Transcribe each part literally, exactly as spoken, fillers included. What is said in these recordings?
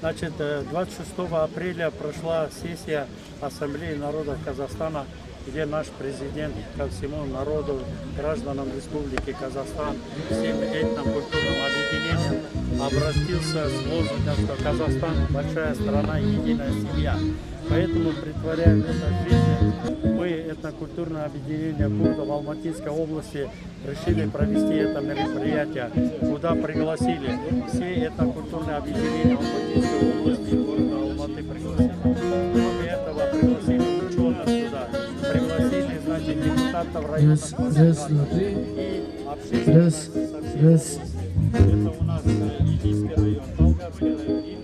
Значит, э, двадцать шестого апреля прошла сессия Ассамблеи народов Казахстана, где наш президент ко всему народу, гражданам Республики Казахстан, всем этнокультурным объединениям обратился с лозунгом, что Казахстан — большая страна, единая семья. Поэтому, претворяя в это в жизнь, мы, этнокультурное объединение курдов Алматинской области, решили провести это мероприятие, куда пригласили все этнокультурные объединения Алматинской области и города Алматы пригласили. Кроме этого, пригласили учёных сюда, пригласили, значит, депутатов района. Раз, раз, два, три. И общественность. Раз, со всей раз. Области. Это у нас, э, Ильинский район, Болгарский район. И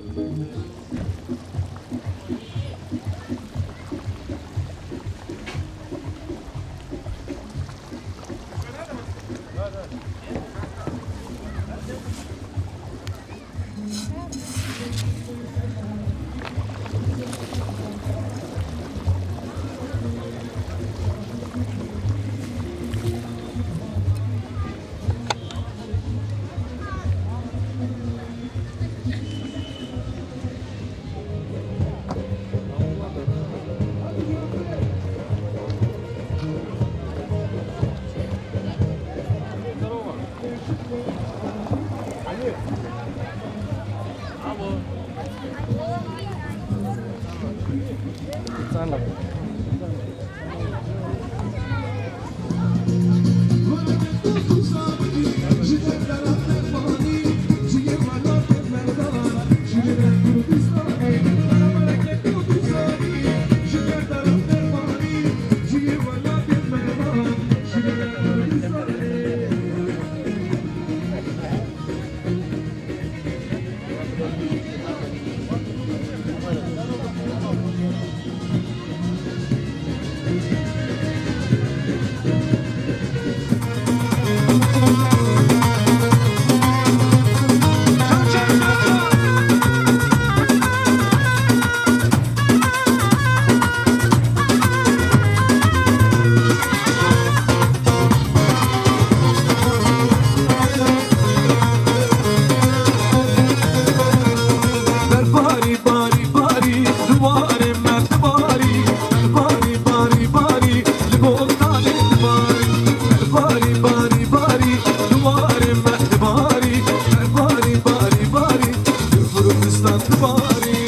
Berbarî, barî, barî, li warê me dibarî. Berbarî, barî, barî, li bostanê dibarî. Berbarî, barî, barî, li warê me dibarî. Berbarî, barî, barî, li Kurdistan dibarî.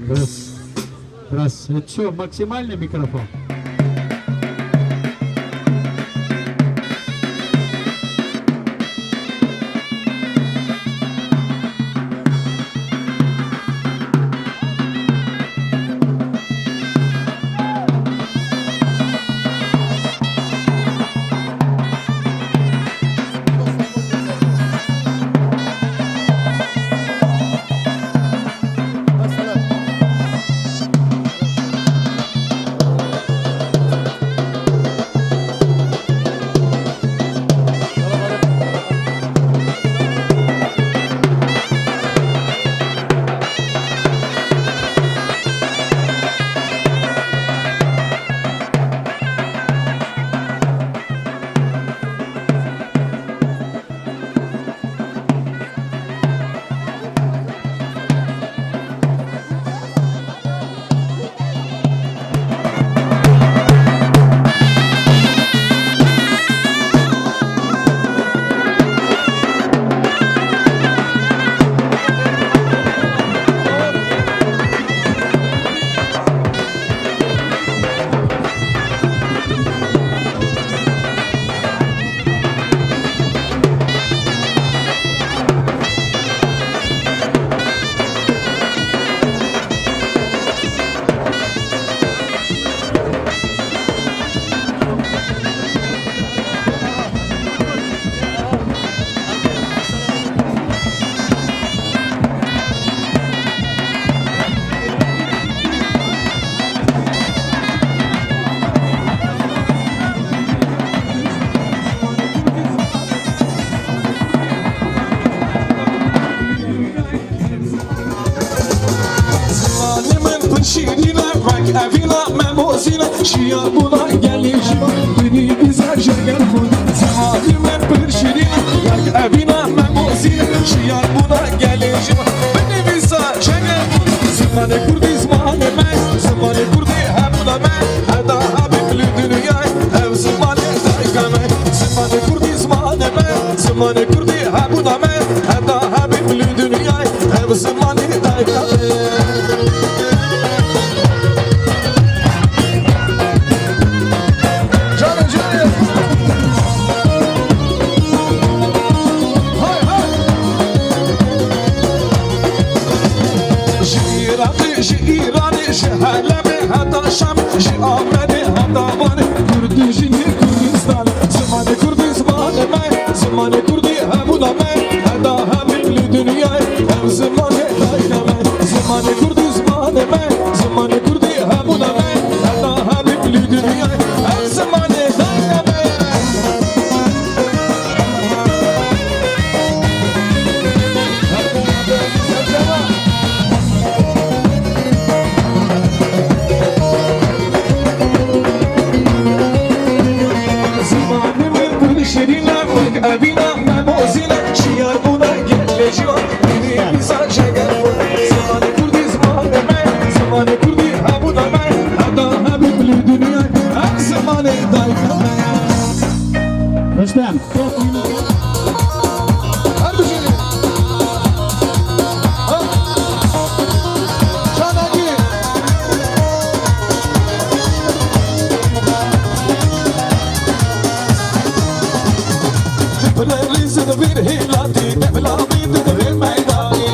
Biraz, biraz, e, çok, maksimalny mikrofon. Evîna me mozîne, şiyar bûna gelê jî, binî bize jeger xwe. Zimanê me pir şirîne, wek evîna me mozîne, şiyar bûna gelê jî, binî bize jeger xwe. Zimanê kurdî zimanê me, zimanê kurdî hebûna me, heta hebî li dinyayê, ev zimanê dayika me. Zimanê kurdî zimanê me, zimanê kurdî hebûna me, heta hebî li dinyayê, ev zimanê dayika me. Canım, canım. Hay, hay. Ji Iraqê, ji Îranê, ji Helebê heta Şamê, ji Amedê heta Wanê, Kurd û jinê Kurdistanê. Zimanê kurdî zimanê me, zimanê kurdî hebûna me, heta hebî li dinyayê, ev zimanê dayika me. Zimanê kurdî zimanê me, zimanê kurdî hebûna me, heta hebî li dinyayê, ev zimanê dayika me. Zimanê me pir şirîn e, wek evîna me mozîn e, şiyar bûna gelê jî, binî bize jeger xwe. Zimanê kurdî zimanê me, zimanê kurdî hebûna me, heta hebî li dinyayê, ev zimanê dayika me. Rostem. Her bijî. Ha. Canekî. Pirelî zidvîr hîlatî, devlamî didvîr meydanî.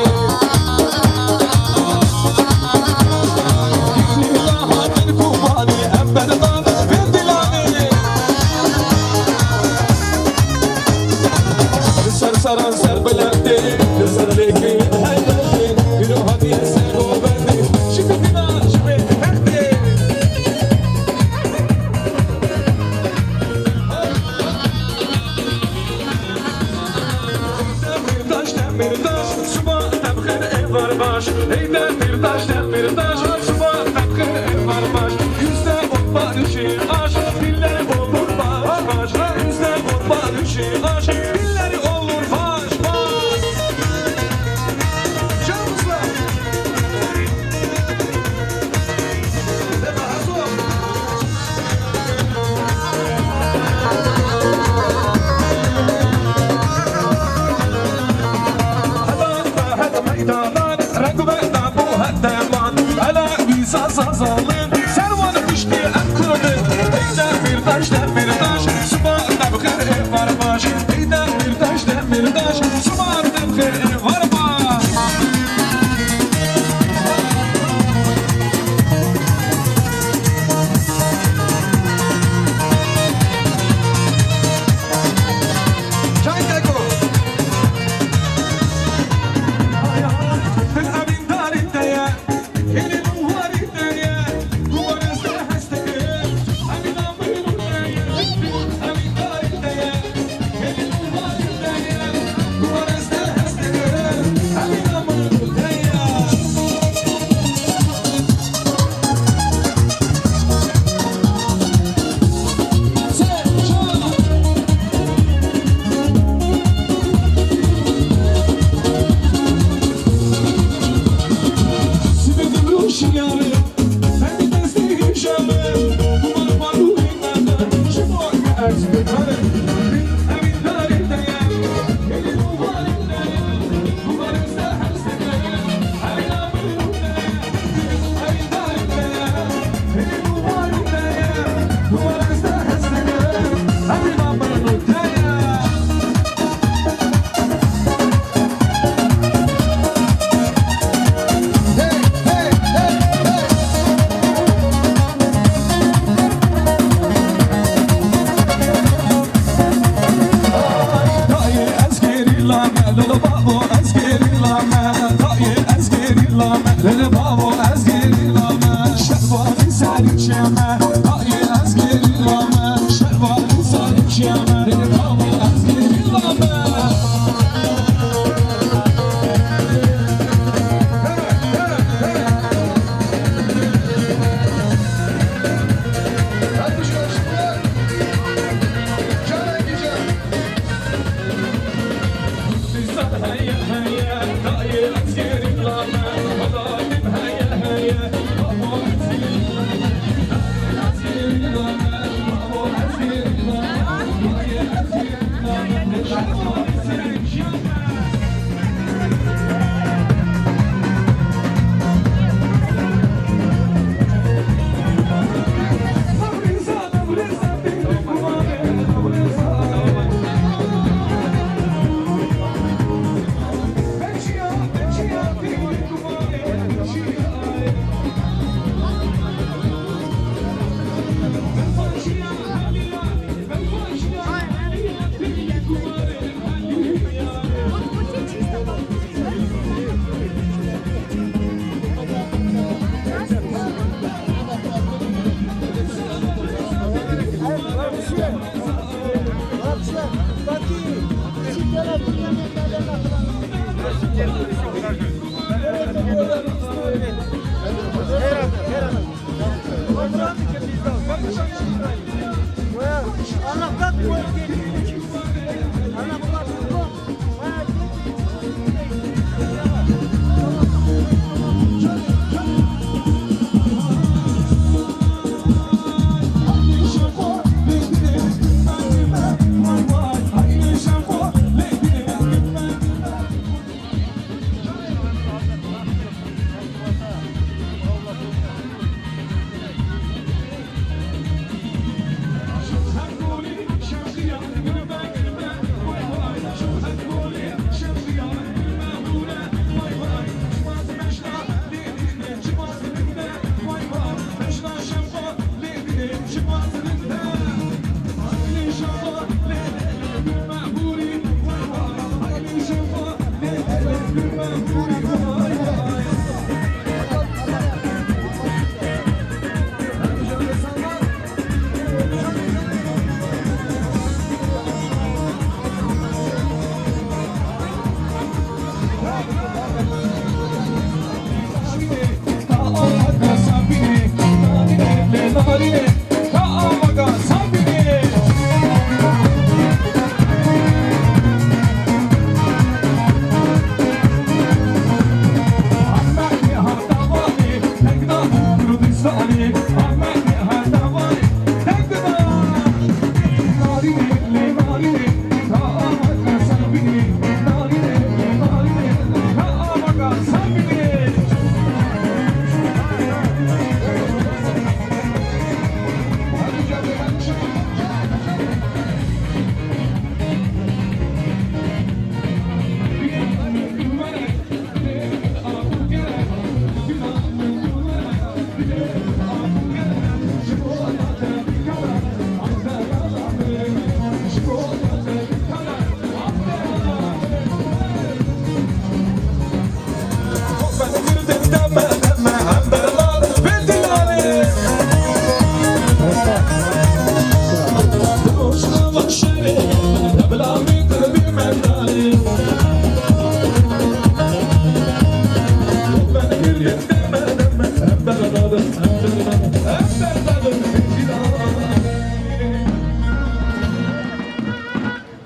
Hîla hatin kubanî, em berdan vê dilanî. Li ser seran ser bilendê, li ser lêkê helbetê, giro hatiye ser govendê, ji fikina ji vê hextê. Demirtaş, Demirtaş, suba tebxir êvar baş. Hey Demirtaş, Demirtaş, suba tebxir êvar baş. Yüzde on barışı aş, diller olur baş baş. Yüzde on barışı aş, diller olur baş baş. Canımızlar. Dayê ez gerîla me, lolo bavo ez gerîla me. Dayê ez gerîla me, lolo bavo ez gerîla me. Şervanî serî çê me, dayê ez gerîla me. Şervanî serî çê me, lolo bavo ez gerîla me.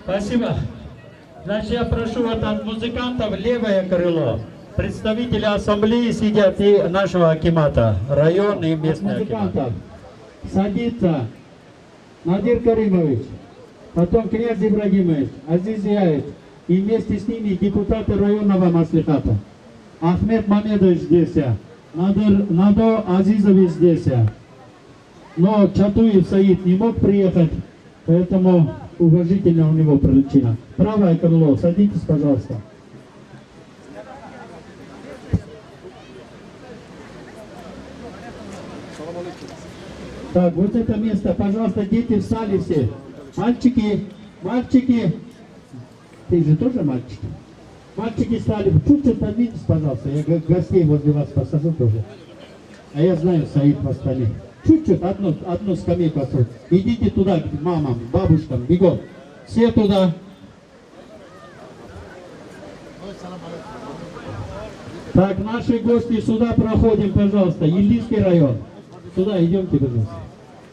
Спасибо. Значит, я прошу вот от музыкантов левое крыло, представителя ассамблеи сидят и нашего акимата, район и местный акимат. От музыкантов садится Надир Каримович, потом князь Ибрагимович, Азиз Зияевич, и вместе с ними депутаты районного маслихата. Ахмед Мамедович здесь, Надир, Надо Азизович здесь. Но Чатуев Саид не мог приехать, поэтому уважительно у него причина. Правое крыло, садитесь, пожалуйста. Так, вот это место, пожалуйста, дети встали все. Мальчики, мальчики. Ты же тоже мальчик. Мальчики стали. Чуть-чуть подвиньтесь, пожалуйста. Я го-, гостей возле вас посажу тоже. А я знаю, Саид в Астане. Чуть-чуть, одну, одну скамейку освободите. Идите туда, к мамам, бабушкам, бегом. Все туда. Так, наши гости, сюда проходим, пожалуйста. Илдизский район. Сюда идемте, пожалуйста.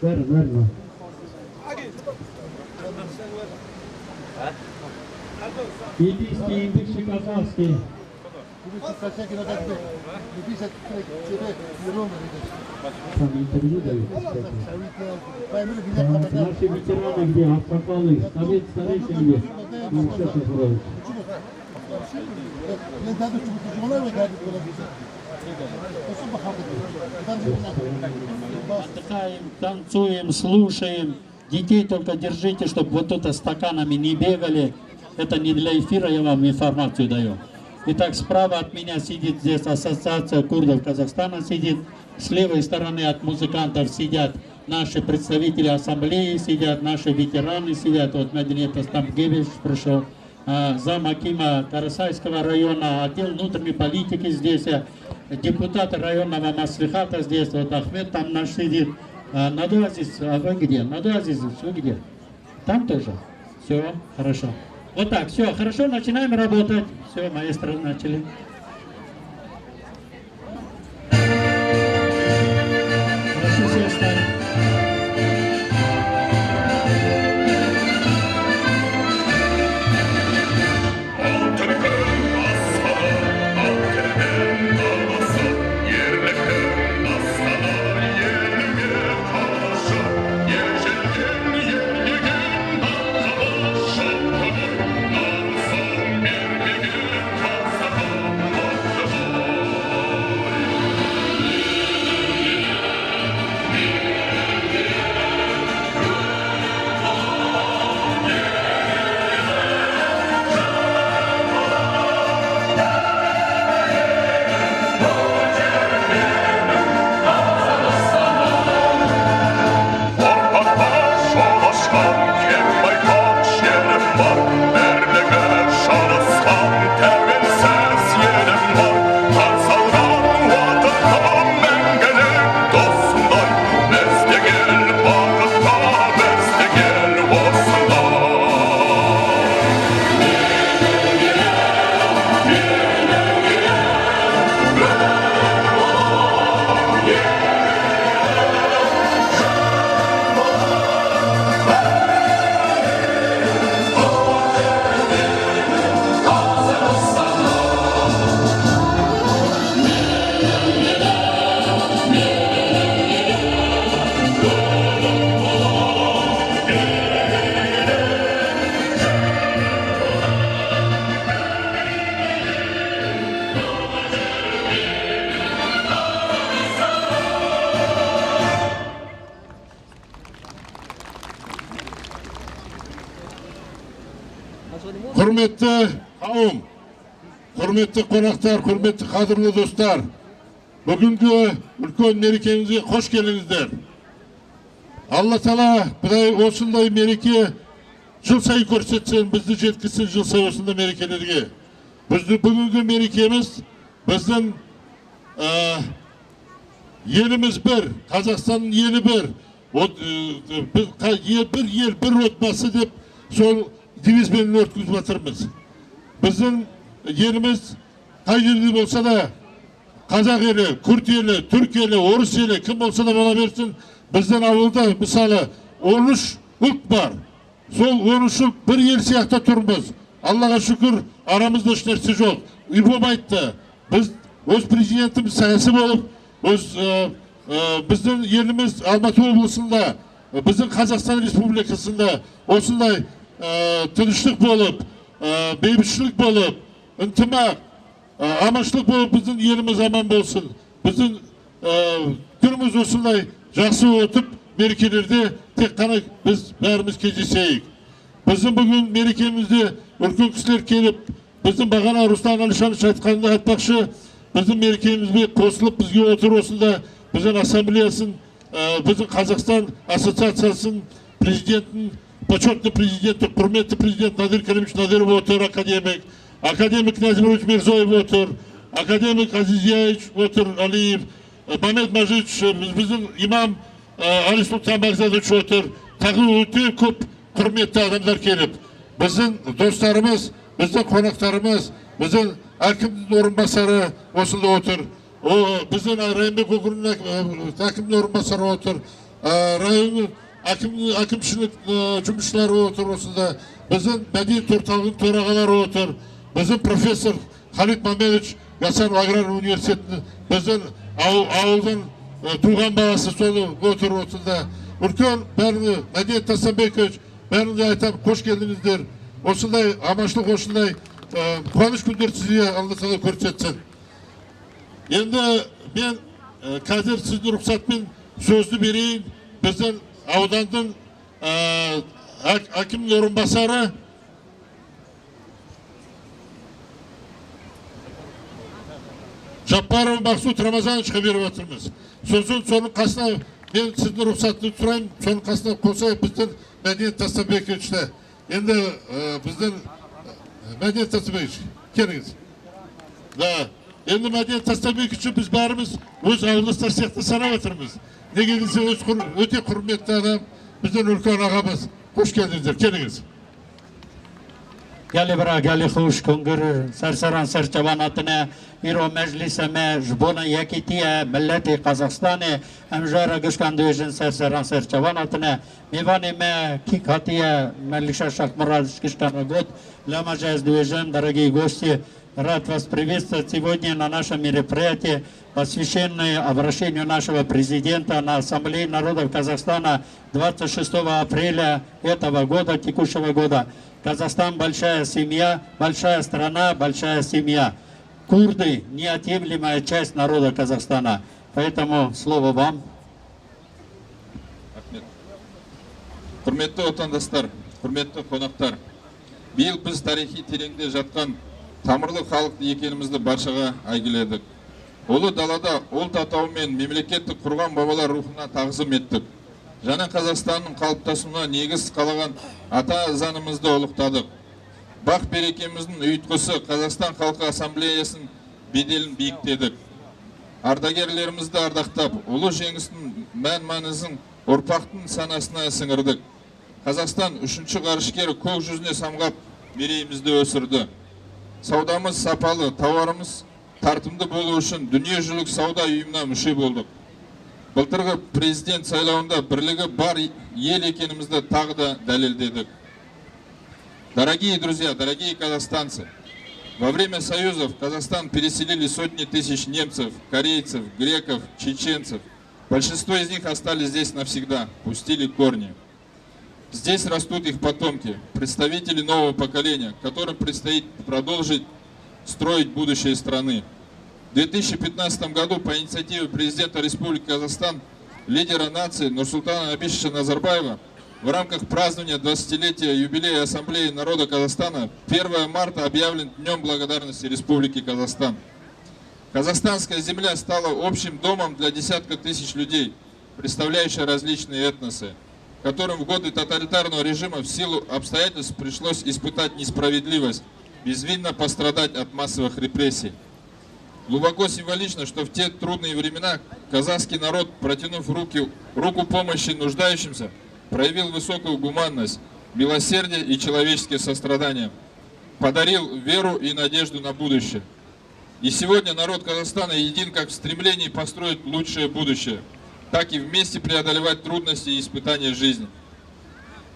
Ver, ver, ver. Индийский, индийский, казахский. Там интервью дают. Там наши ветераны где? Аксакалы, совет старейшин где? Мамша Шахурович. Отдыхаем, танцуем, слушаем. Детей только держите, чтобы вот это стаканами не бегали. Это не для эфира, я вам информацию даю. Итак, справа от меня сидит здесь Ассоциация курдов Казахстана сидит. С левой стороны от музыкантов сидят наши представители ассамблеи, сидят наши ветераны, сидят. Вот Мединет Астамгевич пришел, а, зам акима Карасайского района, отдел внутренней политики здесь, э, депутат районного маслихата здесь, вот Ахмед там наш сидит. А, Надо Азиз, а вы где? Надо Азизович, вы где? Там тоже? Все, хорошо. Вот так, все, хорошо, начинаем работать. Все, маэстро, начали. Хорошо, все встали. Hürmetli kavim, hürmetli konaklar, hürmetli kadrili dostlar, bugünkü ülke merkezimize hoş geldinizler. Allah Teala bir ay olsun da mereke yıl sayı görsetsin, bizi cetkisi yıl sayı olsun da merekelerge. Biz de bugünkü merekemiz bizim, e, yerimiz bir, Kazakistan'ın yeri bir, o, e, bir, ka-, yer bir, yer bir rotması deyip son deviz belini örtüp batırmız. Bizim yerimiz kaç yıl olsa da Kazak eli, Kürt eli, Türk eli, Orus eli, kim olsa da bana versin. Bizden avulda misali on üç ülk var. Sol on üç ülk bir yıl siyahta turmaz. Allah'a şükür aramızda işler sıcak. İbo ayttı. Biz öz prezidentimiz sayesinde olup, öz, e, e, bizim yerimiz Almatı oblasında, e, bizim Kazakistan Respublikasında olsun da, e, tınışlık olup, e, beymişlik olup, intimak, e, amaçlık bu bizim yerimiz aman olsun. Bizim, e, günümüz olsun da cahsı otup merkezlerde tek kanı biz verimiz keceseyik. Bizim bugün merekemizde ülkün kişiler gelip, bizim Bagana Ruslan Alişan Şahitkan'da Hatbakşı bizim merekemizde kosulup bizge otur olsun da bizim asambleyasın, e, bizim Kazakistan Assotsiatsiyasının prezidentinin, почётный президент, hürmetli prezident Nadir Kerimович Nadirov otur, akademik, akademik Nazim Mirzoyev otur, akademik Aziz Yayiç otur, Aliyev, e, Mehmet Majiç, e, biz, bizim imam, e, Ali Sultan Bagdadi otur, takı otur, kup, hürmetli adamlar gelip, bizim dostlarımız, bizim konaklarımız, bizim hakim orunbasarı olsun da otur. O, bizim Rahmi Gugur'un, e, hakim orunbasarı otur. E, Rahmi Ekim, Ekim Şinik, e, Cumhurbaşkanı otur olsun da, bizim Medine Tortav'ın toragaları otur, bizim Profesör Halit Mehmetoviç, Yaşar Agrar Üniversitesi'nin, bizim Av-, Avul'un, e, Tuğan Babası sonu otur olsun da, Ülkün Berni, Medine Tasabekoviç, Berni Aytem, hoş geldinizdir. Olsun da, amaçlı olsun da, e, konuş gündür sizi anlatana kurçetsin. Endi men, e, Kadir, sizni ruhsat bilen sözü bereyim. Bizim Avdan'dan, e, hak-, hakim orunbasarı Cabbarov Mahsud Ramazanoviç haber batırmız. Sözün sonu kasına, men sizni ruhsatını tutayım, sonu kasına kosa bizden Medine Tasabekoviç de. Endi, e, bizden, e, Medine Tasabekoviç, keliňiz. Da, endi Medine Tasabekoviç biz barimiz, öz awlus tersiyakda sana batırmız. Ne gelirse öz kur-, öte hürmetli adam, bizden Ülkün ağamız. Hoş geldinizdir, keliňiz. Gelê bira, gelê xweş, kongir, ser seran ser çavan hatine. Îro meclîsa me ji bona yekîtiye miletê Qazaxstanê, em ji we re gişkan dibêjin ser seran ser çavan hatine. Mêvanê me kîk hatiye, me lişa Şaxmira ji gişkan re got, lema jî ez dibêjim, deregî goştî, рад вас приветствовать сегодня на нашем мероприятии, посвященное обращению нашего президента на Ассамблею народов Казахстана двадцать шестого апреля этого года, текущего года. Казахстан — большая семья, большая страна, большая семья. Курды — неотъемлемая часть народа Казахстана. Поэтому слово вам. Rahmet. Hürmetli vatandaşlar, hürmetli konaklar. Bu yıl biz tarihiy terengde yatkan tamırlı halk ekenimizde barşağa aygıladık. Ulu dalada ol tatavmen memleketni kurgan babalar ruhuna tazim ettik. Canı Kazastan'ın kalıptasına negiz kalagan ata ezanımızda oluqtadık. Bak berekemizin uyutkusu Kazastan Halkı Asambleyasının bedelin biyikledik. Ardagerlerimiz de ardaktap, ulu cengisin men manızın orpaktın sanasına singirdik. Kazastan üçüncü karışker kök yüzüne samgap mereyimizde ösürdü. Savdamız sapalı, tavarımız tartımda bolu için dünyacılık savda uyumuna müşib olduk. Bıltırgı prezident saylavında birligi bar yel ekenimizde tağı da delil dedik. Дорогие друзья, дорогие казахстанцы! Во время союзов в Казахстан переселили сотни тысяч немцев, корейцев, греков, чеченцев. Большинство из них остались здесь навсегда, пустили корни. Здесь растут их потомки, представители нового поколения, которым предстоит продолжить строить будущее страны. В две тысячи пятнадцатом году по инициативе президента Республики Казахстан, лидера нации Нурсултана Абишевича Назарбаева в рамках празднования двадцатилетия юбилея Ассамблеи народа Казахстана первое марта объявлен Днём благодарности Республики Казахстан. Казахстанская земля стала общим домом для десятка тысяч людей, представляющих различные этносы, которым в годы тоталитарного режима в силу обстоятельств пришлось испытать несправедливость, безвинно пострадать от массовых репрессий. Глубоко символично, что в те трудные времена казахский народ, протянув руки, руку помощи нуждающимся, проявил высокую гуманность, милосердие и человеческое сострадание, подарил веру и надежду на будущее. И сегодня народ Казахстана един как в стремлении построить лучшее будущее, так и вместе преодолевать трудности и испытания жизни.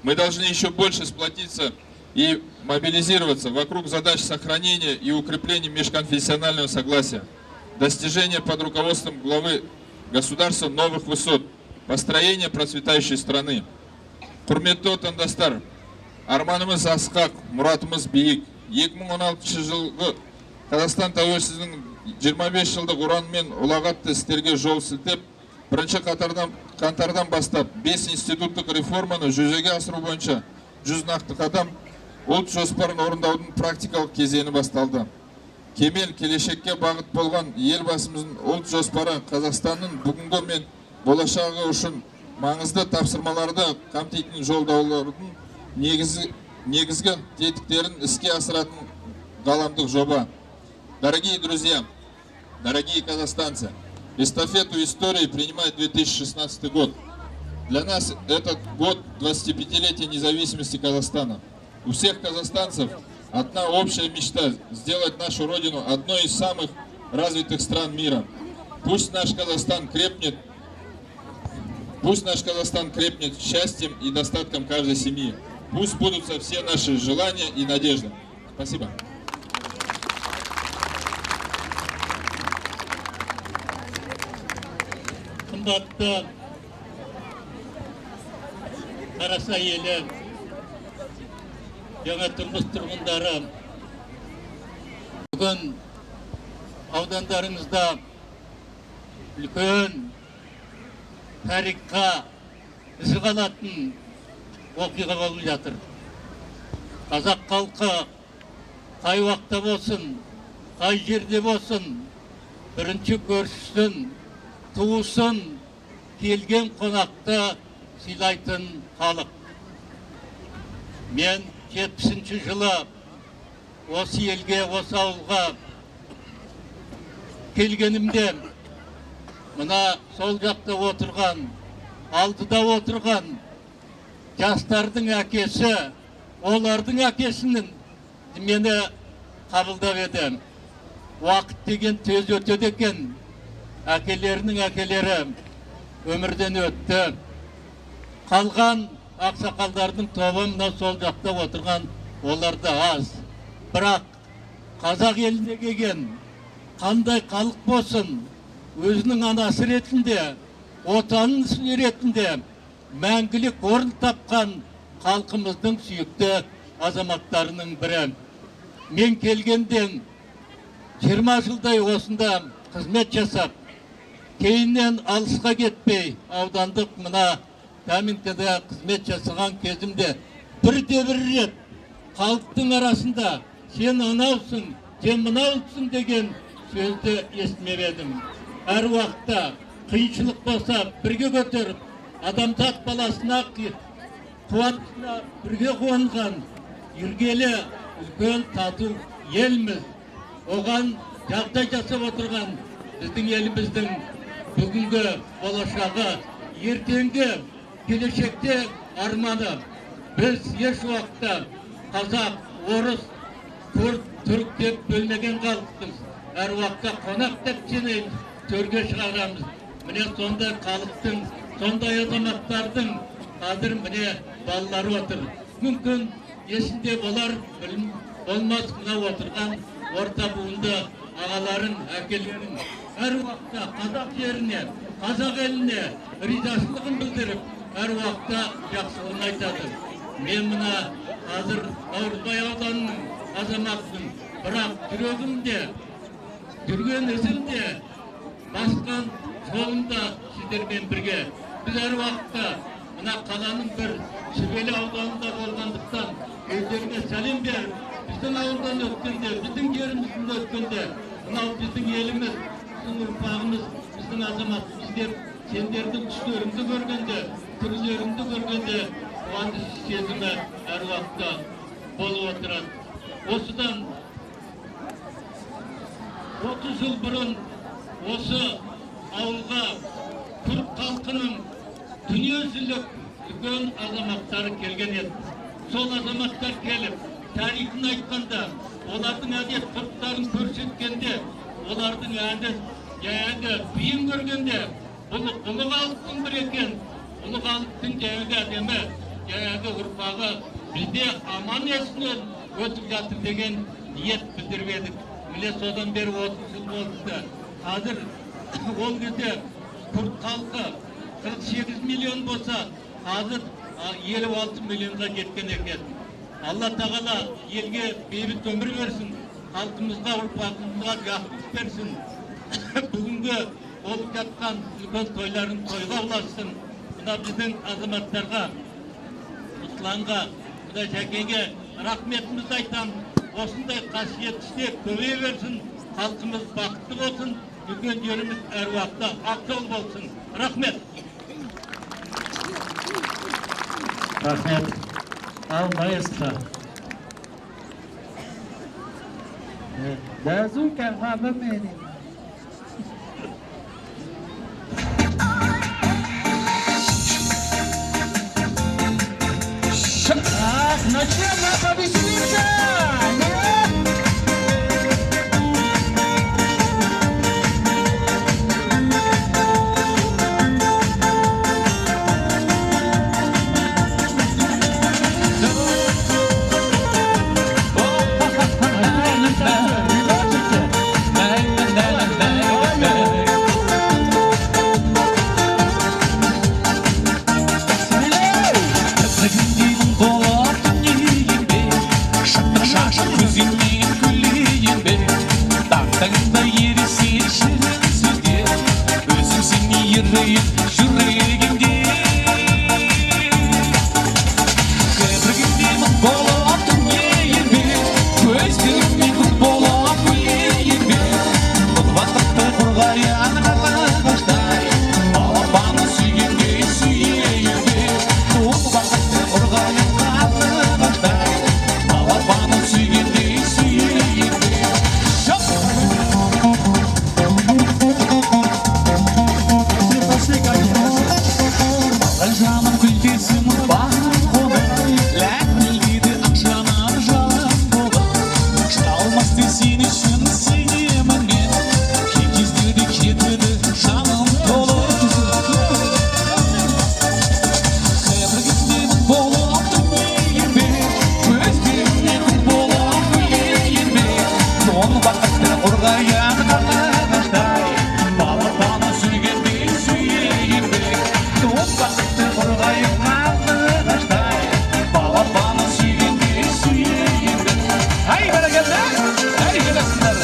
Мы должны ещё больше сплотиться и мобилизироваться вокруг задач сохранения и укрепления межконфессионального согласия, достижения под руководством главы государства новых высот, построения процветающей страны. Hürmetli vatandaşlar, armanımız asqaq, muratımız biyik. Eki müň on altynjy ýylky Gazagystan täwirçiliginiň ýigrimi bäş ýylda guran men ulagatda isterge ýol siltep, birinji katardan, kantardan baslap, bes institutlyk reformany ýüzege asyryw boýunça ýüz nagty gadam, ulut josparyny orundawdyň praktikalyk gezegini basdaldy. Kemel keleşekge bagyt bolgan Ýelbaşymyzyň ulut jospary Gazagystanyň bugünki men bolaşagy üçin maňyzly tapsyrmalarda kamtitniň ýoldawlarynyň negizi-, negizgi tetiklerini iske asyratyn galamdyk joba. Дорогие друзья, дорогие казахстанцы, эстафету истории принимает две тысячи шестнадцатый год. Для нас этот год двадцатипятилетия независимости Казахстана. У всех казахстанцев одна общая мечта — сделать нашу Родину одной из самых развитых стран мира. Пусть наш Казахстан крепнет, Пусть наш Казахстан крепнет счастьем и достатком каждой семьи. Пусть сбудутся все наши желания и надежды. Спасибо. Qimbatda Qarasay eli, Yaŋa Tırmus turgundarı, bugün avdandarımızda ülkün tarihka zıgalatın okuyga olmayacaktır. Kazak halkı Qay wexte bolsun, qay jêr de bolsun, birinci görüşsün, tuvussun, kelgen qonaqta silaytın halıq. Men yetmişinci yılı o siyelge, o savulga kelgenimde, mına sol cakta oturğan, altıda oturğan, castardıñ akesi, olardıñ akesinin Meni qabıldav ede. Waqit degen tez ötedeken, akeleriniñ akeleri ömürden ötti. Qalğan aqsaqallardıñ tobamına sol caqda oturğan olar da az. Biraq, qazaq eline gelgen, qanday qalıq bolsun, özüniñ anası retinde, otanıñ ismi retinde, Mängülik orun tapqan halqımızdıñ süyükli azamatlarınıñ biri. Men kelgenden yigirma yılday osunda hızmet yasap, keyinden alısqa ketmey avdandıq mına Kamênkada hızmet yasağan kezimde bir de bir ret halqtıñ arasında "Sen anavsıñ, sen mınavsıñ" degen sözni esitmevedim. Er waqıtta qıyınçılıq bolsa, birge göterip, adamzat balasına qı-, quvançına birge quvanğan yürgeli, ülken, tatuv elmiz. Oğan cağda casap oturğan bizdiñ elimizdiñ bugünki bolaşağı, erteñki Keleşekte armanı. Biz eş waqıtta qazaq, orus, kurd, türk dep bölmegen halqız. Er waqıtta qonaq dep çeneyimiz, törge şığaramız. Mine sonday halqtıñ, sonday azamatlardıñ hazır mine balları otur. Mümkün Esinde bolar, bilim-, olmaz mına oturğan orta buunda ağaların, akeleriñ er waqıtta qazaq yerine, qazaq eline rizaşılığın bildirip, er waqıtta yahşılığını aytadır. Men mına hazır Avrupa yavdanınıñ azamatıdın, biraq yüregimde, yürgen izimde, Basqan yolunda sizler bilen birge. Biz her waqıtta mına qalanıñ bir Şibeli avdanında bolğandıqtan, özlerine selem berip, biziñ avuldan ötkende, biziñ yerimizden ötkende, mına biziñ elimiz, biziñ urpağımız, biziñ azamatımız dep, senlerniñ tüşleriñizi körgende, türleriñizi körgende, quvanç sezimi her waqıtta bolıp oturar. Osudan Otuz yıl burun osı avulğa türk halqınıñ dünya yüzülik ülken azamatları kelgen edi. Sol azamatlar kelip, tarihini aytqanda, olardıñ adet-urplarını körsetkende, olardıñ adet, yayağı, büyün körgende, Ulu, ulu halqtıñ bir eken, ulu halqtıñ yayağı ademi, yayağı urpağı bizde aman esnen ötüp yatır degen niyet bildirip edik. Mile sodan beri otuz yıl boldı da. Hazır ol gece kürd halqı qırq sekiz million bolsa, hazır, a, elli altı millionğa yetken eken. Allah Tagala elge bebit ömür bersin, halqımızğa, urpağımızğa yahşılık bersin. Bugünki Olup yatqan ülken toyların toyğa ulaşsın. Buna biziñ azamatlarğa, Ruslanğa, buna Jekege rahmetimiz aytam. Osunday qasiyet işte köveyiversin. Halqımız bahtlı bolsun. Ülken yerimiz er waqıtta aqyol bolsun. Rahmet. Rahmet. Al maestro. Dezû ke ha bimênî. Ah, naçiya napa bîsînî bize. Hey, bereketler. Hey, gelsinler.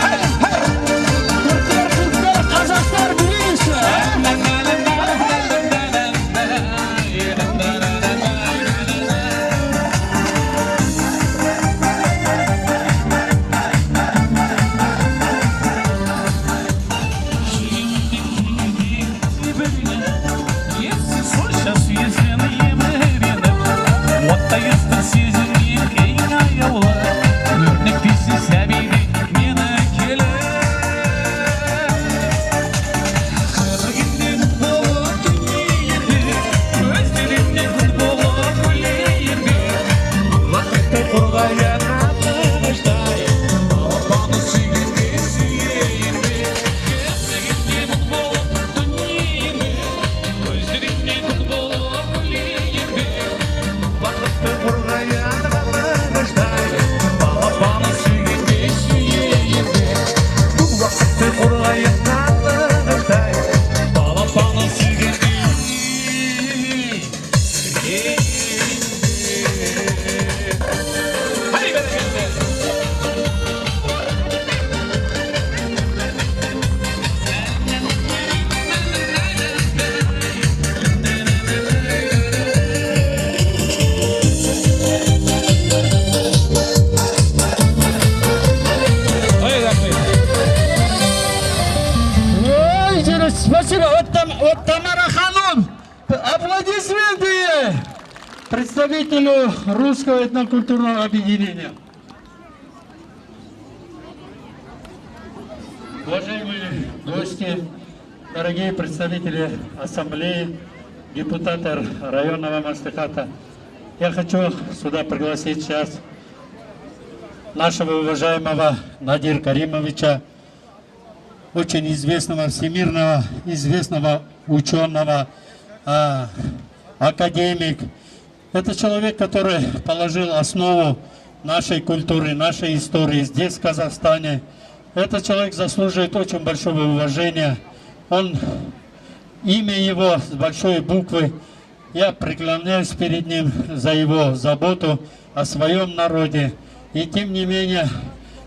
Hey, hey. Kürtler, Kürtler, Kazaklar, bilir misin? Ой, Дина, спасибо. Вот там, вот Тамара Ханум. Аплодисменты представителю Русского этнокультурного объединения. Уважаемые гости, дорогие представители ассамблеи, депутаты районного маслихата, я хочу сюда пригласить сейчас нашего уважаемого Надир Каримовича, очень известного, всемирного известного ученого, а, академик. Это человек, который положил основу нашей культуры, нашей истории здесь, в Казахстане. Этот человек заслуживает очень большого уважения. Он, имя его с большой буквы. Я преклоняюсь перед ним за его заботу о своём народе. И тем не менее,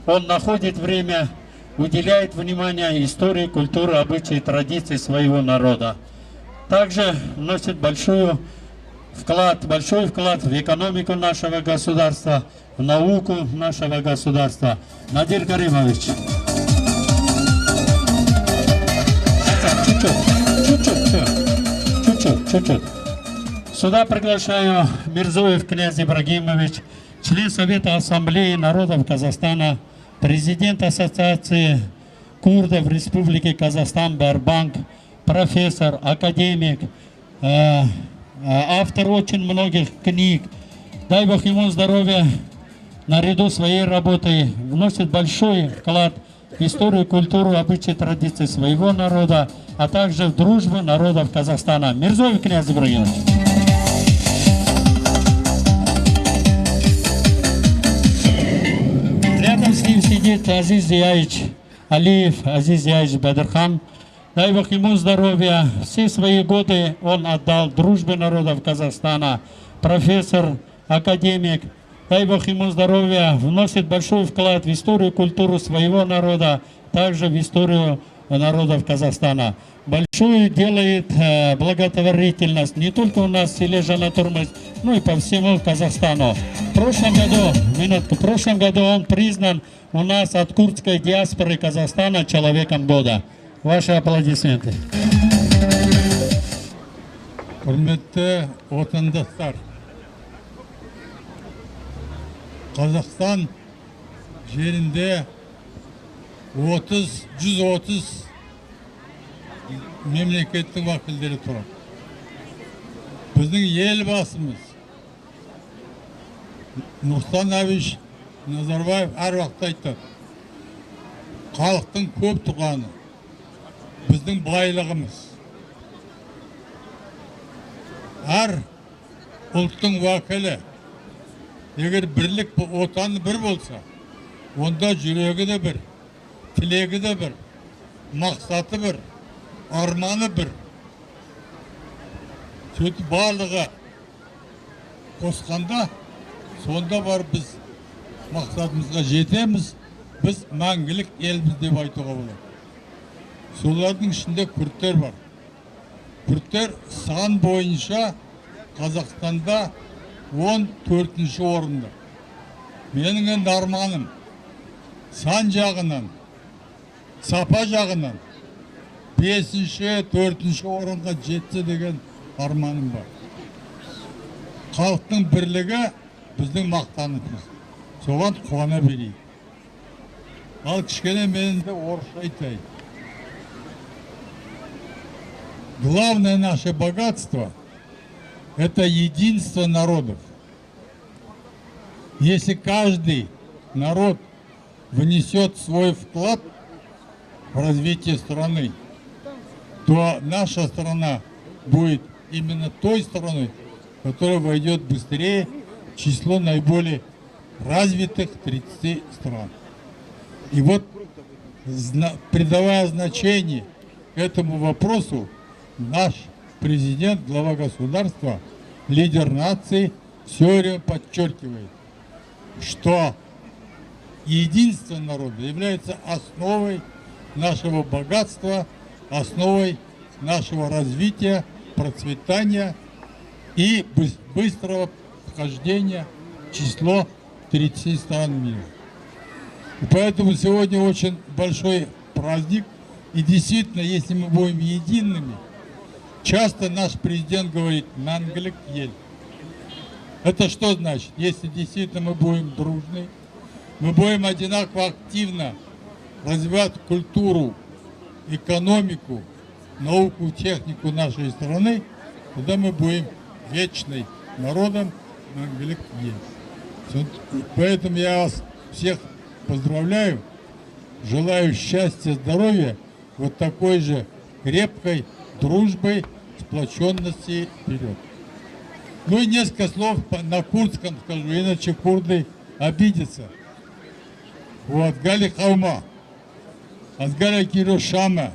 он находит время, уделяет внимание истории, культуре, обычаи, традиции своего народа. Также вносит большую вклад, большой вклад в экономику нашего государства, в науку нашего государства. Надир Каримович. Чуть-чуть, чуть-чуть, чуть-чуть, чуть-чуть. Сюда приглашаю Мирзоев князь Ибрагимович, член Совета Ассамблеи народов Казахстана, президент Ассоциации курдов Республики Казахстан Бербанк, профессор, академик, э, э, автор очень многих книг. Дай Бог ему здоровья, наряду своей работой вносит большой вклад в историю, культуру, обычаи, традиции своего народа, а также в дружбу народов Казахстана. Мирзоев князь Ибрагимович. Рядом с ним сидит Азиз Зияевич Алиев, Азиз Зияевич Бадырхан. Дай Бог ему здоровья. Все свои годы он отдал дружбе народов Казахстана. Профессор, академик. Дай Бог ему здоровья. Вносит большой вклад в историю, культуру своего народа, также в историю народов Казахстана. Большую делает, э, благотворительность не только у нас в селе Жанатурмыз, но и по всему Казахстану. В прошлом году, минутку, в прошлом году он признан у нас от курдской диаспоры Казахстана человеком года. Ваши аплодисменты. Hürmetli vatandaşlar, Kazakistan yerinde otuz, yüz otuz memleketli vakilleri turan. Bizim elbaşımız Nursultan Abiş Nazarbayev her vakit aytar. Halkın köp tuğanı, bizim baylığımız. Her ultun vakili, eğer birlik bu otan bir olsa, onda yüreği de bir. Tilêgi de bir, maqsatı bir, armanı bir. Çünkü varlığı Qosxanda, sonda var biz, maqsadımızga jetemiz, biz mangilik elimiz diye baytoğa bula. Sonlarning içinde Kürtler var. Kürtler san boyunca Kazakstanda on dördüncü orunda. Mening endi armanım, sancağınan, sapacağınan beşinci, dördüncü orunga cetse degen armanım var. Halkın birligi bizning maqtanımız. Soğan kuana biri. Al kişkene meninde orşaytay. Главное наше богатство — это единство народов. Если каждый народ внесёт свой вклад в развитие страны, то наша страна будет именно той страной, которая войдёт быстрее в число наиболее развитых тридцати стран. И вот, зна-, придавая значение этому вопросу, наш президент, глава государства, лидер нации всё время подчёркивает, что единство народа является основой нашего богатства, основой нашего развития, процветания и быс-, быстрого вхождения в число тридцати стран мира. И поэтому сегодня очень большой праздник. И действительно, если мы будем едиными, часто наш президент говорит: «Манглик ель». Это что значит? Если действительно мы будем дружны, мы будем одинаково активно развивать культуру, экономику, науку, технику нашей страны, тогда мы будем вечным народом, Манглик ель. Поэтому я вас всех поздравляю, желаю счастья, здоровья, вот такой же крепкой дружбы, сплочённости вперёд. Ну и несколько слов по, на курдском скажу, иначе курды обидятся. Вот, гали кавма, азгара киро Шама,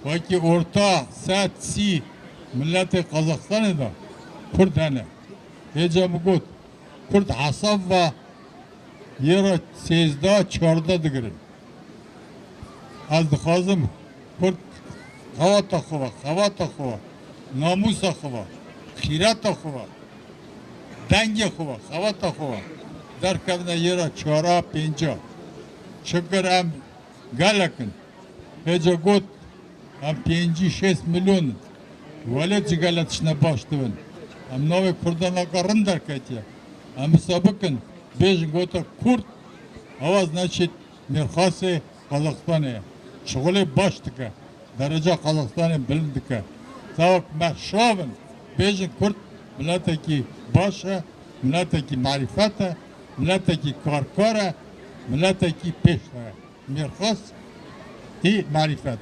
ваки орта сад си миллетê Kazakistanê da Kurd hene. Hêca min got, Kurd hesab va yê re sêzdeh, çardeh digirin. Ez dixwazim Kurd xewata xwe ve, xewata xwe ve, namûsa xwe ve, xîreta xwe ve, dengê xwe ve, xewata xwe ve derkevine yê re çara, pênca. Çimkir em gelek in. Hêca got, em pêncî şêst milyon in. Welê ci gele tiştine baş dibin. Em navê Kurdan naka rind derketiye. Em wisa bikin, bêjin gota Kurd, ewa neçît mêrxasê Kazakistanê ye. Şixulê baş dike. Dereca Kazakistanê bilind dike. Sawak me şav in, bêjin Kurd miletekî baş e, miletekî marîfet e, miletekî karkar e, miletekî pêş de ye. Mêrxas ê marîfet.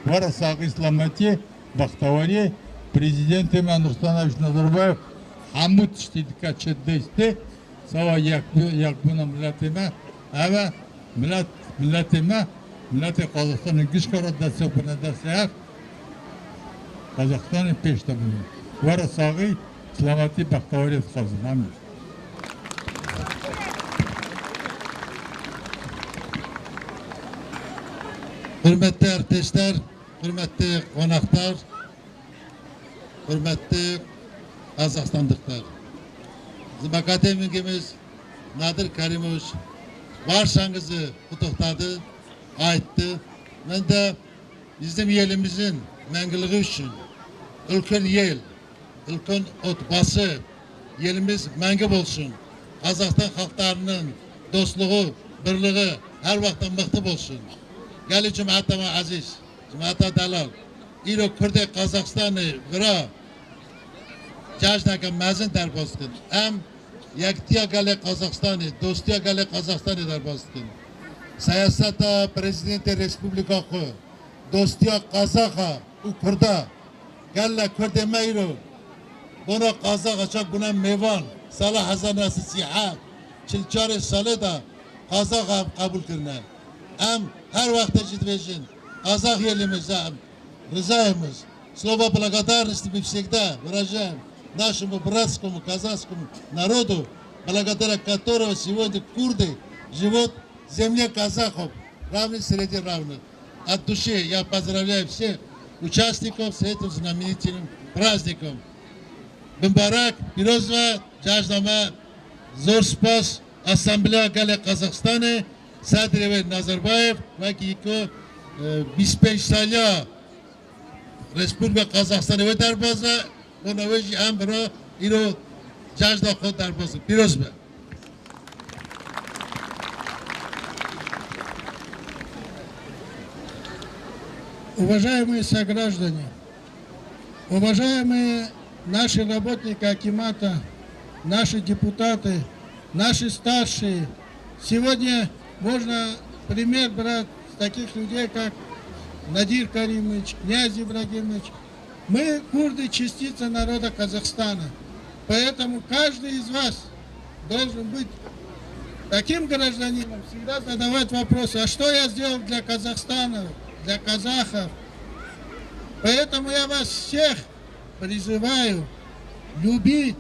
Were saxî, selametiyê, bextewariyê. Prezidentê me Nursultan Nazarbayev hemû tiştî dike çi destê. Sawa yek-, yekbûna miletê me. Ev e milet, miletê me, miletê Qazaxistanê gişka re destê xwe ne destê hev. Qazaxistanê pêş de bûne. Were saxî, selametî, bextewariyê dixwazim. Hemî. Hürmetli artêşler, hürmetli qonaxlar, hürmetli Kazakstanlıklar. Ji makatê mingimiz Nadir Kerimoviç Varşangızı kutukladı, aitti. Ben de bizim yelimizin mengiliği için ülkün yel, ülkün otbası, yelimiz mengib olsun. Kazakistan halklarının dostluğu, birliği her vakit mıhtib olsun. Gelî cemaeta me ezîz, cemaeta delal. Îro Kurdê Kazakistanê vira cejneke mezin derbas dikin. Em yektiya gelê Kazakistanê, dostiya gelê Kazakistanê derbas dikin. Siyaseta Prezidentê Respublika xwe, dostiya Kazaxa û Kurda, gele Kurdê me îro bona Kazaxa çak bûne mêvan. Sala hezar neh sed sî heft, çil çarê salê de Kazaxa em qebûl kirine. Em her wextê jî dibêjin, Qazax yê li me, em Rıza yê me. Слова благодарности мы всегда выражаем нашему братскому казахскому народу, благодаря которого сегодня курды живут в земле казахов, равны среди равных. От души я поздравляю всех участников с этим знаменательным праздником. Мубарак, пироз be, cejna me, zor spas, Assembleya Gelê Qazaxstanê, Sedrê wê Nazarbayev, wekî ku, e, bîst pênc saliya Respublika Qazaxstanê wê derbas be, bona wê jî em bira îro cejna xwe derbas be. Pîroz be. Уважаемые сограждане, уважаемые наши работники акимата, наши депутаты, наши старшие, сегодня можно пример брать с таких людей, как Надир Каримович, Князь Ибрагимович. Мы, курды, частица народа Казахстана. Поэтому каждый из вас должен быть таким гражданином, всегда задавать вопросы: а что я сделал для Казахстана, для казахов? Поэтому я вас всех призываю любить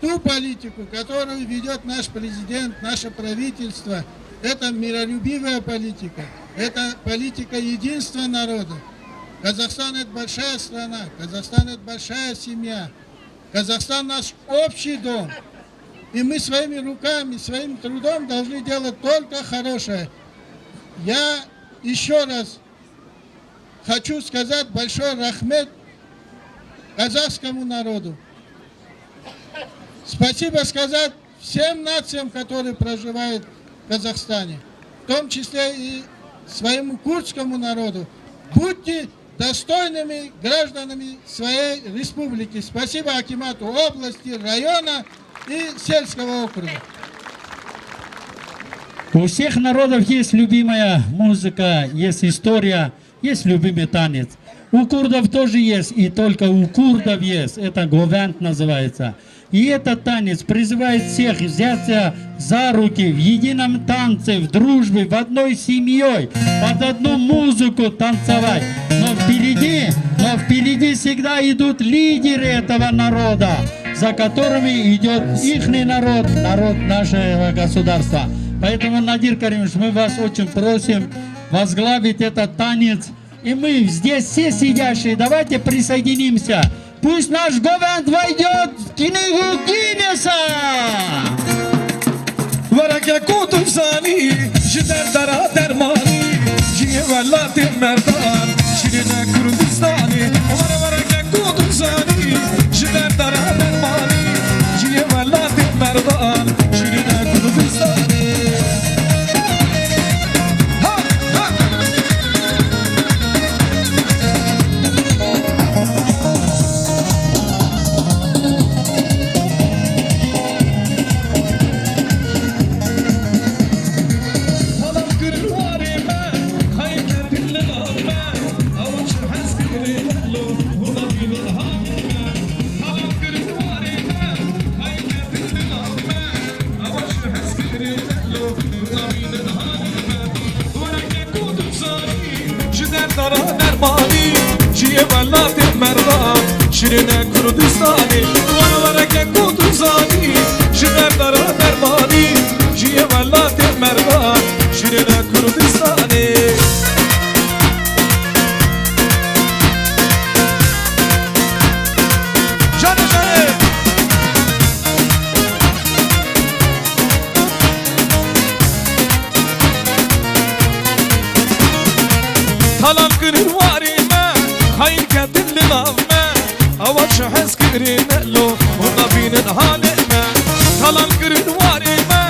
ту политику, которую ведёт наш президент, наше правительство. Это миролюбивая политика, это политика единства народа. Казахстан — это большая страна, Казахстан — это большая семья. Казахстан — наш общий дом. И мы своими руками, своим трудом должны делать только хорошее. Я ещё раз хочу сказать большой рахмет казахскому народу. Спасибо сказать всем нациям, которые проживают в Казахстане, в том числе и своему курдскому народу. Будьте достойными гражданами своей республики. Спасибо акимату области, района и сельского округа. У всех народов есть любимая музыка, есть история, есть любимый танец. У курдов тоже есть, и только у курдов есть. Это говент называется. И этот танец призывает всех взяться за руки в едином танце, в дружбе, в одной семьей, под одну музыку танцевать. Но впереди, но впереди всегда идут лидеры этого народа, за которыми идёт ихний народ, народ нашего государства. Поэтому, Надир Каримович, мы вас очень просим возглавить этот танец. И мы здесь все сидящие, давайте присоединимся. Пусть наш говент войдёт в книгу Гиннесса! Wereke ku tu zanî, ji derdara dermanî, cihê welatê merdan, şirîne Kurdistanê. Were wereke ku tu zanî, ji derdara dermanî, cihê welatê merdan, şirîne Kurdistanê. Ha, ha. Talam kirin warê me, xayê ketin li nav me, ewa çi hez kirin lo, hûna bînin halê me. Talam kirin warê me, xayê ketin li nav me, ewa çi hez kirin lo, hûna bînin halê me. Wereke ku tu zanî, ji derdara dermanî, cihê welatê merdan, şirîne Kurdistanê. Were wereke ku tu zanî, ji derdara dermanî, cihê welatê merdan, şirîne Kurdistanê. Canê, canê. Talam kirin warê me, xayîr ketin li nav me. Ewa çi hez kirin lo, hûn nabînin halê me. Talam kirin warê me,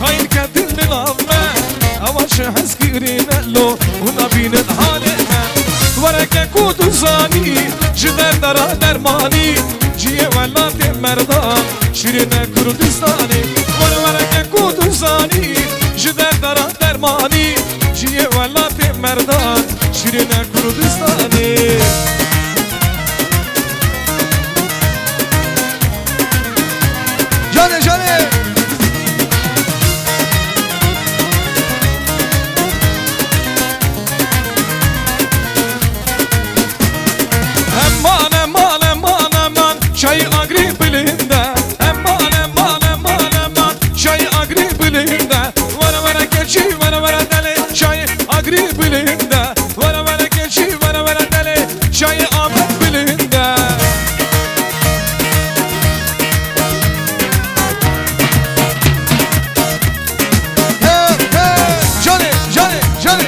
xayîr ketin li nav me. Ewa çi hez kirin lo, hûn nabînin halê me. Wereke ku tu zanî, ji derdara dermanî, cihê welatê merdan, şirîne Kurdistanê. Were wereke ku tu zanî, ji derdara dermanî, cihê welatê merdan, şirîne Kurdistanê. Canê, canê. bilind e. Were were keçî, were were delê, şayê Amed bilind e. Hey, hey, canê, canê, canê.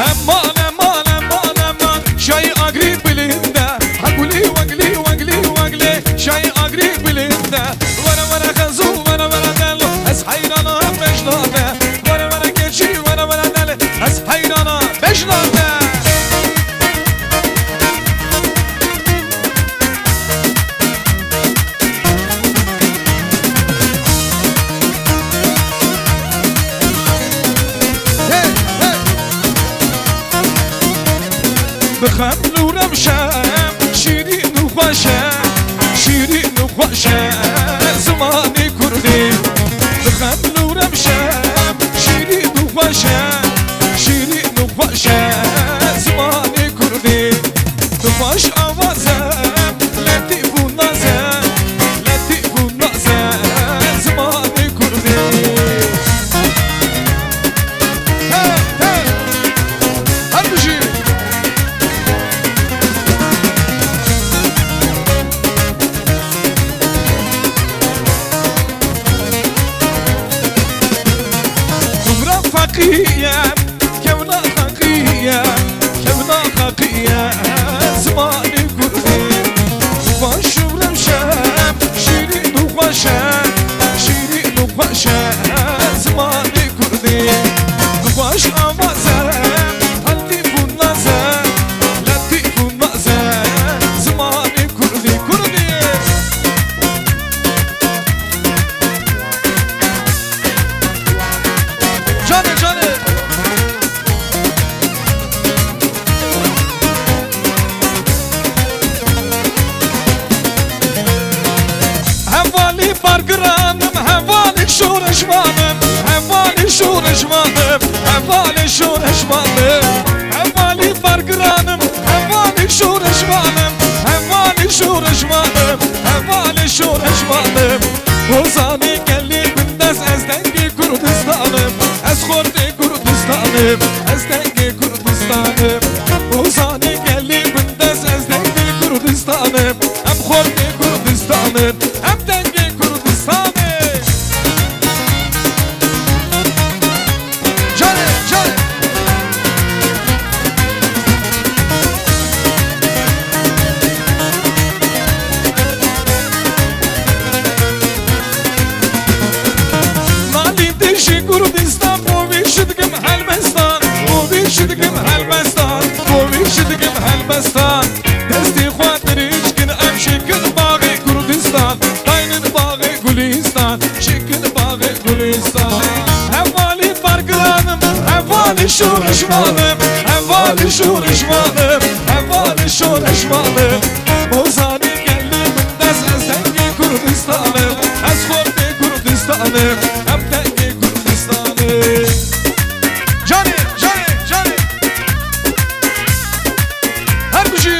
Eman, eman, eman, eman, şayê Agrî bilind e. Ha gulî, wegilî, wegilî, wegilê, şayê Agrî bilind e. Were, were, xezû, were, were, delo, ez heyrana bejna te. Were, were, keçî, were, were, delê, ez heyrana bejna te. Hey, hey. Bi xem û rewşe, şîrîn û xweş e, şîrîn û xweş e zimanê kurdî. Bi xem û rewşe, şîrîn û xweş e, şîrîn û xweş e zimanê kurdî. Bi xweş awaz e, letîf û naz e, letîf û naz e zimanê kurdî. Hey, hey. Her bijî. Xumra feqî ye, kewna xeqî ye, kewna xeqî ye zimanê kurdî. Baş û rewşe, şîrîn û xweş e, şîrîn û xweş e zimanê kurdî. Baş awaz e, letîf û naz e, letîf û naz e zimanê kurdî, kurdî. Canê, canê. Hevalî bargiran im, hevalî şoreşvan im, hevalî şoreşvan im, hevalî şoreşvan im. Hevalî bargiran im, hevalî şoreşvan im, hevalî şoreşvan im, hevalî şoreşvan im. Hozanê gelê bindest ez dengê Kurdistanê, ez xortê Kurdistanê, ez dengê Kurdistanê. Hozanê gelê bindest ez dengê Kurdistanê, em xortê Kurdistanê, em dengê Kurdistanê. Canê, canê. Nalî dijî Kurdistan, bo vî şi dikim helbestan, bo vî şi dikim helbestan, bo vî şi dikim helbestan. Destê xwe dirêj kin, em şikin baxê Kurdistan, daynin baxê Gulîstan, şikin baxê Gulîstan. Hevalî bargiran im, hevalî şoreşvan im, hevalî şoreşvan im, hevalî şoreşvan im. Hozanê gelê bindest ez dengê Kurdistanê, ez xortê Kurdistanê, em dengê Kurdistanê. Canê, canê, canê. Her bijî!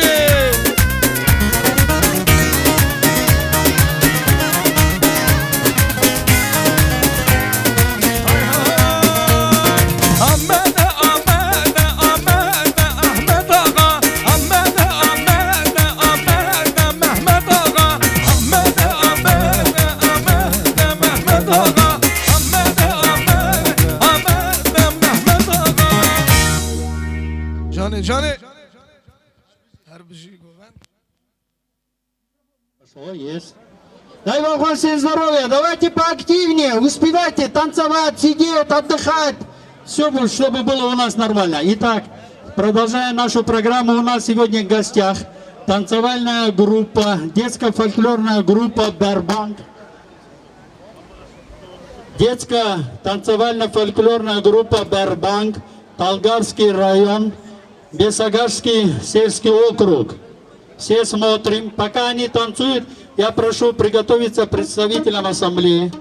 Amede, amede, amede, Ahmet Ağa. Amede, amede, amede, Mehmet Ağa. Amede, amede, amede, Mehmet Ağa. Amede, amede, amede, Mehmet Ağa. Canê, canê. Her bijî govend. Yes. Дай вам, Господь, здоровья. Давайте поактивнее. Успевайте танцевать, сидеть, отдыхать. Все, чтобы было у нас нормально. Итак, продолжая нашу программу, у нас сегодня в гостях танцевальная группа, детская фольклорная группа «Бербанк». Детская танцевально-фольклорная группа «Бербанк», Талгарский район, Бесогашский сельский округ. Все смотрим. Пока они танцуют, я прошу приготовиться представителям ассамблеи.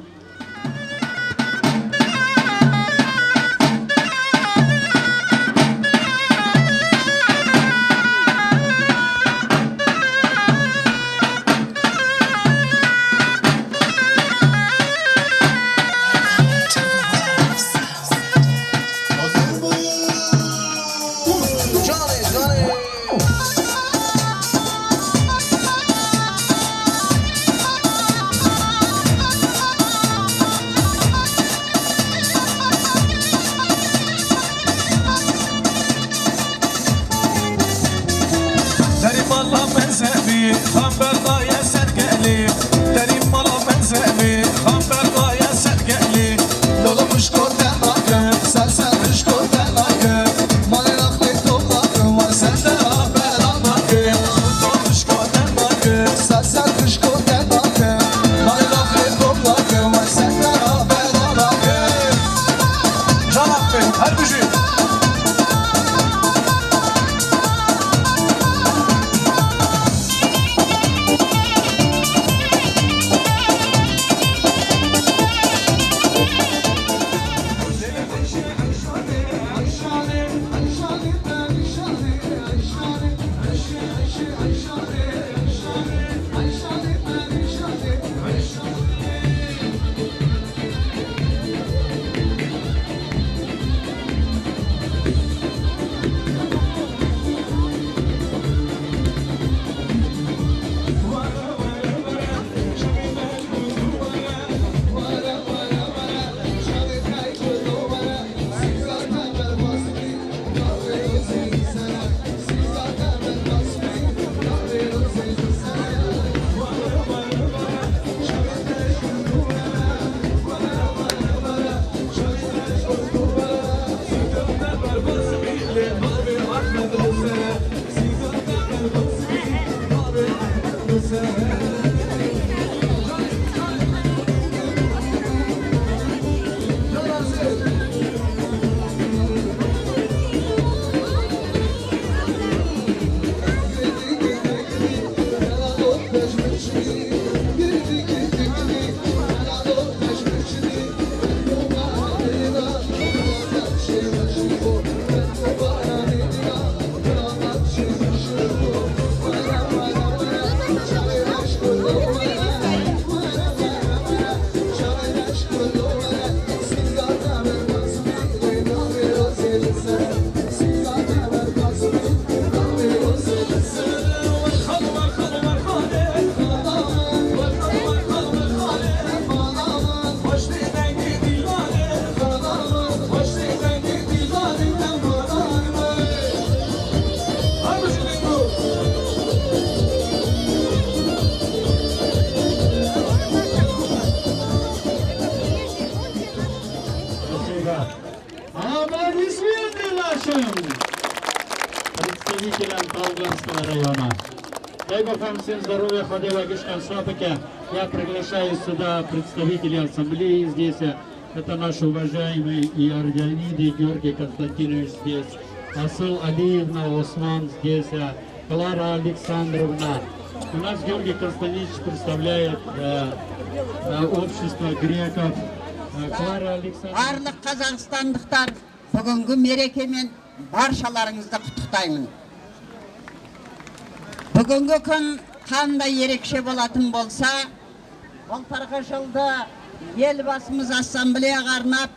Представителям Талганского района. Дай Бог вам всем здоровья, Худева Гишкан Сапака. Я приглашаю сюда представителей ассамблеи здесь. Это наш уважаемый и Аргианиди Георгий Константинович здесь. Асыл Алиевна Осман здесь. Клара Александровна. У нас Георгий Константинович представляет э, э, общество греков. Э, Клара Александровна. Барлык казахстанлыктар, бүгүнкү мерекемен баршаларыңызды кутлуктаймын. Бүгүнкү күн кандай ерекше болатын болса, былтыргы жылды елбасымыз ассамблеяга арнап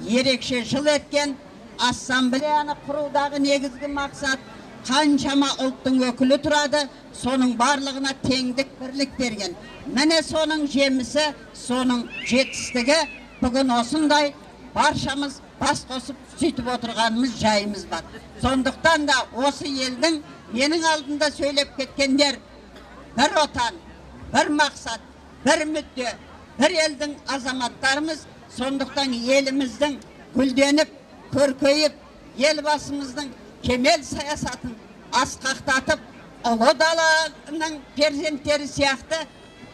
ерекше жыл эткен. Ассамблеяны куруудагы негизги максат, канчама улуттун өкүлү турады, сонун барлыгына теңдик, бирлик берген. Мине сонун жемиси, сонун жетистиги, бүгүн осундай баршамыз бас косуп сүйтүп отурганымыз жайымыз бар. Сондуктан да осы елдин, менин алдында сойлеп кеткенлер, бир отан, бир максат, бир мүдде, бир элдин азаматларымыз. Сондуктан элимиздин гюлденип, кёркейип, елбасымыздын кемел саясатын аскактатып, Улу Даланын перзентлери сыякты,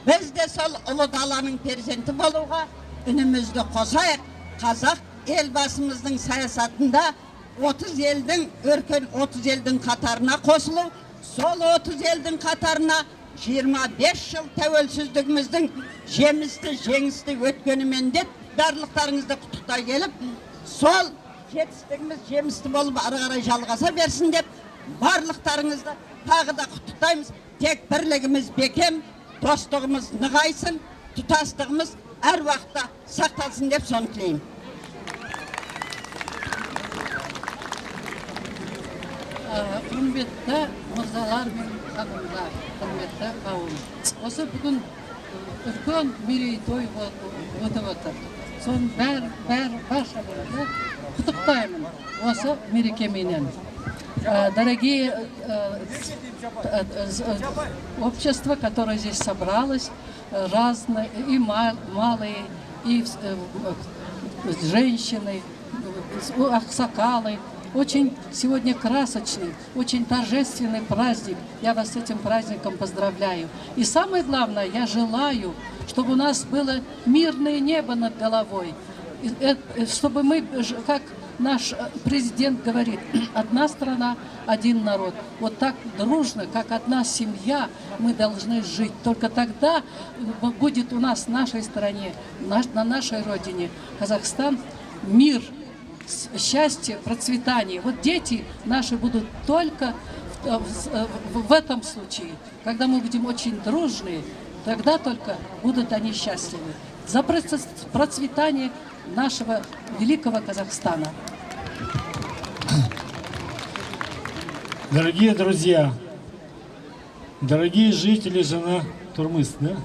биз да сол Улу Даланын перзенти болууга үнюмюздю косайык. Казак елбасымыздын саясатында отуз элдин, ёркен отуз элдин катарына косулуп, сол отуз элдин катарына жыйырма беш жыл тевелсиздигимиздин жемисли, женгисли ётгени мен деп, барлыктарынгызды кутлуктай келип, сол жетистигимиз жемисли болуп, ары карай жалгаса берсин деп, барлыктарынгызды тагы да кутлуктаймыз. Тек бирлигимиз бекем, дослугумуз ныгайсын, тутаслыгымыз ар вакытта сакталсын деп сону тилейм. Ee, hürmetli mırzalar ve hanımlar, hürmetli kavim. Osa bugün, e, ülken mereytoy ötüp otur. Son ber, ber, barşalarını kutuktayım. Osa merekeminen. Э, дорогие, э, э, э, э, общество, которое здесь собралось, э, разные, и ма-, малые, и, э, э, женщины, э, аксакалы. Очень сегодня красочный, очень торжественный праздник. Я вас с этим праздником поздравляю. И самое главное, я желаю, чтобы у нас было мирное небо над головой. И, э, э, чтобы мы, ж-, как наш, э, президент говорит, одна страна, один народ. Вот так дружно, как одна семья, мы должны жить. Только тогда, э, бу-, будет у нас в нашей стране, наш-, на нашей родине, Казахстан, мир, с-, счастье, процветание. Вот дети наши будут только в, э, в, э, в, в этом случае. Когда мы будем очень дружны, тогда только будут они счастливы. За проц-, процветание нашего великого Казахстана. Дорогие друзья, дорогие жители Жана Турмыс, да?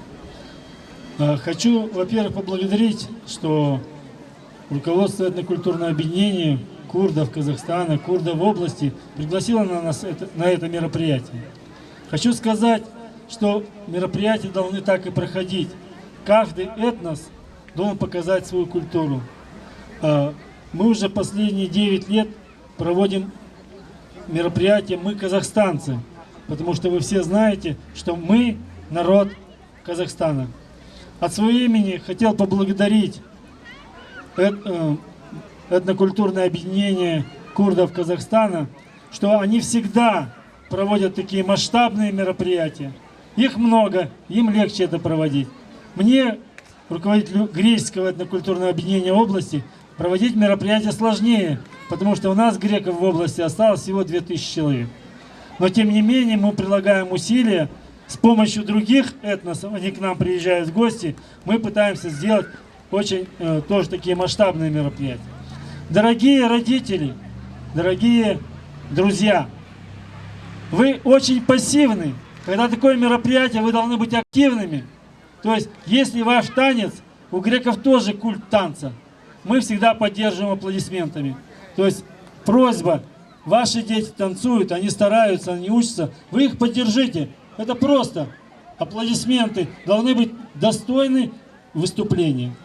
А, хочу, во-первых, поблагодарить, что руководство этнокультурного объединения курдов Казахстана, курдов области пригласило на нас это, на это мероприятие. Хочу сказать, что мероприятия должны так и проходить. Каждый этнос должен показать свою культуру. А, мы уже последние девять лет проводим мероприятия «Мы казахстанцы», потому что вы все знаете, что мы народ Казахстана. От своего имени хотел поблагодарить эт-, э, этнокультурное объединение курдов Казахстана, что они всегда проводят такие масштабные мероприятия. Их много, им легче это проводить. Мне, руководителю Греческого этнокультурного объединения области, проводить мероприятия сложнее, потому что у нас греков в области осталось всего две тысячи человек. Но тем не менее мы прилагаем усилия, с помощью других этносов, они к нам приезжают в гости, мы пытаемся сделать очень, э, тоже такие масштабные мероприятия. Дорогие родители, дорогие друзья, вы очень пассивны. Когда такое мероприятие, вы должны быть активными. То есть, если ваш танец, у греков тоже культ танца, мы всегда поддерживаем аплодисментами. То есть, просьба, ваши дети танцуют, они стараются, они учатся, вы их поддержите. Это просто. Аплодисменты должны быть достойны выступления.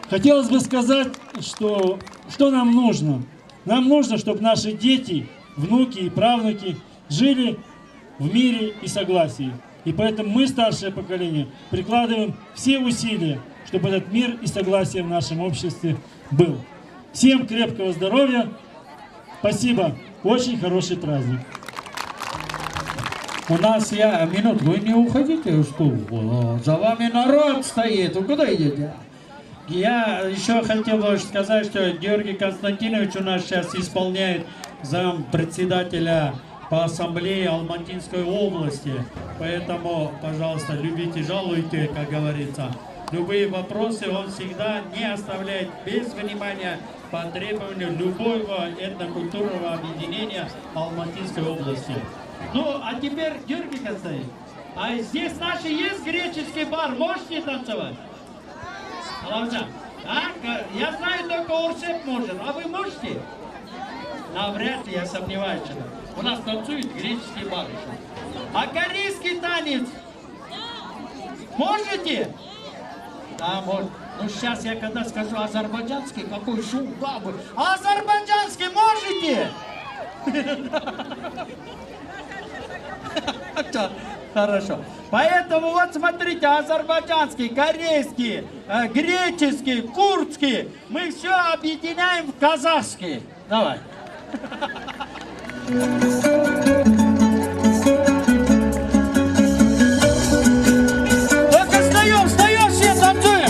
Хотелось бы сказать, что, что нам нужно. Нам нужно, чтобы наши дети, внуки и правнуки жили в мире и согласии. И поэтому мы, старшее поколение, прикладываем все усилия, чтобы этот мир и согласие в нашем обществе был. Всем крепкого здоровья. Спасибо. Очень хороший праздник. У нас, я, минутку, вы не уходите, что? О, за вами народ стоит, вы куда идете? Я ещё хотел бы сказать, что Георгий Константинович у нас сейчас исполняет зампредседателя по ассамблее Алматинской области. Поэтому, пожалуйста, любите, жалуйте, как говорится. Любые вопросы он всегда не оставляет без внимания по требованию любого этнокультурного объединения Алматинской области. Ну, а теперь, Георгий Константинович, а здесь наши есть греческий бар, можете танцевать? Алавджан, а? Ка-, я знаю, только Оршеп может. А вы можете? Навряд ли, я сомневаюсь, что у нас танцует греческий бар ещё. А корейский танец? Можете? Да, может. Ну, сейчас я когда скажу азербайджанский, какой шум, бабы. Азербайджанский можете? Хорошо. Поэтому вот смотрите, азербайджанский, корейский, э, греческий, курдский, мы всё объединяем в казахский. Давай. Только встаём, встаём все, танцуем.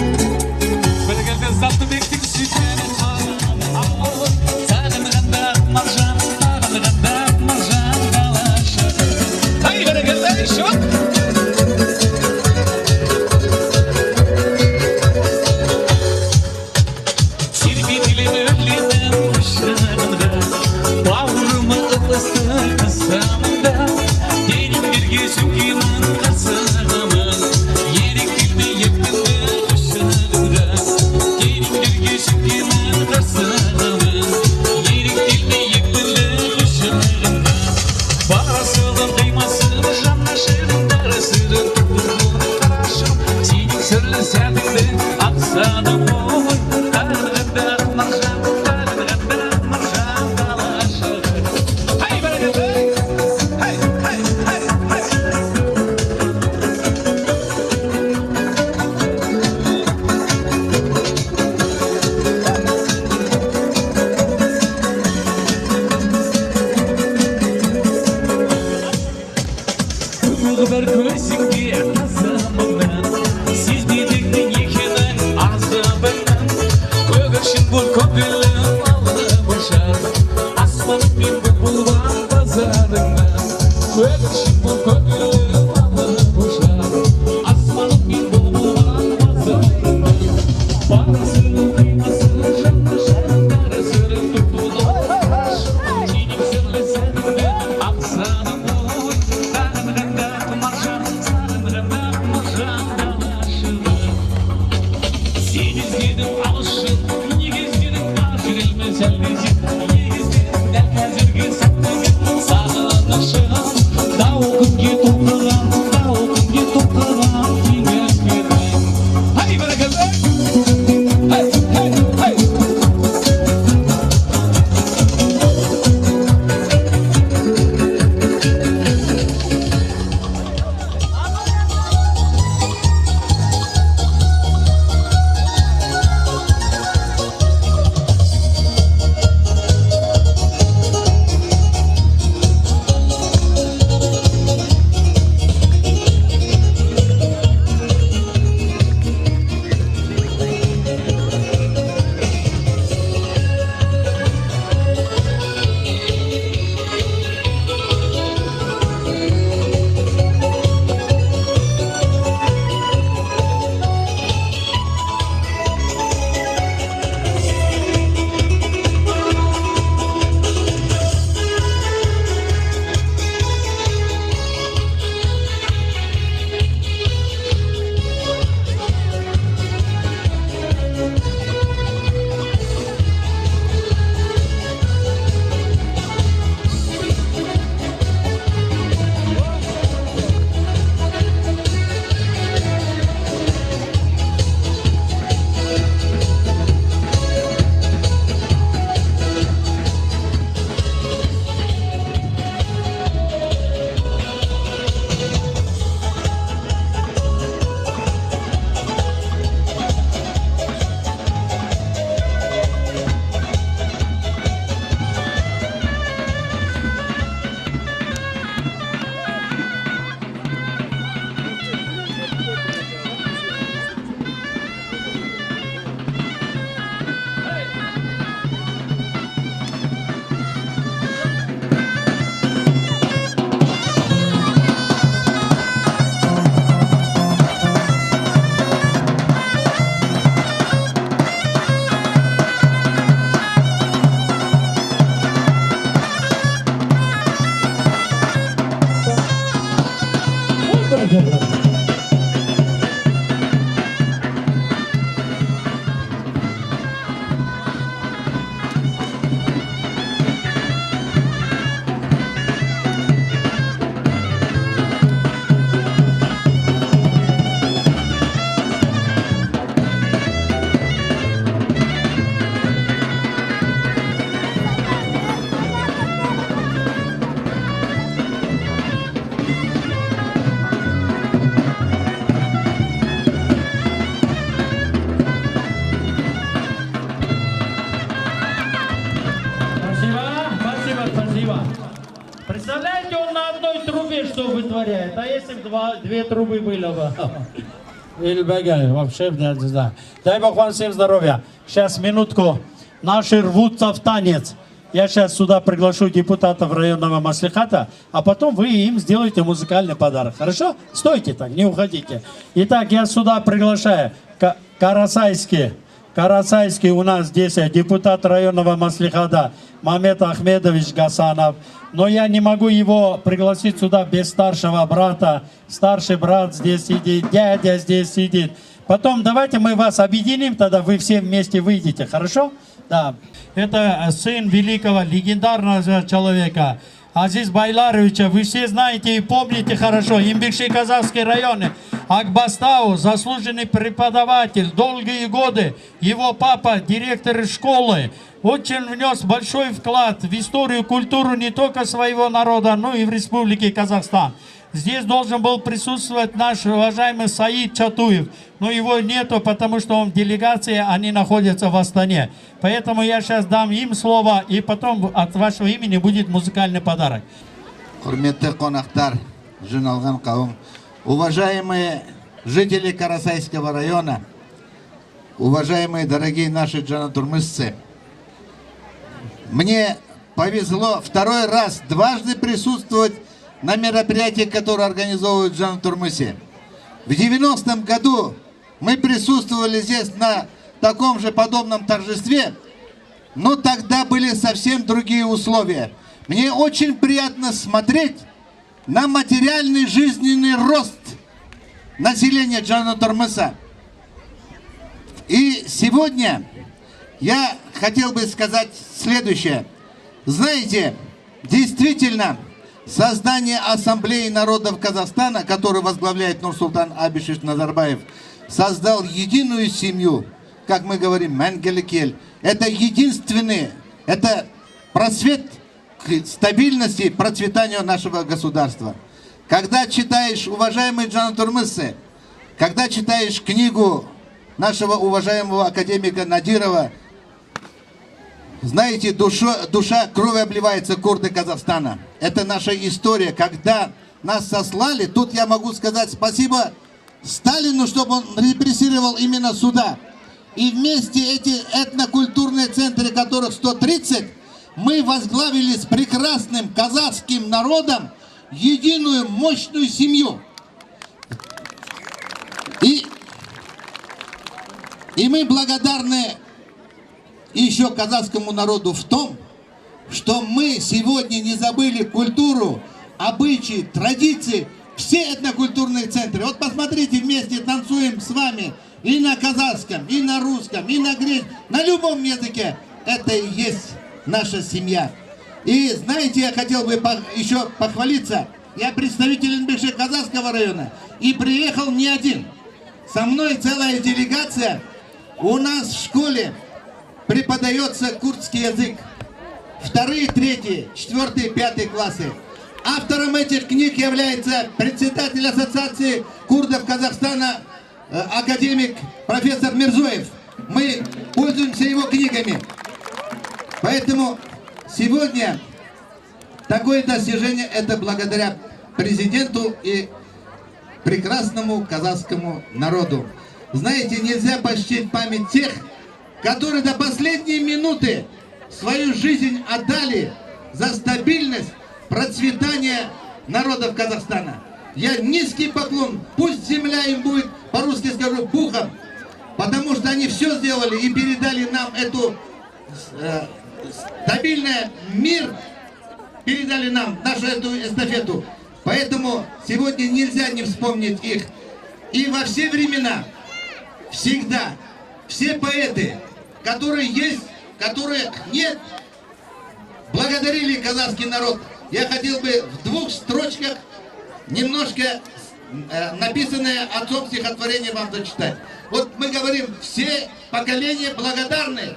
Что вытворяет? А если бы два, две трубы было бы? Или бегали, вообще, да, да, да. Дай Бог вам всем здоровья. Сейчас, минутку. Наши рвутся в танец. Я сейчас сюда приглашу депутатов районного маслихата, а потом вы им сделаете музыкальный подарок. Хорошо? Стойте так, не уходите. Итак, я сюда приглашаю Ка- Карасайский. Карасайский у нас здесь, э, депутат районного маслихата Мамед Ахмедович Гасанов. Но я не могу его пригласить сюда без старшего брата. Старший брат здесь сидит, дядя здесь сидит. Потом давайте мы вас объединим, тогда вы все вместе выйдете, хорошо? Да. Это, э, сын великого, легендарного человека, Азиз Байларовича. Вы все знаете и помните хорошо. Имбикши казахский район. Акбастау, заслуженный преподаватель, долгие годы. Его папа, директор школы. Очень внес большой вклад в историю, культуру не только своего народа, но и в Республике Казахстан. Здесь должен был присутствовать наш уважаемый Саид Чатуев, но его нету, потому что он в делегации, они находятся в Астане. Поэтому я сейчас дам им слово, и потом от вашего имени будет музыкальный подарок. Hürmetli konaklar, jin algan qawm. Уважаемые жители Карасайского района, уважаемые дорогие наши джанатурмысцы, мне повезло второй раз дважды присутствовать на мероприятии, которое организовывают в Джанатурмысе. В девяностом году мы присутствовали здесь на таком же подобном торжестве, но тогда были совсем другие условия. Мне очень приятно смотреть на материальный жизненный рост населения Джанатурмыса. И сегодня я хотел бы сказать следующее. Знаете, действительно, создание Ассамблеи народов Казахстана, который возглавляет Нурсултан Абишевич Назарбаев, создал единую семью, как мы говорим, Менгеликель. Это единственный, это просвет к стабильности и процветанию нашего государства. Когда читаешь, уважаемые джанатурмысы, когда читаешь книгу нашего уважаемого академика Надирова, знаете, душа, душа крови обливается, курды Казахстана. Это наша история. Когда нас сослали, тут я могу сказать спасибо Сталину, чтобы он репрессировал именно сюда. И вместе эти этнокультурные центры, которых сто тридцать, мы возглавили с прекрасным казахским народом единую мощную семью. И, и мы благодарны еще казахскому народу в том, что мы сегодня не забыли культуру, обычаи, традиции, все этнокультурные центры. Вот посмотрите, вместе танцуем с вами и на казахском, и на русском, и на греч, на любом языке. Это и есть наша семья. И знаете, я хотел бы по- еще похвалиться. Я представитель Инбекши казахского района и приехал не один. Со мной целая делегация. У нас в школе преподается курдский язык. Вторые, третьи, четвёртые, пятые классы. Автором этих книг является председатель Ассоциации курдов Казахстана, э, академик профессор Мирзоев. Мы пользуемся его книгами. Поэтому сегодня такое достижение — это благодаря президенту и прекрасному казахскому народу. Знаете, нельзя почтить память тех, которые до последней минуты свою жизнь отдали за стабильность, процветание народов Казахстана. Я низкий поклон, пусть земля им будет, по-русски скажу, пухом, потому что они все сделали и передали нам эту э, стабильный мир, передали нам нашу эту эстафету. Поэтому сегодня нельзя не вспомнить их. И во все времена, всегда, все поэты, которые есть, которых нет, благодарили казахский народ. Я хотел бы в двух строчках немножко, э, написанное отцом стихотворение вам зачитать. Вот мы говорим, все поколения благодарны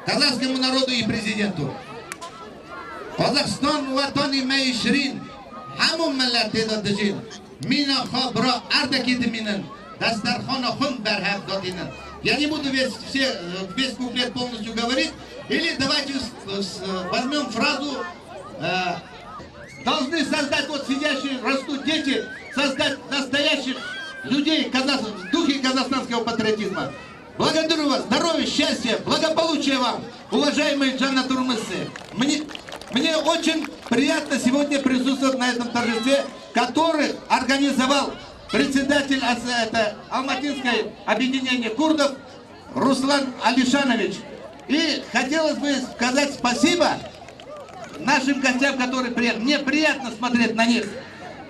казахскому народу и президенту. Казахстан ватани me şirin, hemû millet tê de dijîn. Mîna xwe bira erdekî dimînin, desterxana xwe berhev datînin. Yani bu da весь, все, весь куплет полностью говорит. Или давайте с- с- возьмем фразу, э, Должны создать, вот сидящие, растут дети, создать настоящих людей казах-, в духе казахстанского патриотизма. Благодарю вас. Здоровья, счастья, благополучия вам, уважаемые джаннатурмыссы. Мне, мне очень приятно сегодня присутствовать на этом торжестве, который организовал председатель ас-, это, Алматинское объединение курдов Руслан Алишанович. И хотелось бы сказать спасибо нашим гостям, которые приехали. Мне приятно смотреть на них.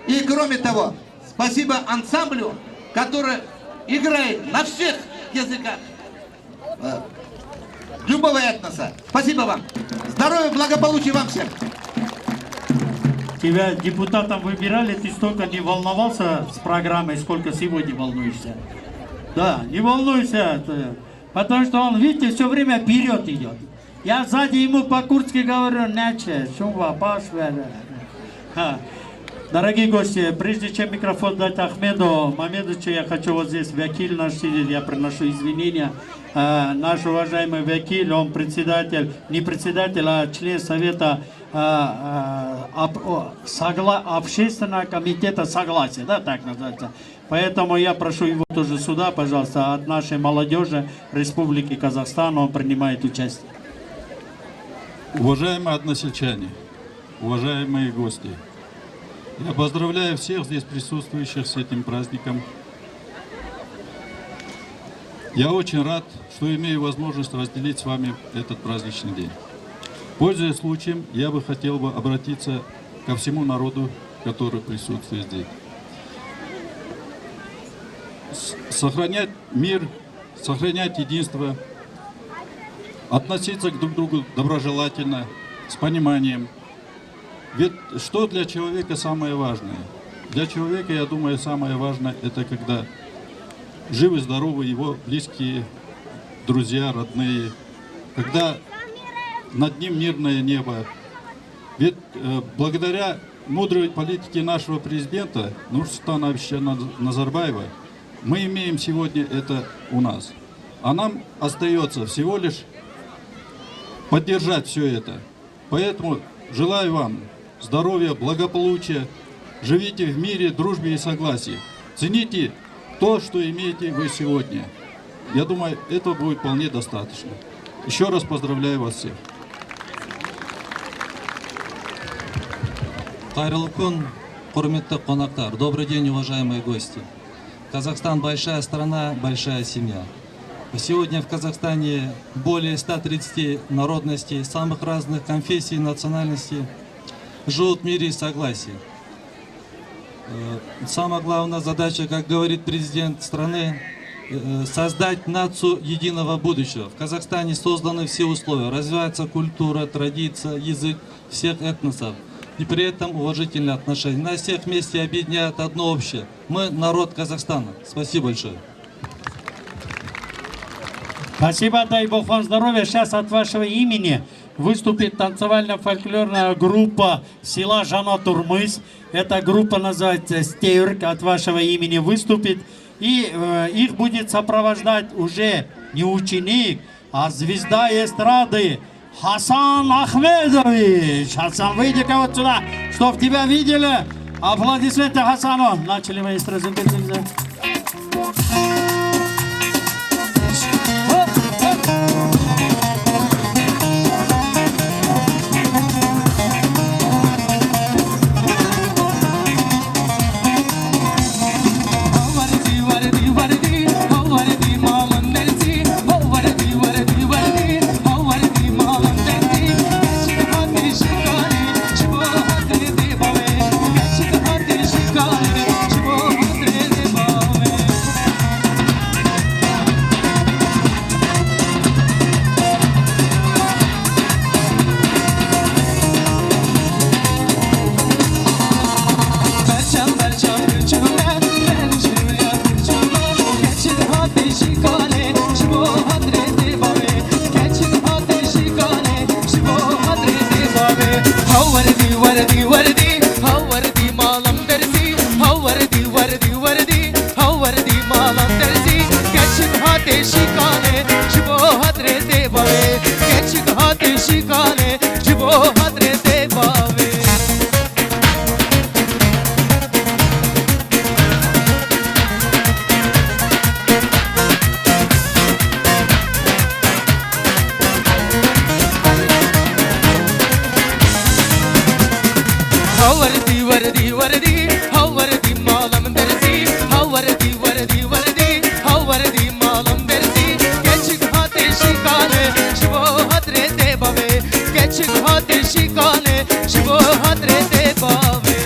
И кроме того, спасибо ансамблю, который играет на всех языках, э, любого этноса. Спасибо вам. Здоровья, благополучия вам всем. Тебя депутатом выбирали, ты столько не волновался с программой, сколько сегодня волнуешься. Да, не волнуйся, это, потому что он, видите, все время вперед идет. Я сзади ему по-курдски говорю: «Нече, шумба, паш вер». Ха. Дорогие гости, прежде чем микрофон дать Ахмеду Мамедовичу, я хочу, вот здесь векиль наш сидит, я приношу извинения. Э, наш уважаемый векиль, он председатель, не председатель, а член совета, э, э, об-, о, согла-, общественного комитета согласия, да, так называется. Поэтому я прошу его тоже сюда, пожалуйста, от нашей молодежи Республики Казахстан он принимает участие. Уважаемые односельчане, уважаемые гости, я поздравляю всех здесь присутствующих с этим праздником. Я очень рад, что имею возможность разделить с вами этот праздничный день. Пользуясь случаем, я бы хотел бы обратиться ко всему народу, который присутствует здесь. С-, сохранять мир, сохранять единство, относиться к друг другу доброжелательно, с пониманием. Ведь что для человека самое важное? Для человека, я думаю, самое важное — это когда живы-здоровы его близкие, друзья, родные, когда над ним мирное небо. Ведь, э, благодаря мудрой политике нашего президента Нурсултановича Наз-, Назарбаева мы имеем сегодня это у нас. А нам остаётся всего лишь поддержать всё это. Поэтому желаю вам здоровья, благополучия. Живите в мире, дружбе и согласии. Цените то, что имеете вы сегодня. Я думаю, этого будет вполне достаточно. Ещё раз поздравляю вас всех. Кайрылгын, hürmetli qonaqlar. Добрый день, уважаемые гости. Казахстан — большая страна, большая семья. Сегодня в Казахстане более ста тридцати народностей, самых разных конфессий и национальностей живут в мире и согласии. Э, самая главная задача, как говорит президент страны, э, создать нацию единого будущего. В Казахстане созданы все условия. Развивается культура, традиция, язык всех этносов. И при этом уважительные отношения. Нас всех вместе объединяет одно общее. Мы народ Казахстана. Спасибо большое. Спасибо, дай бог вам здоровья. Сейчас от вашего имени выступит танцевально-фольклорная группа села Жанатурмыс. Эта группа называется «Стеврк», от вашего имени выступит. И, э, их будет сопровождать уже не ученик, а звезда эстрады Хасан Ахмедович. Хасан, выйди-ка вот сюда, чтоб тебя видели. Аплодисменты Хасану. Начали, маэстро, зингир-зингза. Werdî, ha werdî mala min derzî, ha werdî, werdî, werdî, ha werdî mala min derzî. Keçik hate şikane, ji bo hatirê tê bavê. Keçik hate şikane, ji bo hatirê tê bavê.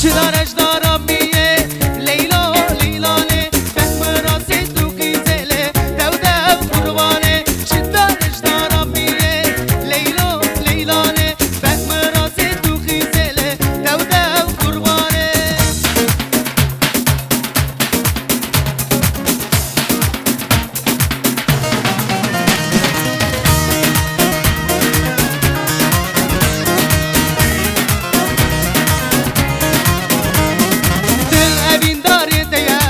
Çi dare ji dara bîyê, Leyla, Leylanê, beh mirasê tu xîzêlê, dew dew qurbanê, çi dare ji dara bîyê, Leyla, Leylanê, beh mirasê tu xîzêlê, dew dew qurbanê. Dil evîndarê te ye,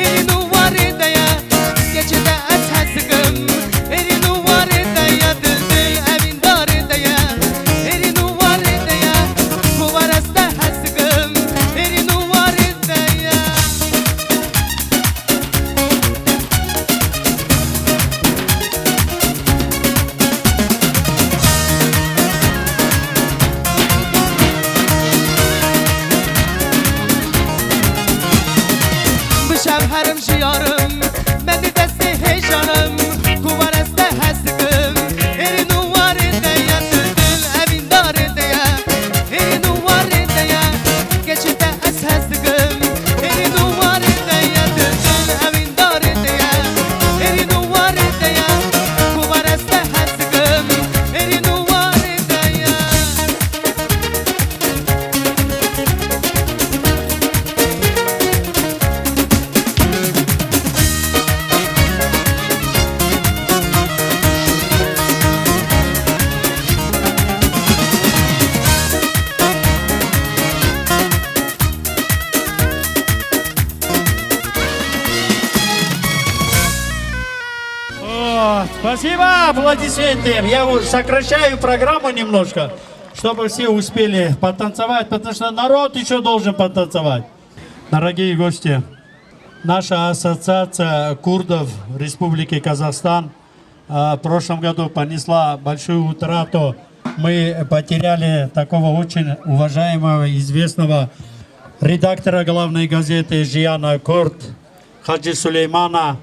êrîn û warê te ye. Keçê te ez hez dikim, êrîn û warê te ye. Dil, dil evîndarê te ye, êrîn û warê te ye. Ku war ez te hez dikim, êrîn û warê te ye. Bi şev herim ji yarim, me di destê hêjarim, ku war ez te hez dikim, êrîn û warê te ye, dil, dil evîndarê te ye, êrîn û warê te ye. Keçê te ez hez dikim, êrîn û warê te ye, dil, dil evîndarê te ye, êrîn û warê te ye, ku war ez te hez dikim, êrîn û warê te ye. О, спасибо, аплодисменты. Я вот сокращаю программу немножко, чтобы все успели потанцевать, потому что народ еще должен потанцевать. Дорогие гости, наша ассоциация курдов Республики Казахстан, а, в прошлом году понесла большую утрату. Мы потеряли такого очень уважаемого, известного редактора главной газеты «Жияна Курд» Хаджи Сулеймана,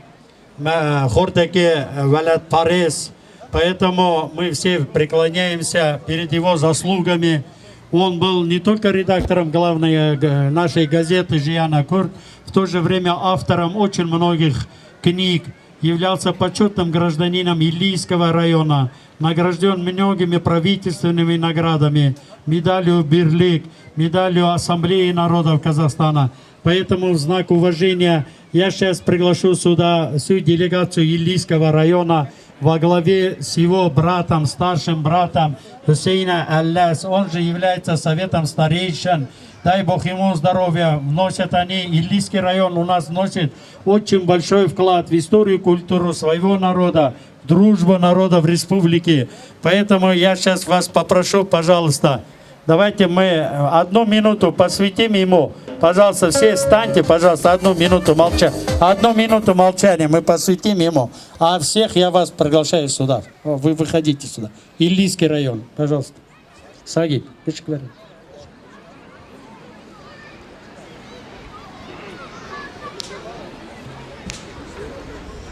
м-, э, Хортеки, э, Велет Парес. Поэтому мы все преклоняемся перед его заслугами. Он был не только редактором главной, э, г-, нашей газеты «Жияна Курд», в то же время автором очень многих книг, являлся почётным гражданином Илийского района, награждён многими правительственными наградами, медалью «Бирлик», медалью Ассамблеи народов Казахстана. Поэтому в знак уважения я сейчас приглашу сюда всю делегацию Илийского района во главе с его братом, старшим братом Хусейна Аллас. Он же является советом старейшин. Дай Бог ему здоровья. Вносят они, Илийский район у нас вносит очень большой вклад в историю, культуру своего народа, дружбу народов республики. Поэтому я сейчас вас попрошу, пожалуйста, давайте мы, э, одну минуту посвятим ему. Пожалуйста, все встаньте, пожалуйста, одну минуту молча-, одну минуту молчания мы посвятим ему. А всех я вас приглашаю сюда. Вы выходите сюда. Илийский район, пожалуйста. Саги, пишквер.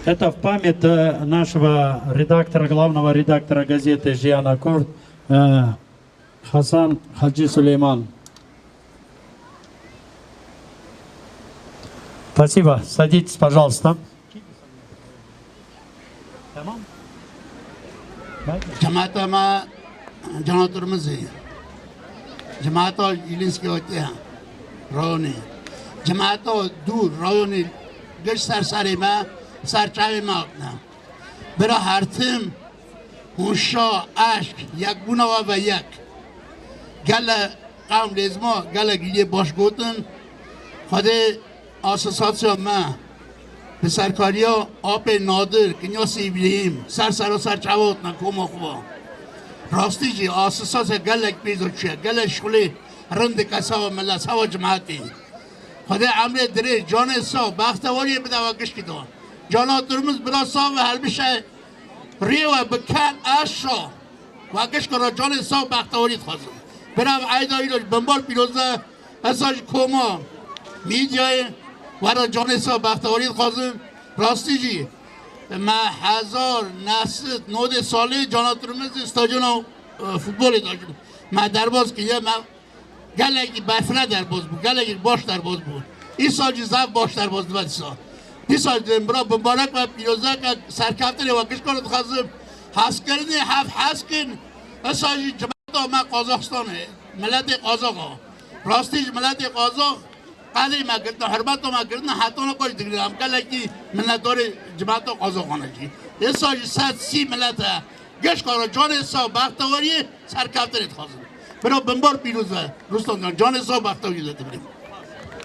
Это в память, э, нашего редактора, главного редактора газеты «Жияна Курд», э, Хасан Хаджи Сулейман. Спасибо. Садитесь, пожалуйста. Cemaeta me Cana Tirmizî, cemaeta Îlînskî Otiya, rayonê, cemaeta dûr rayonê giş ser serê me, ser çavê me hatine. Bira her tim hûn şa, eşk, yekbûna we ve yek. Gele qewm lêzma, gelek liyê baş gotin. Xwedê Asosîasya me bi serkariya Apê Nadir, Kinyasê Îbrahîm, ser sera ser çava hatine koma xwe. Rastî jî asosîasya gelek pêz çûye, gelek şixulê rind dike seba milet, seba cimetê. Xwedê emrê dirêj, canê sax, bextewariyê bide we gişkî de. Cana Turmiz bira sax ve helbişe rê we bi ken eşa. We gişka re canê sax, bextewarî dixwazim. Bira ev eyda îro ji binbar pîroz e, esa ji koma mîdyayê we re canê sax, bextewarî dixwazim. Rastî jî me hezar neh sed nodê salê Cana Turmiz stadyona, e, futbolê de me derbas kiriye. Me Gelekî berfireh derbas bû, gelekî baş derbas bû. Îsal jî zaf baş derbas dibe dîsa. Dîsa jî dibên bira, bimbarek be, pîrozeke serkeftinê we gişka re dixwazim. Hezkirinê hev hez kin. Îsal jî cimeta me Qazaxistanê, miletê Qazax a. Rastî jî miletê Qazax qedrê me girtine, hurmeta me girtine, heta niha jî digirîne. Em gelekî minnetdarê cimeta Qazaxan e jî. Îsal jî sed sî milet e. Gişka re canê sax, bextewariyê serkeftinê dixwazim. Bira bimbar pîroz e, Ruslan can. Canê sax, bextewariyê de dibirim.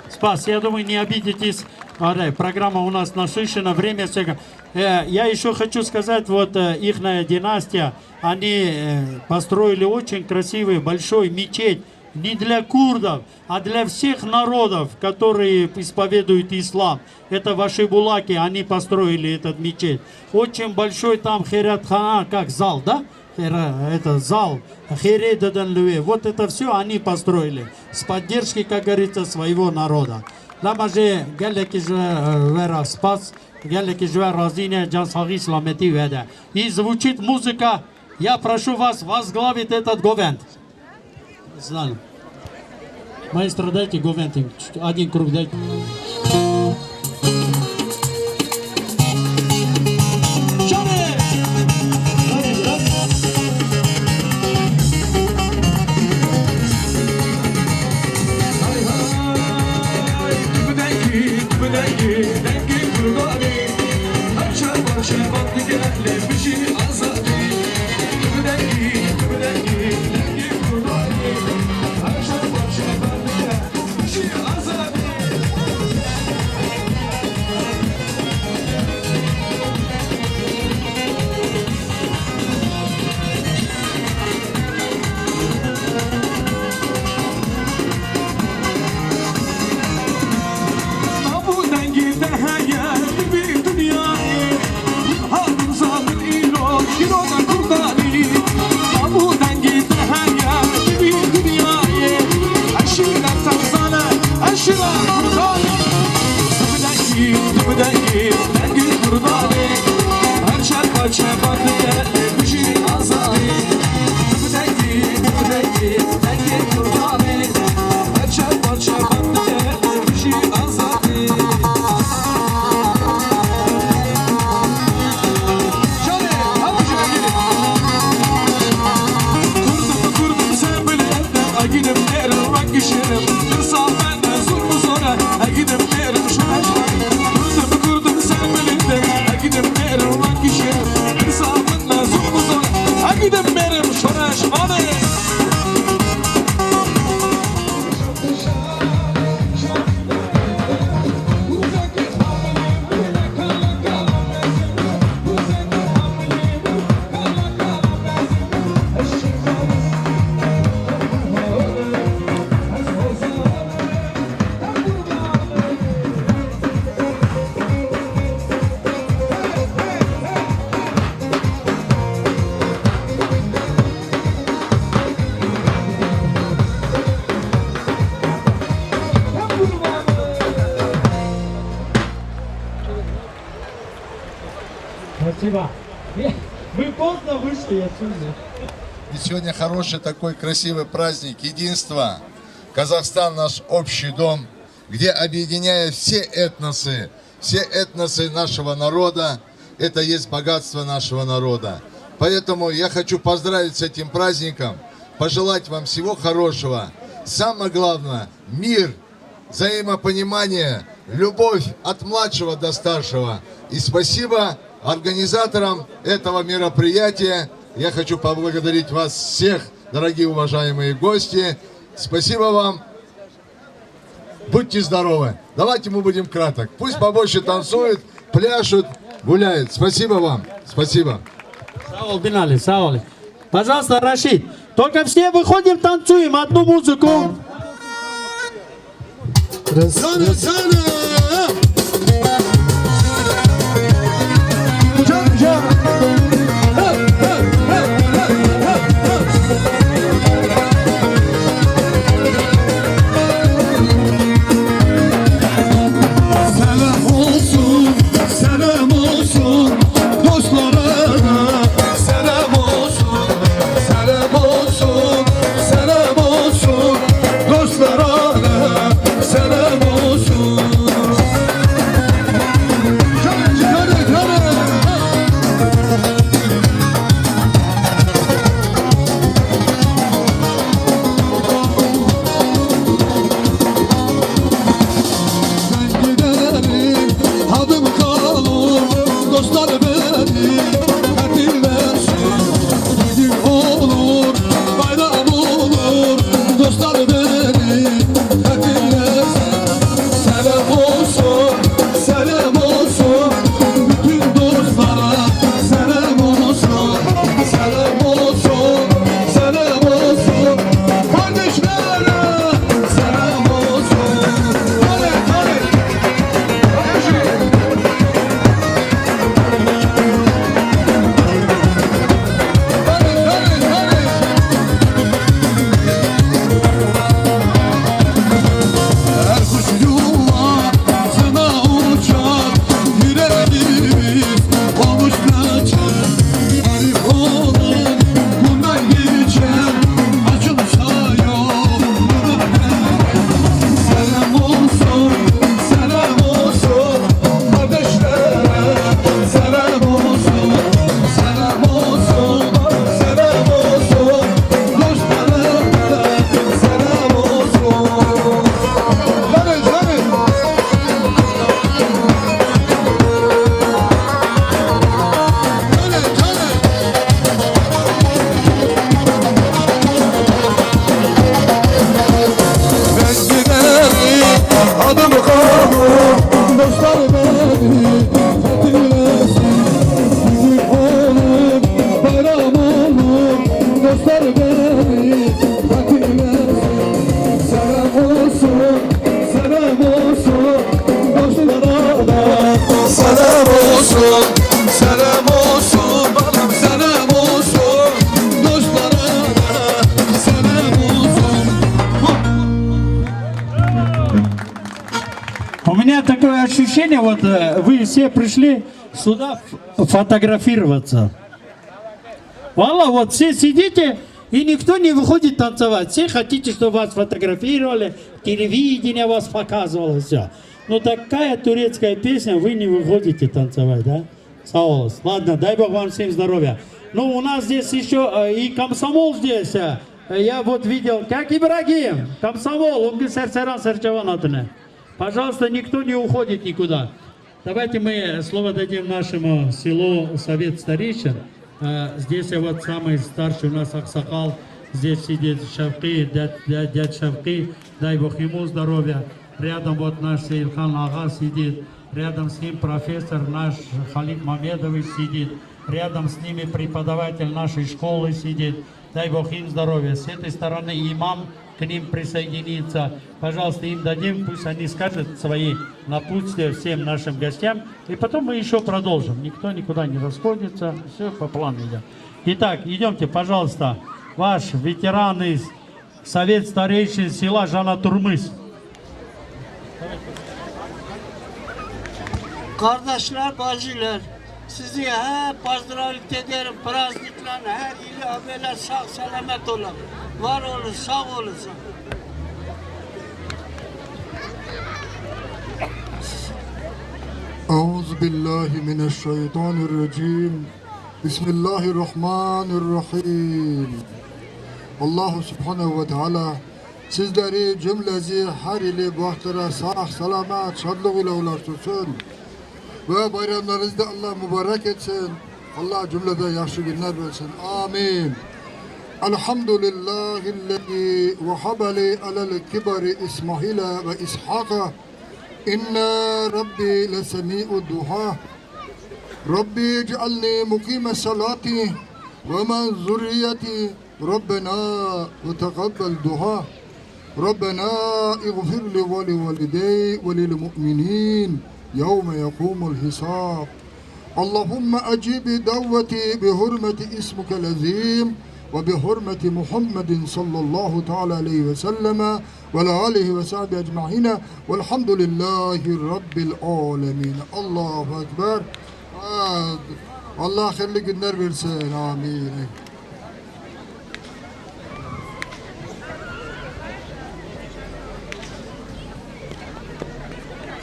Спасибо, я думаю, не обидитесь. Программа у нас насыщена, время всегда. Э, я еще хочу сказать, вот э, ихняя династия, они э, построили очень красивый большой мечеть не для курдов, а для всех народов, которые исповедуют ислам. Это ваши булаки, они построили этот мечеть. Очень большой там хейратхана, как зал, да? Хейра-, это зал. Хейрê didin li wê. Вот это все они построили. С поддержки, как говорится, своего народа. Lama jê gelekî ji we re spas, gelekî ji we razî ne, can saxî selametî we de. И звучит музыка, я прошу вас возглавить этот говент. Знаю. Маэстро, дайте говент им, один круг дайте. Спасибо. Вы поздно вышли отсюда. И сегодня хороший такой красивый праздник единства. Казахстан — наш общий дом, где объединяют все этносы, все этносы нашего народа. Это есть богатство нашего народа. Поэтому я хочу поздравить с этим праздником, пожелать вам всего хорошего. Самое главное — мир, взаимопонимание, любовь от младшего до старшего. И спасибо организаторам этого мероприятия. Я хочу поблагодарить вас всех, дорогие уважаемые гости. Спасибо вам. Будьте здоровы. Давайте мы будем краток. Пусть побольше танцуют, пляшут, гуляют. Спасибо вам. Спасибо. Sağ ol Binali, sağ ol. Пожалуйста, Рашид. Только все выходим, танцуем одну музыку. Sene, sene. Can, can. Selam olsun, selam olsun dostlara. Selam olsun, selam olsun, selam olsun dostlara. Selam olsun. Tabii, tabii, tabii. Ben giderim, adım kalır, dostlar beni hatırlasın. Düğün olur, bayram olur, dostlar beni hatırlasın. Selam olsun, selam olsun, bütün dostlara selam olsun, selam olsun, selam olsun, kardeşlere selam olsun. Hadi, hadi. Her kuş yuvasına uçar, yüreğimiz olmuş kaçar. Garip oldum, bundan geçer, açılsa yolunu. Selam olsun, selam olsun. Kardeşlere selam olsun, selam olsun, selam olsun. Dostlara selam olsun. Hadi, hadi. Hadi, hadi. Ben giderim, adım kalır, dostlar beni hatırlasın. Düğün olur, bayram olur, dostlar beni hatırlasın. Selam olsun, selam olsun, dostlara da. Selam olsun, selam olsun, balam selam olsun, dostlara da selam olsun. У меня такое ощущение, вот э, вы все пришли сюда ф- фотографироваться. Валла, вот все сидите, и никто не выходит танцевать. Все хотите, чтобы вас фотографировали, телевидение вас показывало, все. Ну такая турецкая песня, вы не выходите танцевать, да? Sağ olasın. Ладно, дай Бог вам всем здоровья. Ну, у нас здесь еще э, и комсомол здесь. Э, я вот видел, как Ибрагим, комсомол, он говорит, Серсеран, Серчаван атыны. Пожалуйста, никто не уходит никуда. Давайте мы слово дадим нашему селу Совет старейшин. Э, Здесь вот самый старший у нас аксакал. Здесь сидит Шавки, дед, дед, дед Шавки. Дай Бог ему здоровья. Рядом вот наш Сейлхан Ага сидит. Рядом с ним профессор наш Халид Мамедович сидит. Рядом с ними преподаватель нашей школы сидит. Дай Бог им здоровья. С этой стороны имам к ним присоединится. Пожалуйста, им дадим, пусть они скажут свои напутствия всем нашим гостям. И потом мы еще продолжим. Никто никуда не расходится. Все по плану идет. Итак, идемте, пожалуйста. Ваш ветеран из Совет старейшин села Жанатурмыс. Kardeşler, bacılar, sizi hep pozdravit ederim. Praznikle her yıl böyle sağ selamet olun. Var olun, sağ olun. أعوذ بالله من الشيطان الرجيم. بسم الله الرحمن الرحيم. Allahu Subhanehu ve Teala sizleri cümlezi her ile bahtara sağ, selamet, şadlık ile ulaştırsın. Ve bayramlarınızı da Allah mübarek etsin. Allah cümlede yaxşı günler versin. Amin. Elhamdülillahillezî vehebe li alel kibari İsmaila ve İshaka. İnne Rabbi lesemi'u duha. Rabbi ec'alni mukime salati ve men zurriyeti. Rabbena ve teqabbel duha. ربنا اغفر لي ولوالدي وللمؤمنين يوم يقوم الحساب. اللهم أجب دعوتي بحرمة اسمك العظيم وبحرمة محمد صلى الله تعالى عليه وسلم وعلى آله وصحبه أجمعين والحمد لله رب العالمين. Allahu Ekber. Allah hayırlı günler versin. Amin.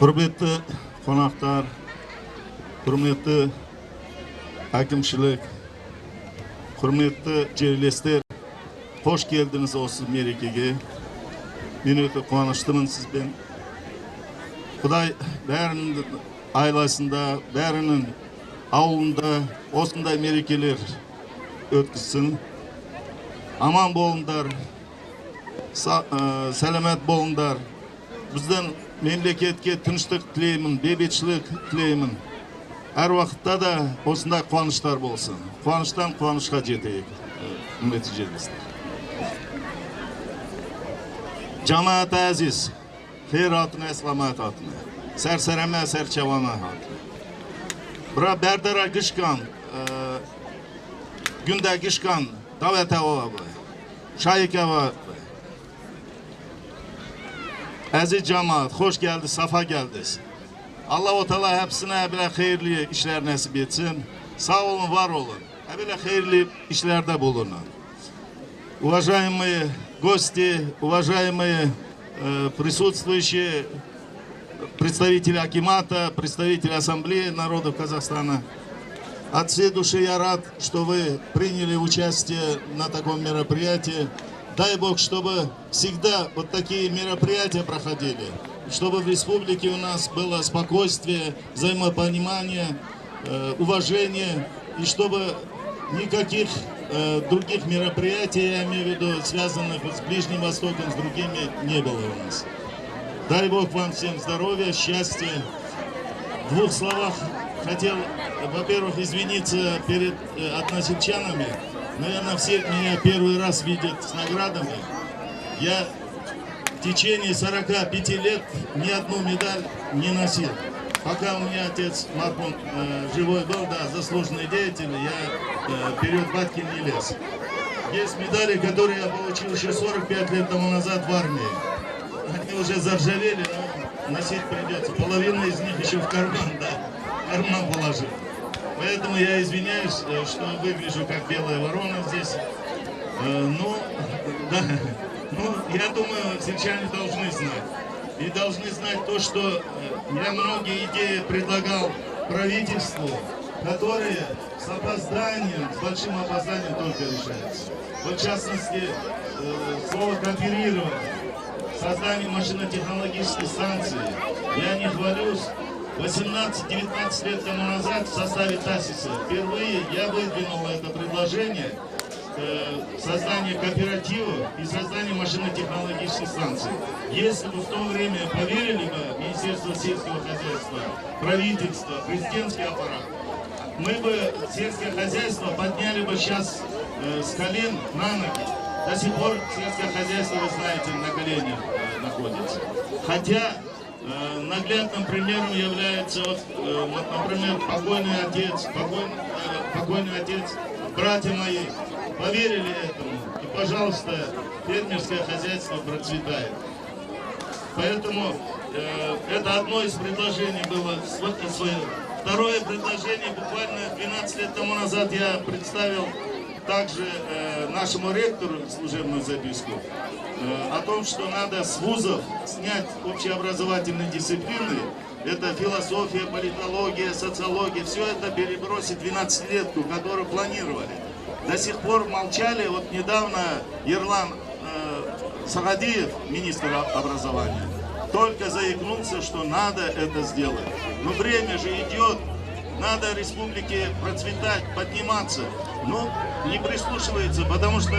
Hürmetli konaklar, hürmetli hakimçilik, hürmetli cellesler, hoş geldiniz olsun merekege. Minnet kuanıştımın sizden. Kuday berinin ailesinde, berinin avlunda olsun da merekeler ötküsün. Aman bolundar, sa-, e, selamet bolundar. Bizden memleketke tinçlik tileyim, bebeçlik tileyim. Her vakıtta da olsun da kuanışlar bolsun. Kuanıştan kuanışa ceteyik, e, neticemizde. Cemaat aziz, xeyr hatine, selamet hatine. Ser sereme, ser çevame hatine. Bira berdera gişkan, e, günde gişkan, davete ava be. Şayike ava be. Aziz cemaat, hoş geldiniz, safa geldiniz. Allahu Teala hepsine böyle hayırlı işler nasip etsin. Sağ olun, var olun. Böyle hayırlı işlerde bulunun. Уважаемые гости, уважаемые, э, присутствующие, представители акимата, представители Ассамблеи народов Казахстана. От всей души я рад, что вы приняли участие на таком мероприятии. Дай Бог, чтобы всегда вот такие мероприятия проходили, чтобы в республике у нас было спокойствие, взаимопонимание, э, уважение, и чтобы никаких, э, других мероприятий, я имею в виду, связанных с Ближним Востоком, с другими, не было у нас. Дай Бог вам всем здоровья, счастья. В двух словах хотел, во-первых, извиниться перед, э, односельчанами. Наверное, все меня первый раз видят с наградами. Я в течение сорока пяти лет ни одну медаль не носил. Пока у меня отец Марпон, э, живой был, да, заслуженный деятель, я, э, вперёд батьки не лез. Есть медали, которые я получил ещё сорок пять лет тому назад в армии. Они уже заржавели, но носить придётся. Половина из них ещё в карман, да, в карман положил. Поэтому я извиняюсь, э, что выгляжу как белая ворона здесь. Э, ну, да. Ну, я думаю, сельчане должны знать. И должны знать то, что, э, я многие идеи предлагал правительству, которые с опозданием, с большим опозданием только решаются. Вот, в частности, э, слово «кооперирование», создание машинотехнологических станций. Я не хвалюсь. Восемнадцать-девятнадцать лет тому назад в составе ТАСИСа впервые я выдвинул это предложение, э, создание кооператива и создание машинотехнологических станций. Если бы в то время поверили бы Министерство сельского хозяйства, правительство, президентский аппарат, мы бы сельское хозяйство подняли бы щас, э, с колен на ноги. До сих пор сельское хозяйство, вы знаете, на коленях, э, находится. Хотя, э, наглядным примером является, вот, э, м-, например, покойный отец, покойный, э, покойный отец, братья мои поверили этому. И, пожалуйста, фермерское хозяйство процветает. Поэтому, э, это одно из предложений было сво-, своё. Второе предложение, буквально двенадцать лет тому назад я представил также, э, нашему ректору служебную записку, э, о том, что надо с вузов снять общеобразовательные дисциплины. Это философия, политология, социология. Всё это перебросить в двенадцатилетку, которую планировали. До сих пор молчали. Вот недавно Ерлан, э, Сагадиев, министр о-, образования, только заикнулся, что надо это сделать. Но время же идёт. Надо республике процветать, подниматься. Но не прислушивается, потому что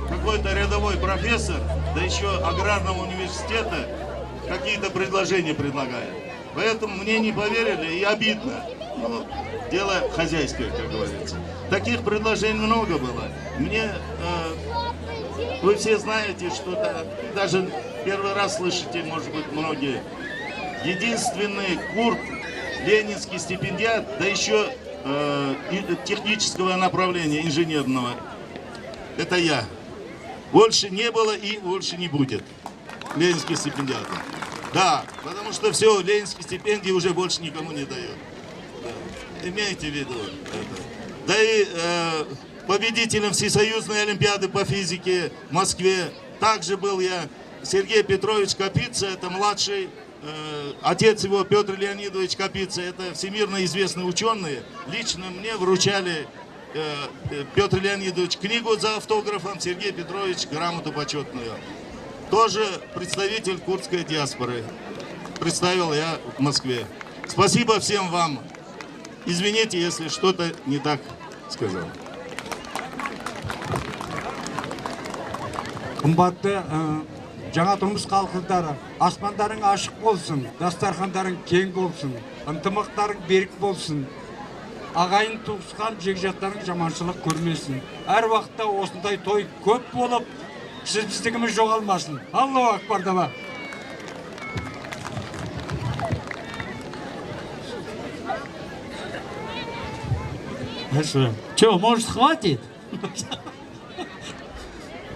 какой-то рядовой профессор, да ещё аграрного университета, какие-то предложения предлагает. Поэтому мне не поверили, и обидно. Ну, дело хозяйское, как говорится. Таких предложений много было. Мне, э, Вы все знаете, что это, даже первый раз слышите, может быть, многие. Единственный курд, ленинский стипендиат, да еще э, и- технического направления, инженерного, это я. Больше не было и больше не будет ленинских стипендиатов. Да, потому что все, ленинские стипендии уже больше никому не дают. Да. Имейте в виду это. Да и э, победителем Всесоюзной олимпиады по физике в Москве также был я. Сергей Петрович Капица, это младший, э, отец его, Петр Леонидович Капица, это всемирно известный ученый. Лично мне вручали э, э, Петр Леонидович книгу за автографом, Сергей Петрович грамоту почетную. Тоже представитель курдской диаспоры. Представил я в Москве. Спасибо всем вам. Извините, если что-то не так сказал. Qimmatli, e, Cemaat Urmus halkı, asmanların aşık olsun, dastarhanların keng olsun, ıntımakların berik olsun. Ağayın tuğskan cegcatların camançılık görmesin. Her vakıtta osundaki toy köp olup, sizsizligimiz çoğalmasın. Allahu Akbar deme. Хорошо. Чё, может, хватит?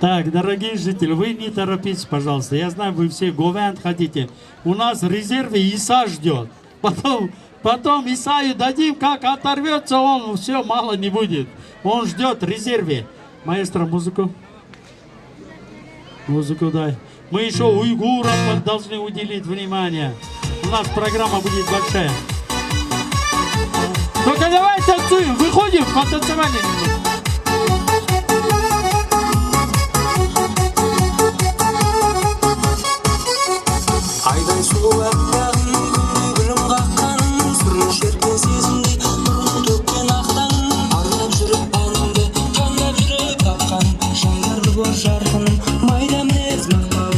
Так, дорогие жители, вы не торопитесь, пожалуйста. Я знаю, вы все говент хотите. У нас в резерве Иса ждёт. Потом, потом Исаю дадим, как оторвётся он, всё, мало не будет. Он ждёт в резерве. Маэстро, музыку. Музыку дай. Мы ещё уйгурам вот должны уделить внимание. У нас программа будет большая. Только давай танцуем, выходим, потанцевали немного. Aydan suw akkan, gülüm kakkan, sürün şerpin sezindi, durun tökken aktan, arnap jürüp anımdı, tanlap jürüp tapkan, şangarlı gor şarkının, maydam nezmah bal,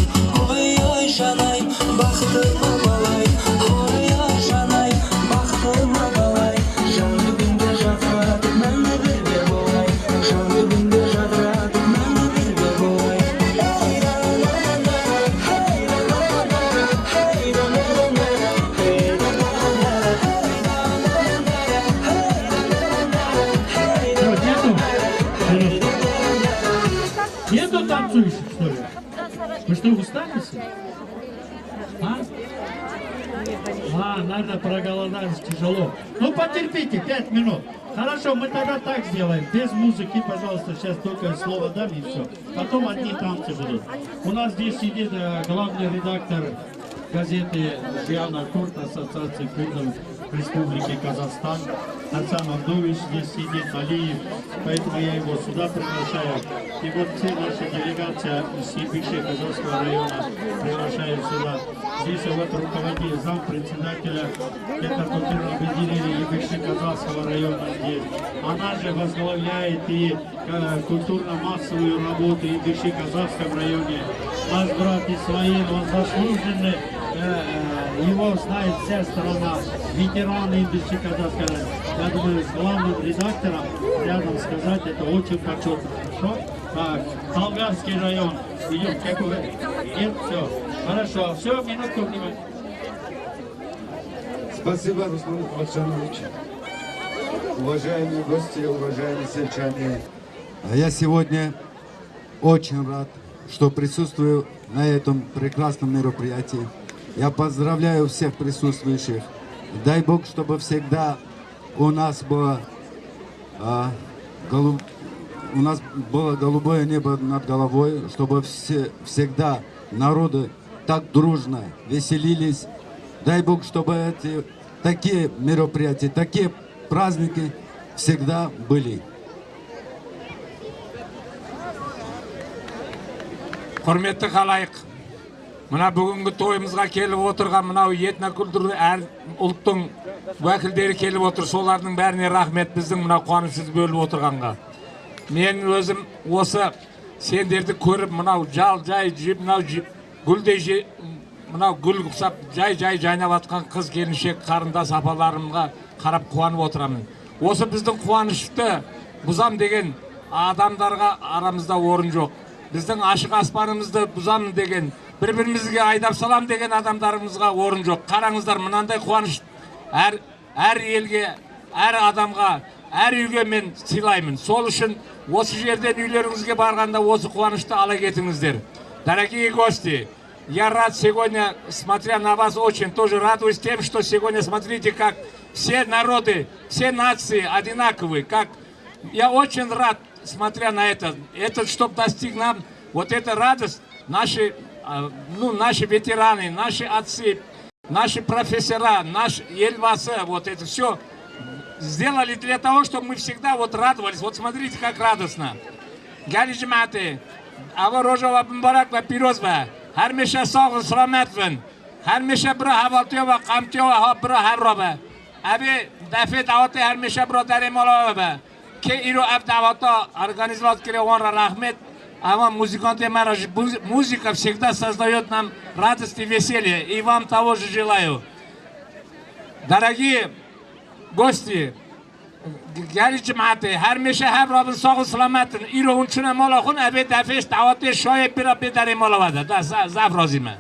oy oy şanay. Baxtıma balay, hoy aşanay, baxtıma balay. Jan dibinde jatra, men de bir bir bolay. Jan dibinde jatra, men de bir bir bolay. Всё, нету? Нету танцующих, что ли? Вы что, устали все? А? А, надо, проголодались, тяжело. Ну, потерпите, пять минут. Хорошо, мы тогда так сделаем. Без музыки, пожалуйста, сейчас только слово дам и всё. Потом одни танцы будут. У нас здесь сидит э, главный редактор газеты «Жыяна Курд», Ассоциации курдов Республики Казахстан. Хасан Абдулович здесь сидит, Алиев, поэтому я его сюда приглашаю. И вот все наша делегация из Ебикши Казахского района приглашаю сюда. Здесь вот руководитель, зампредседателя этнокультурного объединения Ебикши Казахского района здесь. Она же возглавляет и э, культурно-массовую работу Ибиши-Казахском районе. Наш брат Исмаил, он заслуженный, э, э, его знает вся страна, ветеран Ибиши-Казахского района. Я думаю, с главным редактором рядом сказать, это очень почетно, хорошо? Так, Талгарский район, идём, какой? Нет, всё, хорошо, всё, минутку внимания. Спасибо, Руслан Алшанович. Уважаемые гости, уважаемые сельчане, я сегодня очень рад, что присутствую на этом прекрасном мероприятии. Я поздравляю всех присутствующих. Дай Бог, чтобы всегда у нас было, а, голуб- у нас было голубое небо над головой, чтобы все, всегда народы так дружно веселились. Дай Бог, чтобы эти такие мероприятия, такие праздники всегда были. Hürmetli halayık, mına bugünkü toyumuzga kelip oturgan mına etnokultur er ultun vekilleri kelip otur, şolarnıñ bärine rahmet bizniñ mına quwançyz bölüp oturganğa. Men özüm osı senderdi körüp mına cal cay cip mına gül de ji Mına gül quwsap cay-cay caynap atqan qız-kelinçek, qarındaş apalarymğa qarap quwanıp oturaman. Osı bizdiñ quwanıçta buzam degen adamlarğa aramızda orun yoq. Bizden aşık asparımızda buzamın degen, birbirimizge aydap salam degen adamlarımızga orunco. Karanızlar mınanda kuanış her, her yelge, her adamga, her üge men silayımın. Soluşun, osu yerden üylerimizge barganda osu kuanışta ala getinizdir. Дорогие гости, я рад сегодня, смотря на вас, очень тоже радуюсь тем, что сегодня, смотрите, как все народы, все нации одинаковые, как я очень рад, смотря на это, это, чтоб достиг нам вот эта радость, наши, а, ну, наши ветераны, наши отцы, наши профессора, наш Елбасы, вот это все сделали для того, чтобы мы всегда вот радовались. Вот смотрите, как радостно. Gelî cemaetê, ava roja we bimubarak be, pîroz be. Her mêşe sağ ol, selamet bin. Her mêşe bira hevaltiya ve qamtiya ve ha bira her ra be. Evê defê dawetê her mêşe bira derê mala we be. Kê îro ev daweta organize kire wan ra rahmet. Ama muzikantê me ra ji bu-, muzika всегда создает нам радость и веселье. И вам того же желаю. Дорогие гости, Gelî cemaetê, her mêşe hev rabin, sağ ol, selamet in. Îro hûn çûne mala xwe, evê defê ji dawetê şayê bira bê derê mala we de. Da, za-, zaf razî me.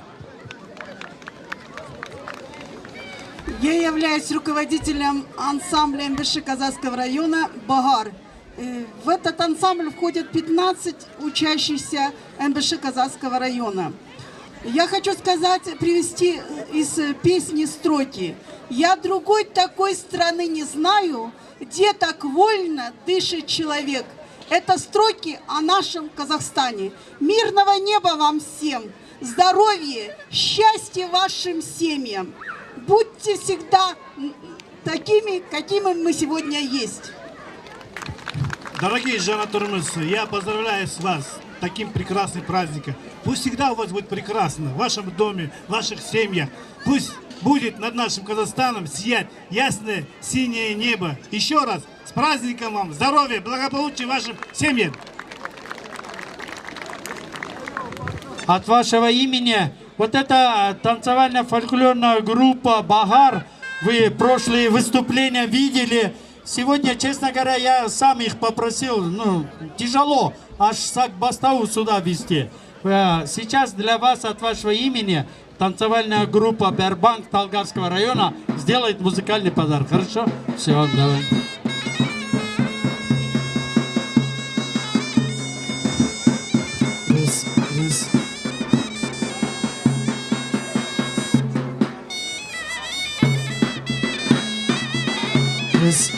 Я являюсь руководителем ансамбля М Б Ш Казацкого района «Багар». Э, в этот ансамбль входят пятнадцать учащихся М Б Ш Казацкого района. Я хочу сказать, привести из песни строки. Я другой такой страны не знаю, где так вольно дышит человек. Это строки о нашем Казахстане. Мирного неба вам всем, здоровья, счастья вашим семьям. Будьте всегда такими, какими мы сегодня есть. Дорогие жанатурмыс, я поздравляю с вас с таким прекрасным праздником. Пусть всегда у вас будет прекрасно, в вашем доме, в ваших семьях. Пусть будет над нашим Казахстаном сиять ясное синее небо. Еще раз, с праздником вам, здоровья, благополучия вашим семьям. От вашего имени вот эта, э, танцевальная фольклорная группа «Багар», вы прошлые выступления видели. Сегодня, честно говоря, я сам их попросил, ну, тяжело, аж Сакбастау сюда везти. Э, сейчас для вас от вашего имени танцевальная группа «Бербанк» Талгарского района сделает музыкальный подарок. Хорошо? Всё, давай. Раз, раз. Раз.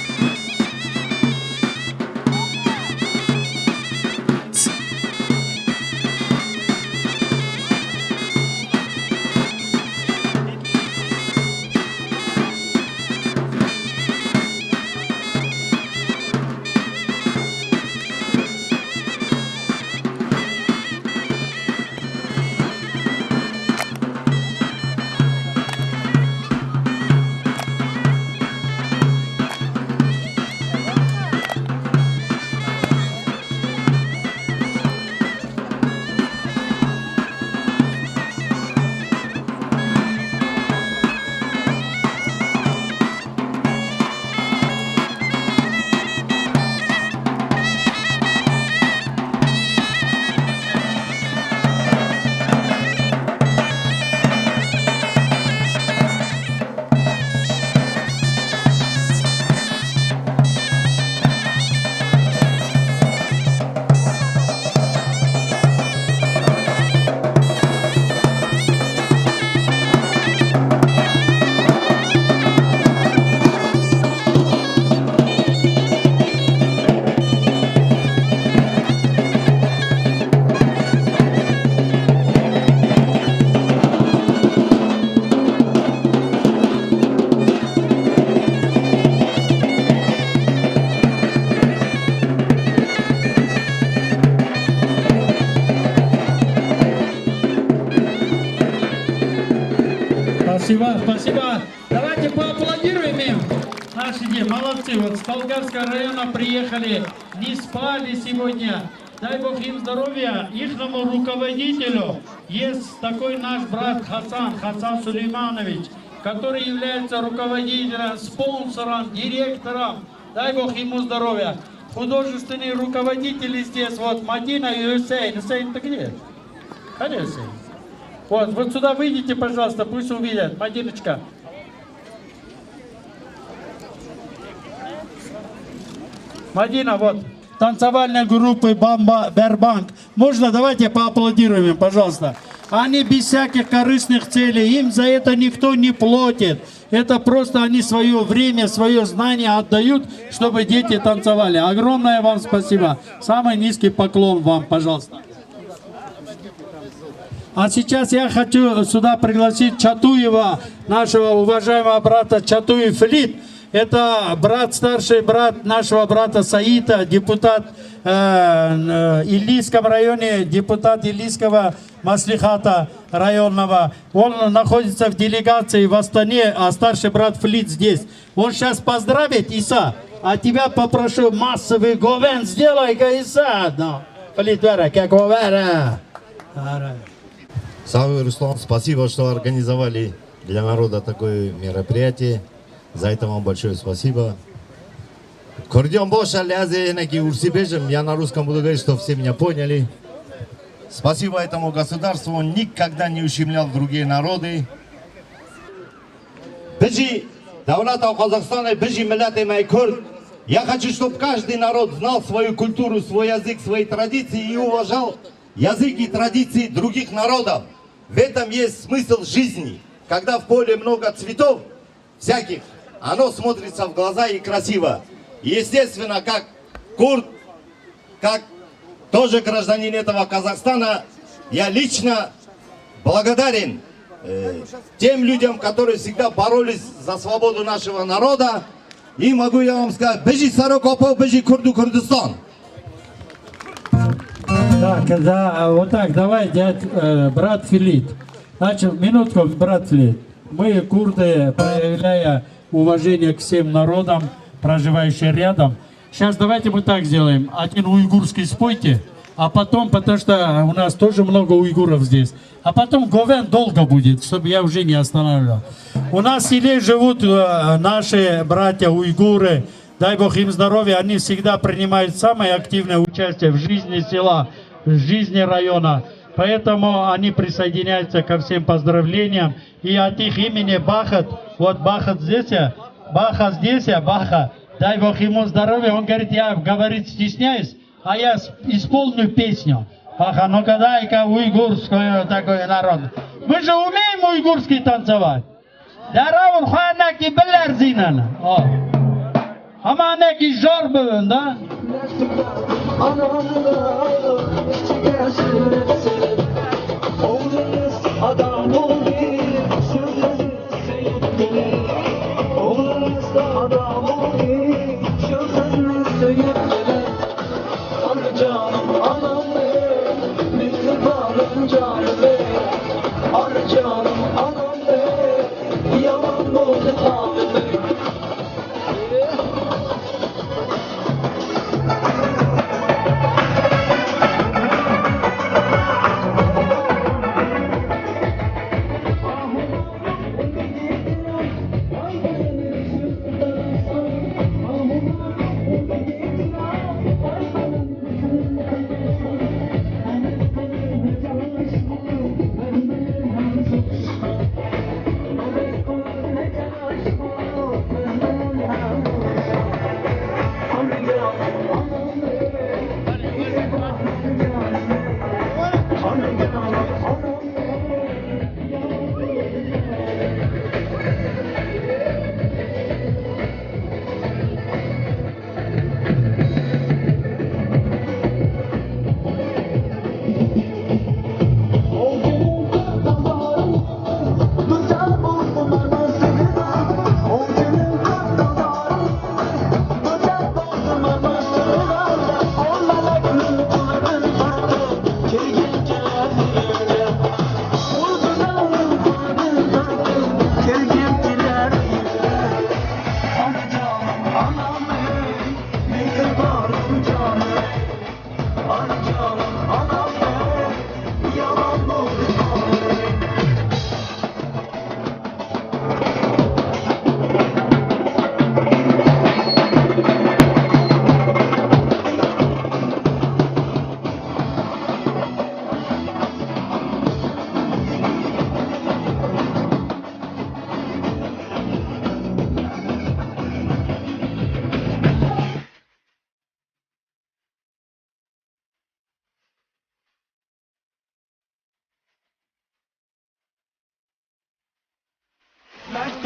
Спасибо, спасибо. Давайте поаплодируем им. Наши дети, молодцы. Вот с Талгарского района приехали, не спали сегодня. Дай Бог им здоровья, ихному руководителю. Есть такой наш брат Хасан, Хасан Сулейманович, который является руководителем, спонсором, директором. Дай Бог ему здоровья. Художественные руководители здесь, вот Мадина и Хусейн. Хусейн, ты где? Где Хусейн? Вот, вот сюда выйдите, пожалуйста, пусть увидят. Мадиночка. Мадина, вот. Танцевальной группы Бамба Бербанк. Можно, давайте поаплодируем им, пожалуйста. Они без всяких корыстных целей, им за это никто не платит. Это просто они свое время, свое знание отдают, чтобы дети танцевали. Огромное вам спасибо. Самый низкий поклон вам, пожалуйста. А сейчас я хочу сюда пригласить Чатуева, нашего уважаемого брата Чатуев Флит. Это брат, старший брат нашего брата Саита, депутат э, э, Илийском районе, депутат Илийского маслихата районного. Он находится в делегации в Астане, а старший брат Флит здесь. Он сейчас поздравит, Иса, а тебя попрошу массовый говен сделай-ка, Иса. Да. Флит вера, как вера. Ара. Савы, Руслан, спасибо, что организовали для народа такое мероприятие. За это вам большое спасибо. Kurdiyan baş e, lê ez ê hinekî ûrsî bêjim, я на русском буду говорить, что все меня поняли. Спасибо этому государству, он никогда не ущемлял другие народы. Bijî dewleta Qazaxstanê, bijî miletê me yê Kurd. Я хочу, чтоб каждый народ знал свою культуру, свой язык, свои традиции и уважал язык и традиции других народов. В этом есть смысл жизни. Когда в поле много цветов, всяких, оно смотрится в глаза и красиво. И, естественно, как курд, как тоже гражданин этого Казахстана, я лично благодарен э, тем людям, которые всегда боролись за свободу нашего народа. И могу я вам сказать, bijî Serok Apo, bijî Kurd û Kurdistan. Так, да, а вот так, давай, дядь, э, брат Филит. Значит, минутку, брат Филит. Мы, курды, проявляя уважение к всем народам, проживающим рядом. Сейчас давайте мы так сделаем. Один уйгурский спойте, а потом, потому что у нас тоже много уйгуров здесь, а потом говен долго будет, чтобы я уже не останавливал. У нас в селе живут э, наши братья уйгуры, дай Бог им здоровья, они всегда принимают самое активное участие в жизни села, в жизни района. Поэтому они присоединяются ко всем поздравлениям. И от их имени Бахат, вот Бахат здесь, я, Баха здесь, я, Баха. Дай Бог ему здоровья. Он говорит, я говорит, стесняюсь, а я с- исполню песню. Баха, ну-ка дай-ка уйгурскую такой народ. Мы же умеем уйгурский танцевать. Derawn xwe nekî bilerzînin. Hema nekî jar bibin de.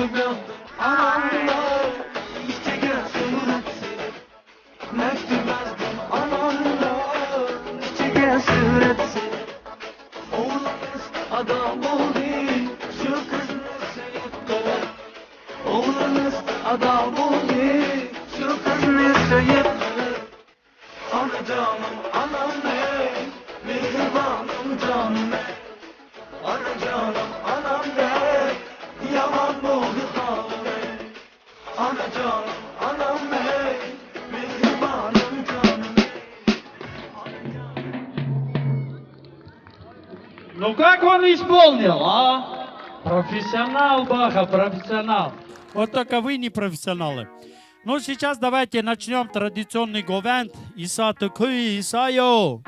Mektup yazdım anamla, çiçek hasretsin. Mektup yazdım anamla, çiçek hasretsin. Oğlunuz adam oldu, şu kız nasıl yıkılır? Oğlunuz adam oldu, şu kız nasıl yıkılır? Ana canım anam ey, mihribanım canım ey. Ana canım anam ey, yaman oldu halim ey. Ana canım anam ey, mihribanım canım ey. Ну как он исполнил, а? Профессионал, Баха, профессионал. Вот только вы не профессионалы. Ну, сейчас давайте начнём традиционный говент. Иса тыкуй, Исайо.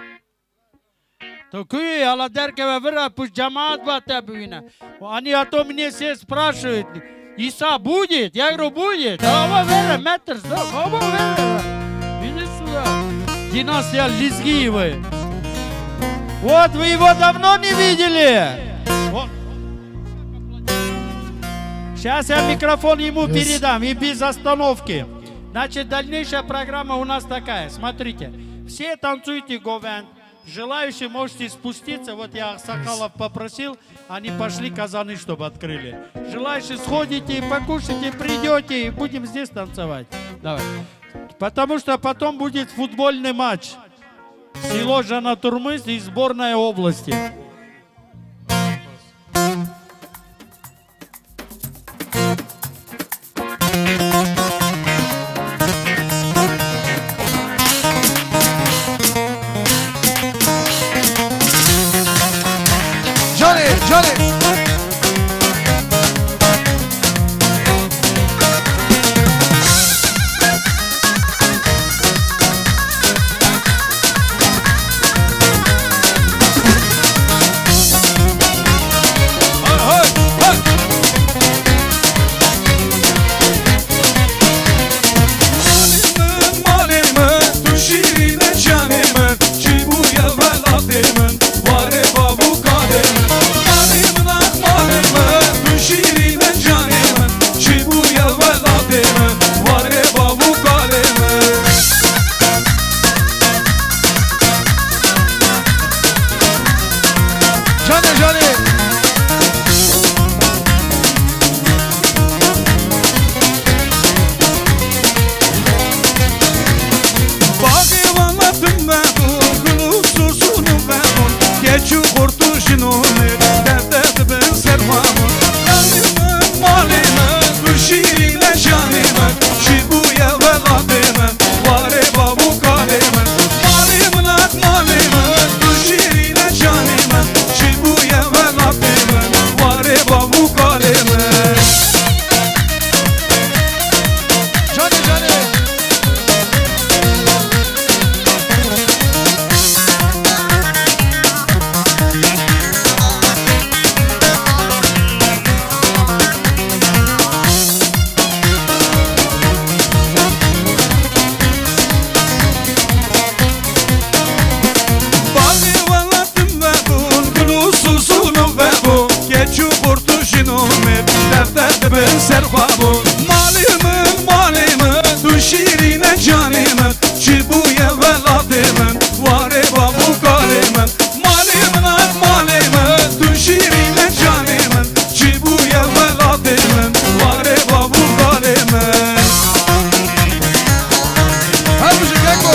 Тыкуй, ала деркеве вира, пусть жамаат ба те бивине. Они а то мне все спрашивают, Иса будет? Я говорю, будет. Ава вере, метр, да, ава вере. Иди сюда. Династия Лезгиевы. Вот вы его давно не видели. Вот. Сейчас я микрофон ему передам, и без остановки. Значит, дальнейшая программа у нас такая. Смотрите, все танцуйте говент. Желающие можете спуститься. Вот я Аксакалов попросил, они пошли казаны, чтобы открыли. Желающие сходите и покушайте, придёте, и будем здесь танцевать. Давай. Потому что потом будет футбольный матч. Село Жанатурмыс и сборная области. Canê, canê. Malê min, malê min, tu şîrîn e canê min, çi bûye welatê min, warê bav û kalê min. Malê min, ah, malê min, tu şîrîn e canê min, çi bûye welatê min, warê bav û kalê min. Canê, canê. Baxê welatim vebûn, gul û soson û vebûn, keç û xort û jinonê, dev dev dibin ser xwe bûn. Malê min, malê min, tu şîrîn e canê min, çi bûye welatê min, warê bav û kalê min. Malê min, ah, malê min, tu şîrîn e canê min, çi bûye welatê min, warê bav û kalê min. Canê, canê. Baxê welatim vebûn, gul û soson û vebûn, keç û xort û jinonê, dev dev dibin ser xwe bûn. Malê min, malê min, tu şîrîn e canê min, çi bûye welatê min, warê bav û kalê min. Malê min, ah, malê min, tu şîrîn e canê min, çi bûye welatê min, warê bav û kalê min. Her bijî keko.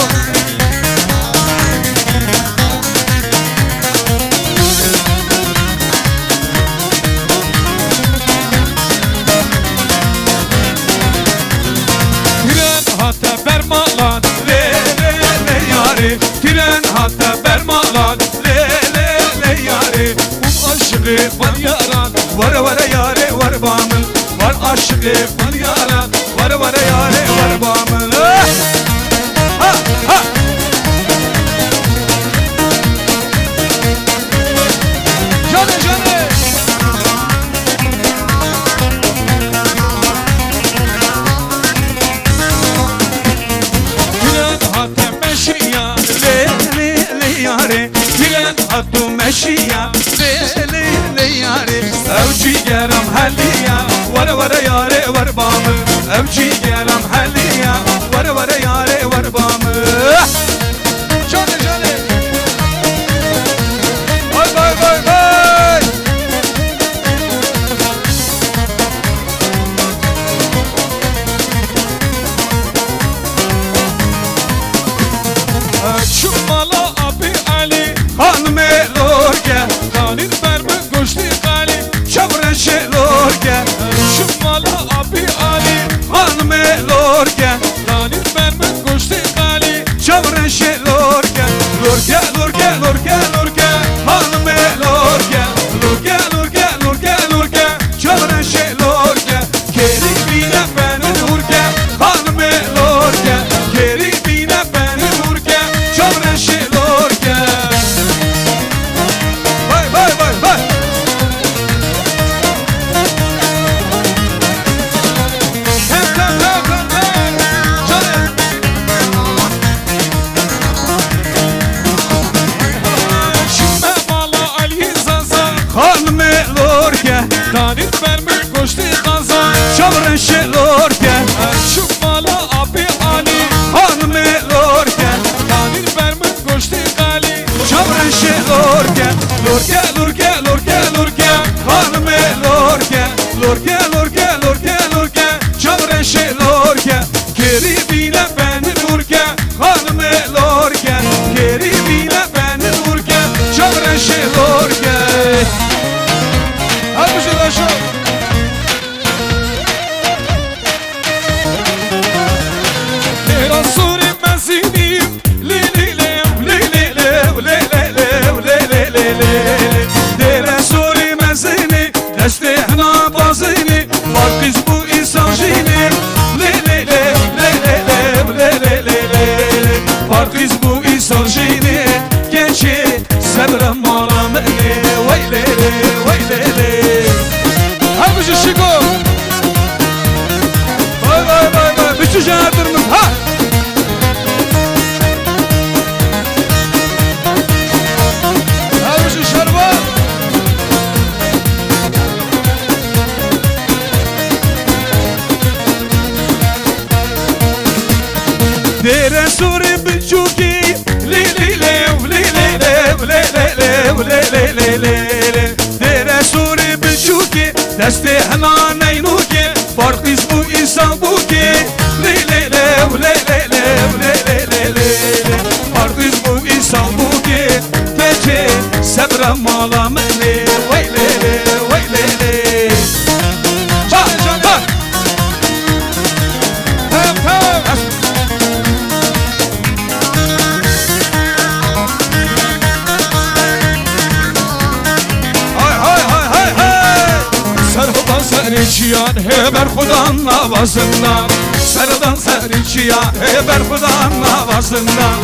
Tren hate ber malan, lê, lê, lê, yarê. Tren hate ber malan, lê, lê, lê, yarê. Hûn aşiqê van yaran, were, were, yarê, wer ba min. Van aşiqê van yaran, were, were, yarê, wer ba min. Ha, ha. Canê, canê. Tren hate meşiya, lê, lê, lê, yarê. Tren hate meşiya, lê, lê, lê, yarê. Ew cîgeram heliya, were, were, ya. Ev cîgeram heliya, were were yarê wer ba min. Canê, canê. Vay, vay, vay, vay. Çim mala Abî Elî, xanimê lorke, danîr ber min goştê qalî, çavreşê lorke. Çim mala Abî Elî, xanimê lorke, danîr ber min goştê qalî, çavreşê lorke. Lorke, lorke, lorke, lorke, xanimê lorke, lorke, lorke, lorke, lorke, çavreşê lorke. Kêrî bîne benir hurke, xanimê lorke. Kêrî bîne benir hurke, çavreşê lorke. Vay, vay, vay, vay. Hem, hem, hem, hem, hem. Canım. Çime mala Elî Zaza, xanimê lorke, danîr ber min goştê qaza. Çavreşê lorke. Çim mala Abî Elî, xanimê lorke, danîr ber min goştê qalî. Çavreşê lorke, lorke, lorke, lorke, lorke, xanimê lorke, lorke, lorke, lorke, lorke, çavreşê lorke. Kêrî bîne benir hurke, xanimê lorke. Kêrî bîne benir hurke, çavreşê lorke. Her bijî daşo. Dêra Sûrê Mezînî, lê, lê, lê, lê, lê, lê, lê, lê, lê, lê, lê, lê, lê, lê, lê. Dêra Sûrê Mezînî, destê hina bazînî, Balqîs bû îsan jînî. Lê, lê, lê, lê, lê, lê, lê, lê, lê, lê, lê. Balqîs bû îsan jînî, keçê sebra mala min ê. Wey lê lê, wey lê lê. Her bijî şiko. Vay, vay, vay, vay. Biçû jenertir min. Ha! Her bijî şervan. Dêre Sûrê biçûkî, lê, lê, lê, lê, lê, lê, lê, lê, lê, lê, lê, lê, lê, lê, lê. Dêre Sûrê biçûkî, destê hina neynûkê, Balqîs bû îsan bûkê. Lê, lê, lê, lê, lê, lê, lê, lê, lê, lê, lê. Balqîs bû îsan bûkê, keçê sebra mala min ê. Wey lê lê, wey lê lê. Bak, bak. Hem, hem. Hay, hay, hay, hay, hay. Serhildan serê çiyan, hê berxudan nava zindan. Serhildan serê çiyan, hê berxudan nava zindan.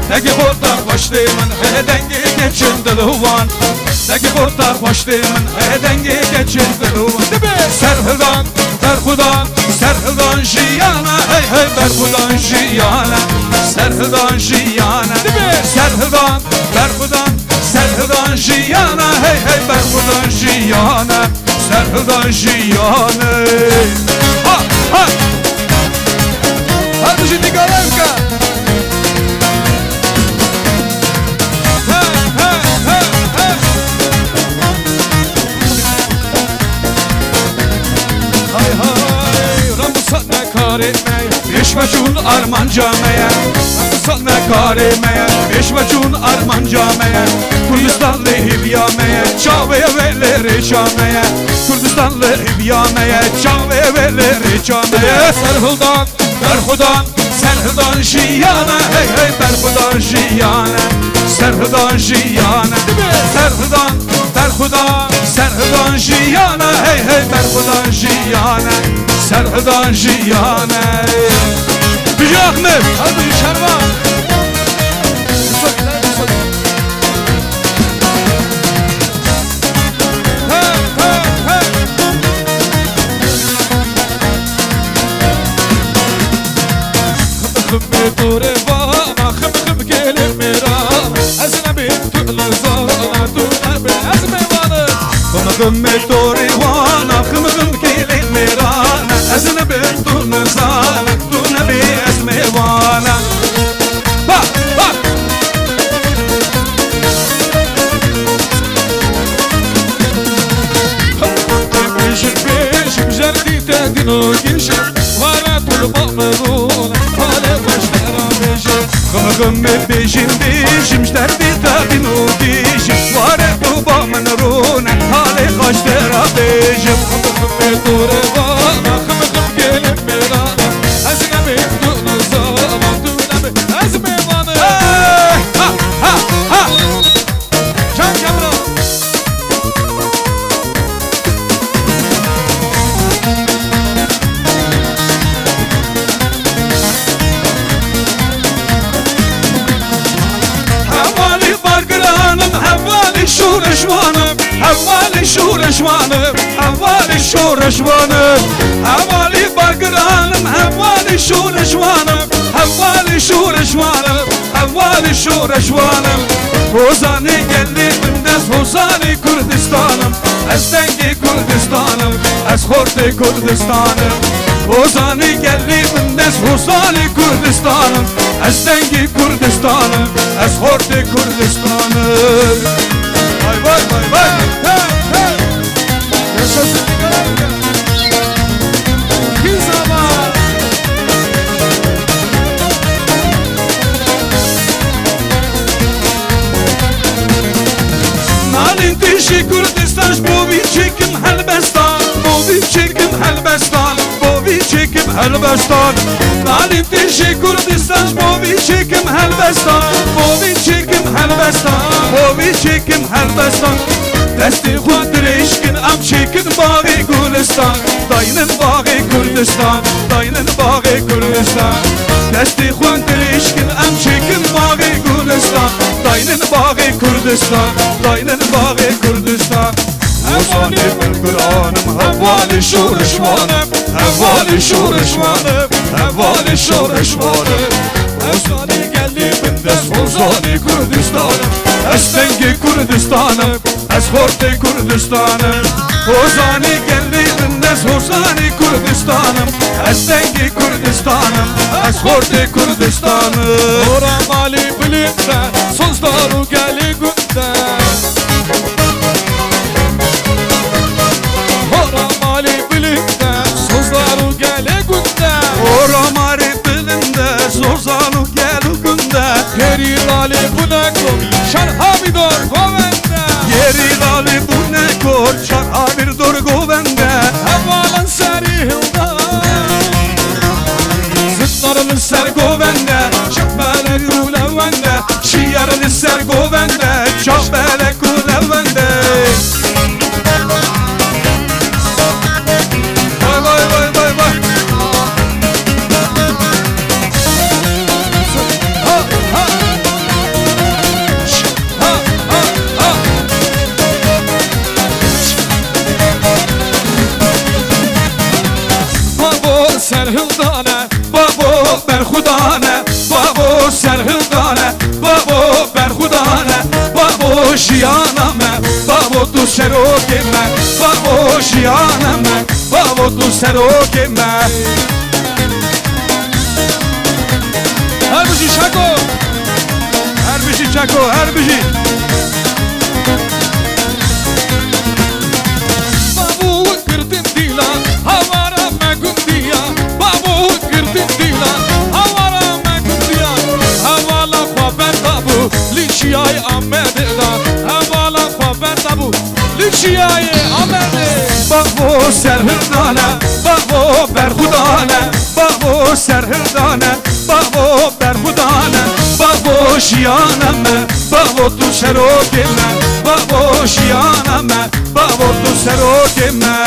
Dengê xwe ta xweş tê min, hê dengê keçên dilhovan. Dengê xwe ta xweş tê min, hê dengê keçên dilhovan. Dibe. Serhildan, berxudan, Serhildan jiyana, hey, hey, berxudan jiyana. Serhildan jiyana. Dibe. Serhildan, berxudan, Serhildan jiyana, hey, hey, berxudan jiyana. Serhildan jiyana. Ha, ha. Hadi şimdi galemka. Hey, hey, hey, hey. Hay hay, Rambûsat ne karê me ye, pêşveçûn armanca me ye. Rambûsat ne karê me ye, pêşveçûn armanca me ye. Kurdistan lê hêviya me ye, çavê wê lê rêça me ye. Kurdistan lê hêviya me ye, çavê wê lê rêça me ye. Serhildan, berxudan, Serhildan jiyana, hey hey, berxudan jiyana. Serhildan jiyana. Serhildan, berxudan, Serhildan jiyana, hey hey, berxudan jiyana. Serhildan jiyana. Bijî Axmed. Hadi bijî şervan. Xim xim bê torê vana, xim xim kêlê mêrana. Ez nebêm tu li zana, tu nebê ez mêvana. Xim xim bê torê vana, xim xim kêlê mêrana. Ez nebêm tu li Zalim tu nebî ez mêvana. Bak, bak. Bêjim, bêjim, jerdî te dîno gîşim. Were tu li ba min rûne, halê xweş te ra bêjim. Xim, xim, bêjim, bêjim, jerdî te dîno gîşim. Were tu ba min rûne, halê xweş te ra bêjim. Xim, xim, bê tu re va, xim, xim, gelê mêrane. Ez nemê tu nizama, tu nemê, ez mêvane. Hey! Ha, ha, ha! Can Kemran. Hevalî Bargiran im, hevalî şoreşvan im, hevalî şoreşvan im, hevalî şoreşvan im. Hevalî Bargiran im, hevalî şoreşvan im, hevalî şoreşvan im. Hevalî şoreşvan im, hozanê gelê bindest, hozanê Kurdistan im. Ez dengê Kurdistan im, ez xortê Kurdistan im. Hozanê gelê bindest, hozanê Kurdistan im. Ez dengê Kurdistan im, ez xortê Kurdistan im. Vay, vay, vay, vay. Hey, hey. Yaşasın. Biz ama. Nalên tijî Kurdistan, ji bo vî çêkim helbestan, bo vî çêkim helbestan, bo vî çêkim helbestan. Nalên tijî Kurdistan, ji bo vî çêkim helbestan, bo vî çêkim helbestan, bo vî çêkim helbestan. Destê xwe dirêj kin, em çêkin baxê Gulistan. Daynin baxê Kurdistan, daynin baxê Kurdistan. Destê xwe dirêj kin, em çêkin baxê Kurdistan. Daynin baxê Kurdistan, daynin baxê Kurdistan. Hozanê Bargiran im, hevalê şoreşvan im, hevalê şoreşvan im, hevalê şoreşvan im. Hozanê gelê bindest, hozanê Kurdistan im. Ez dengê Kurdistan im. Ez xortê Kurdistan im, hozanê gelê bindest, hozanê Kurdistan im. Ez dengê Kurdistan im, ez xortê Kurdistan im. Hora malê bilind e, sozdar û gelê gund e. Hora malê bilind e, sozdar û gelê gund e. Hora malê bilind e, sozdar û gel û gund e. Hêrî lalê bûne kor, şar havî dor govende. Hêrî lalê bûne kor, şar havî dor govende. Hevalan serî hilda. Zindar li ser govende, şebelek û lewende. Şiyar li ser govende, çavbelek û lewende. Vay, vay, vay, vay, vay. Ha, ha. Ha, ha, ha. Babo serhildane, babo berxudane, babo serhildane, babo berxudane, babo jiyana me, babo tu serokê me, babo jiyana me, babo tu serokê me. Her bijî Şako! Her bijî Şako, her bijî! Babo girtin dîla, hawara me gundiya. Babo girtin dîla, hawara me gundiya. Hevala xwe berdabû, li çiyayê Amedê da. Hevala xwe berdabû, li çiyayê Amedê. Babo serhildane, babo berxudane, babo serhildane, babo berxudane, babo jiyana me, babo tu serokê me, babo jiyana me. Babo tu serokê me.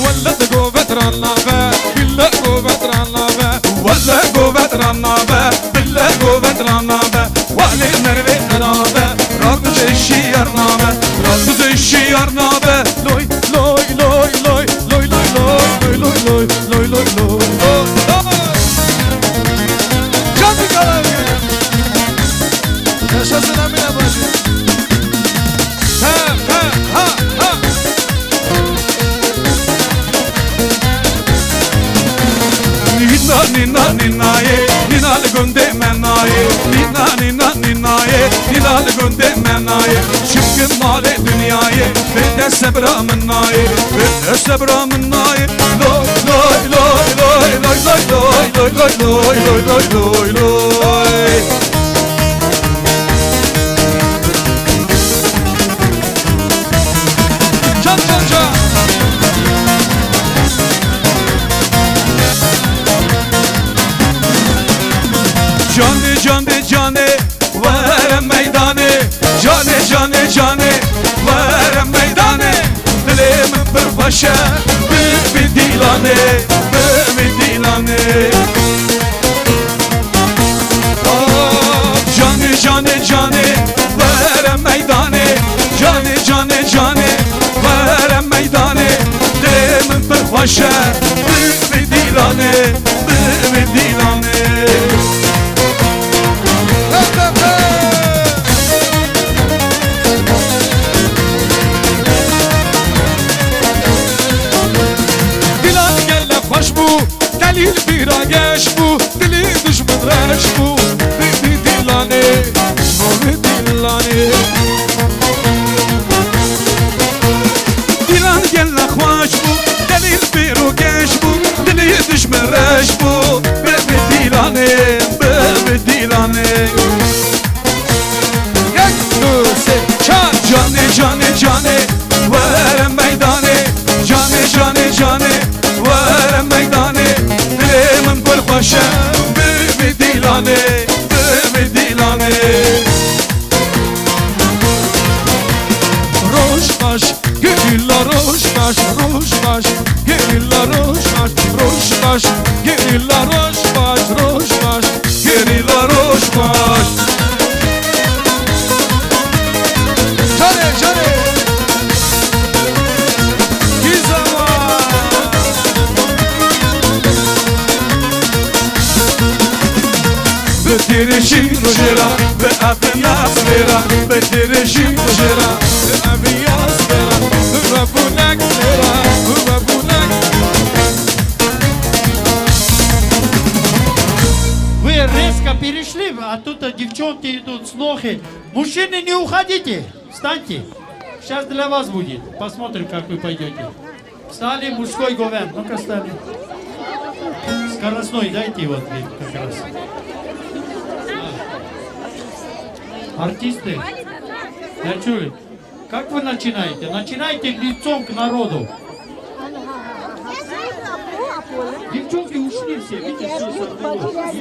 Welle govet ran nabe, bille govet ran nabe. Welle govet ran nabe, bille govet ran nabe. Walê mervê xerabe, rakuzê şiyar nabe, rakuzê şiyar nabe. Loy, loy, loy, loy, Gundê me nayê, çimkin malê dinyayê, bê te sebra min nayê, bê te sebra min nayê. Loy, loy, loy, loy. Can, can, can. Canê, canê, canê, were meydanê. Canê, canê, canê, were meydanê. Dilê min pir xweş e, bi, bi dîlanê, bi, bi dîlanê. Ah, canê, canê, canê, were meydanê. Canê, canê, canê, were meydanê. Dilê min pir xweş e, bi, bi dîlanê, bi, bi dîlanê. Dîlan gele xweş bû, delîl bîra geş bû, dilî dijmin reş bû, bi, bi dîlanê, bi, bi dîlanê. Dîlan gele xweş bû, delîl bîro geş bû, dilî dijmin reş bû, bi, bi dîlanê, bi, bi dîlanê. Yek, du, sê, çar. Canê, canê, canê, were meydanê. Canê, canê, canê, were meydanê. Dilê min pir xweş e, bi, bi dîlanê, bi, bi dîlanê. Roj baş, Gülülla roj baş, roj baş, Gülülla roj baş, roj baş, Gülülla roj baş, roj baş, Gülülla roj baş. Canê, canê. Gizama. Bi têrişî rojê re, bi efiya sibê re, bi têrişî rojê re, bi efiya sibê re, bi vebûnek sibê re, bi vebûnek. Вы резко перешли, а тут девчонки идут с лохи. Мужчины, не уходите, встаньте. Сейчас для вас будет. Посмотрим, как вы пойдете. Стали, мужской говен. Ну-ка, стали. Скоростной дайте вот здесь как раз. А. Артисты. Я чую. Как вы начинаете? Начинайте лицом к народу. Девчонки ушли все, видите, все сорвалось.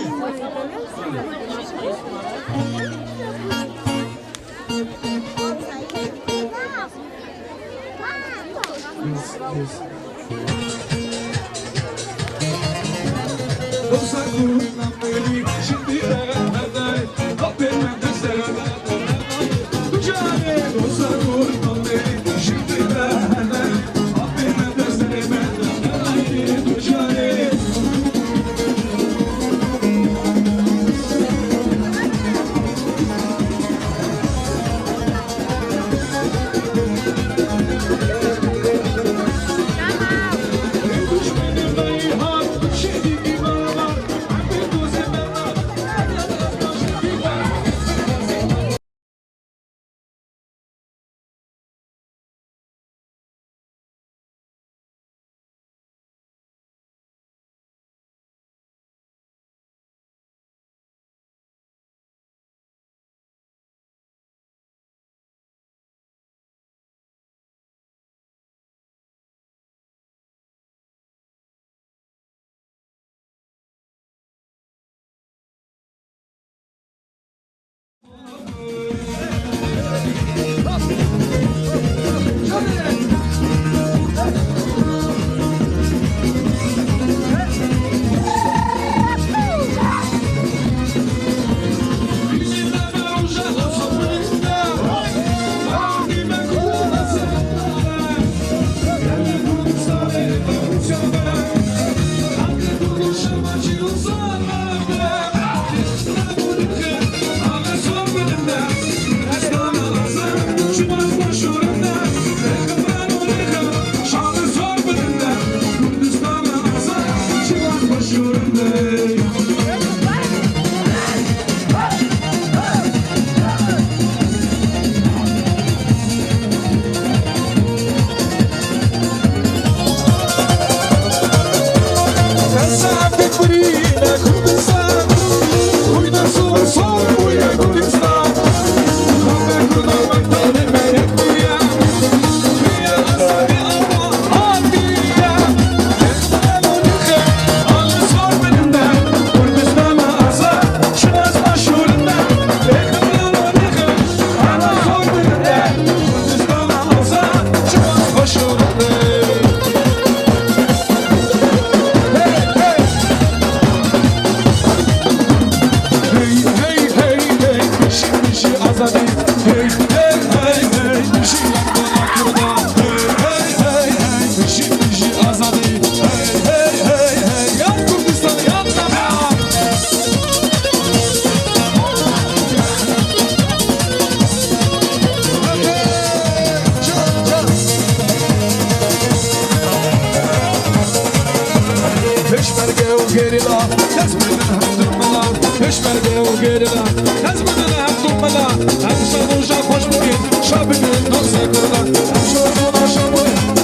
Gerîla, dest bidin hem dumila, pêşmerge û gerîla. Dest bidin hem dumila, hem şadoja xweş bikin, şa bikin doza kurda. Hem şadoja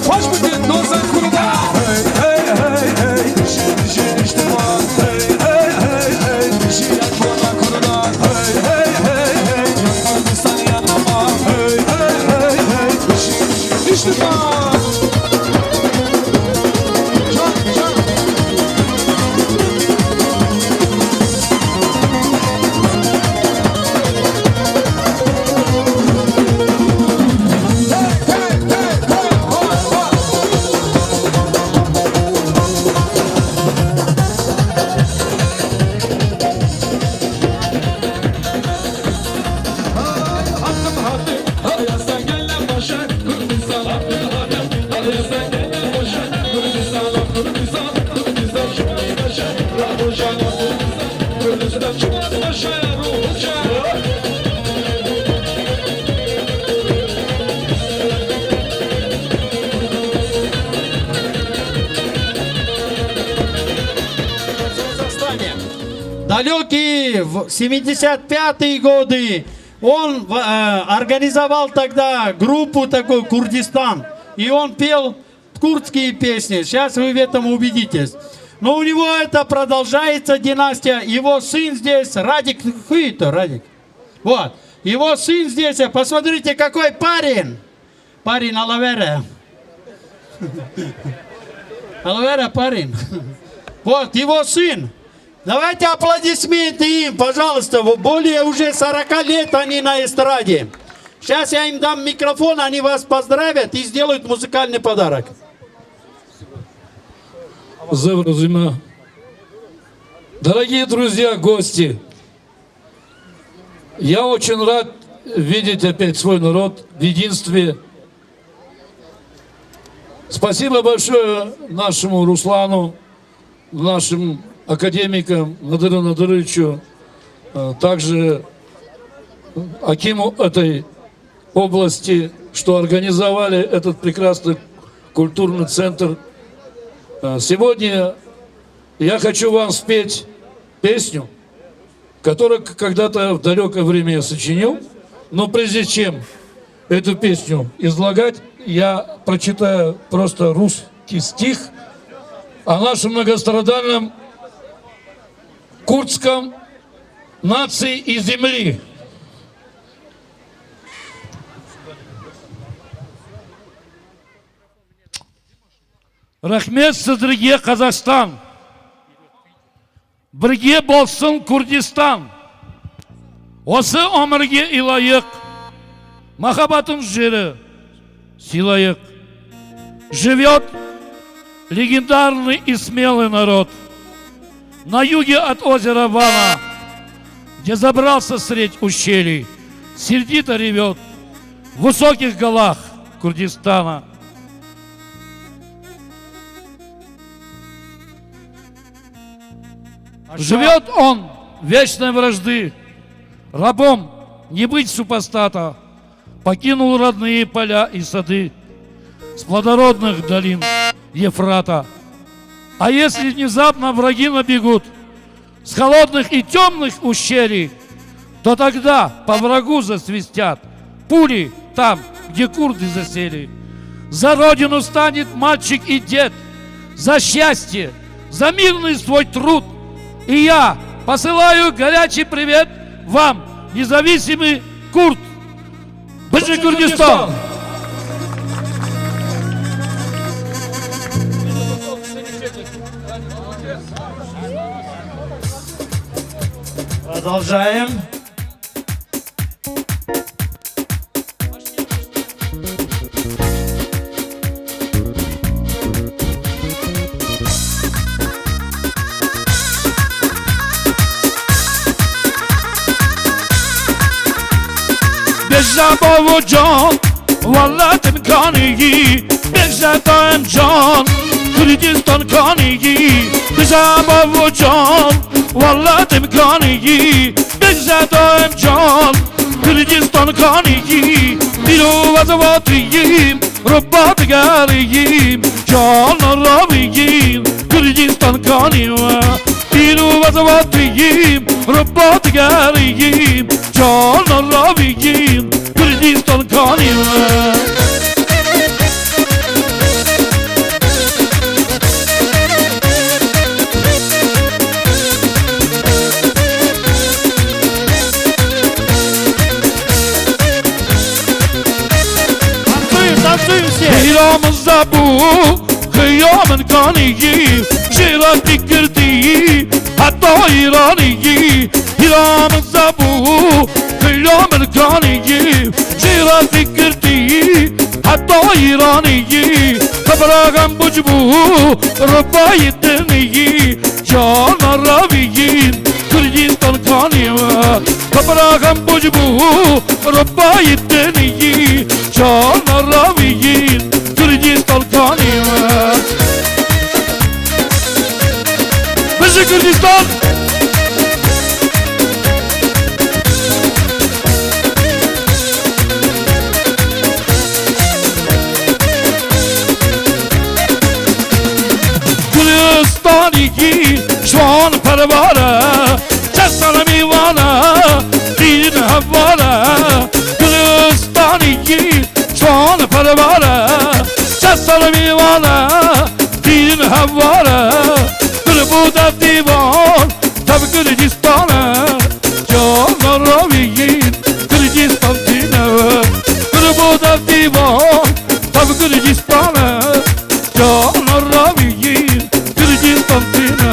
xweş bikin doza kurda. Hey, hey, hey, hey, dişi, dişi, diştiman. Hey, hey, hey, hey, dişi, yakona kurda. Hey, hey, hey, hey, yakma insan yanıma. Hey, hey, hey, hey, dişi, dişi, diştiman. Далёкие в семьдесят пятые годы он, э, организовал тогда группу такую, «Курдистан». И он пел курдские песни. Сейчас вы в этом убедитесь. Но у него это продолжается династия. Его сын здесь, Радик. Хуито, Радик. Вот. Его сын здесь. Посмотрите, какой парень. Парень алавера. Алавера парень. Вот, его сын. Давайте аплодисменты им, пожалуйста. Более уже сорока лет они на эстраде. Сейчас я им дам микрофон, они вас поздравят и сделают музыкальный подарок. Зэв разумно. Дорогие друзья, гости, я очень рад видеть опять свой народ в единстве. Спасибо большое нашему Руслану, нашим академикам Надыру Надыровичу, э, также акиму этой области, что организовали этот прекрасный культурный центр. Э, сегодня я хочу вам спеть песню, который к-, когда-то в далёкое время я сочинил. Но прежде чем эту песню излагать, я прочитаю просто русский стих о нашем многострадальном курдском нации и земли. Rehmê sidirgiyê Qezestan, birgiyê bolsin Kurdistan, wesi omirgiyê îlayik, mexebetin jêre sîlayik. Живёт легендарный Исмелый народ. На юге от озера Вана, где забрался средь ущелий, сердито ревёт в высоких голах Курдистана. Живёт он вечной вражды, рабом не быть супостата, покинул родные поля и сады с плодородных долин Ефрата. А если внезапно враги набегут с холодных и тёмных ущелий, то тогда по врагу засвистят пули там, где курды засели. За родину станет мальчик и дед, за счастье, за мирный свой труд. И я посылаю горячий привет вам, независимый курд. Быжы Курдистан! Продолжаем. Bêje bavo can, welatim kanî, bêje daim can, Kurdistan kanî. Bêje bavo can, welatim kanî, bêje daim can, Kurdistan kanî. Dîro ez vatiyim, Rubba digeriyim, can raviyim, Kurdistan kanî we. Wezewatiyim, ribba digeriyim, cana raviyim, Kurdistan kanî me. Hîra min zebû, xiya min kanî, jêratî kirdî, heta Îranî. Hîra min zebû, xiya min kanî, jêratî kirdî, heta Îranî. Qebra xem buc bû, ribayî dinî, cana raviyîn, Kurdistan kanî me. Qebra xem buc bû, ribayî dinî, cana raviyîn, Kurdistan kanî me. Bijî Kurdistan! Gulîstanî kî şan perware, çe sal mîvane, dîn hevare. Gulîstanî kî şan perware, çe sal mîvane, dîn hevare. Gul bû dev dîvan, tev Gurcîstan e, cana raviyîn, Gurcîstan tîne. Gul bû dev dîvan, tev Gurcîstan e, cana raviyîn, Gurcîstan tîne.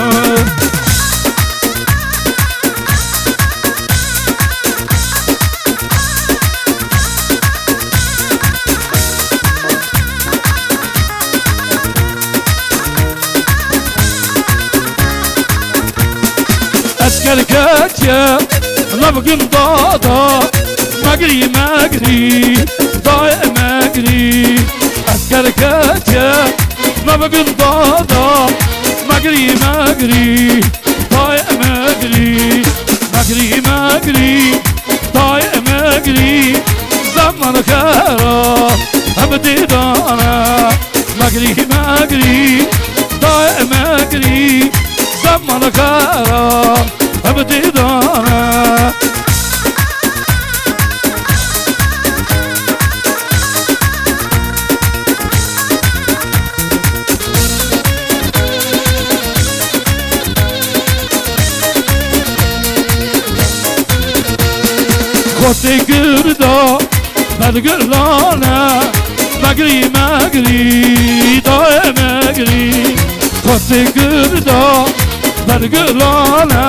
Esker ketiye nav gunda da, megrî, megrî, dayê megrî. Esker ketiye nav gunda da, megrî, megrî, dayê megrî. Megrî, megrî, dayê megrî, zeman xera hem dîdane. Megrî, megrî, dayê megrî, zeman xera hem dîdane. Xortê girda bergilane, megrî, megrî, dayê megrî. Xortê girda bergilane,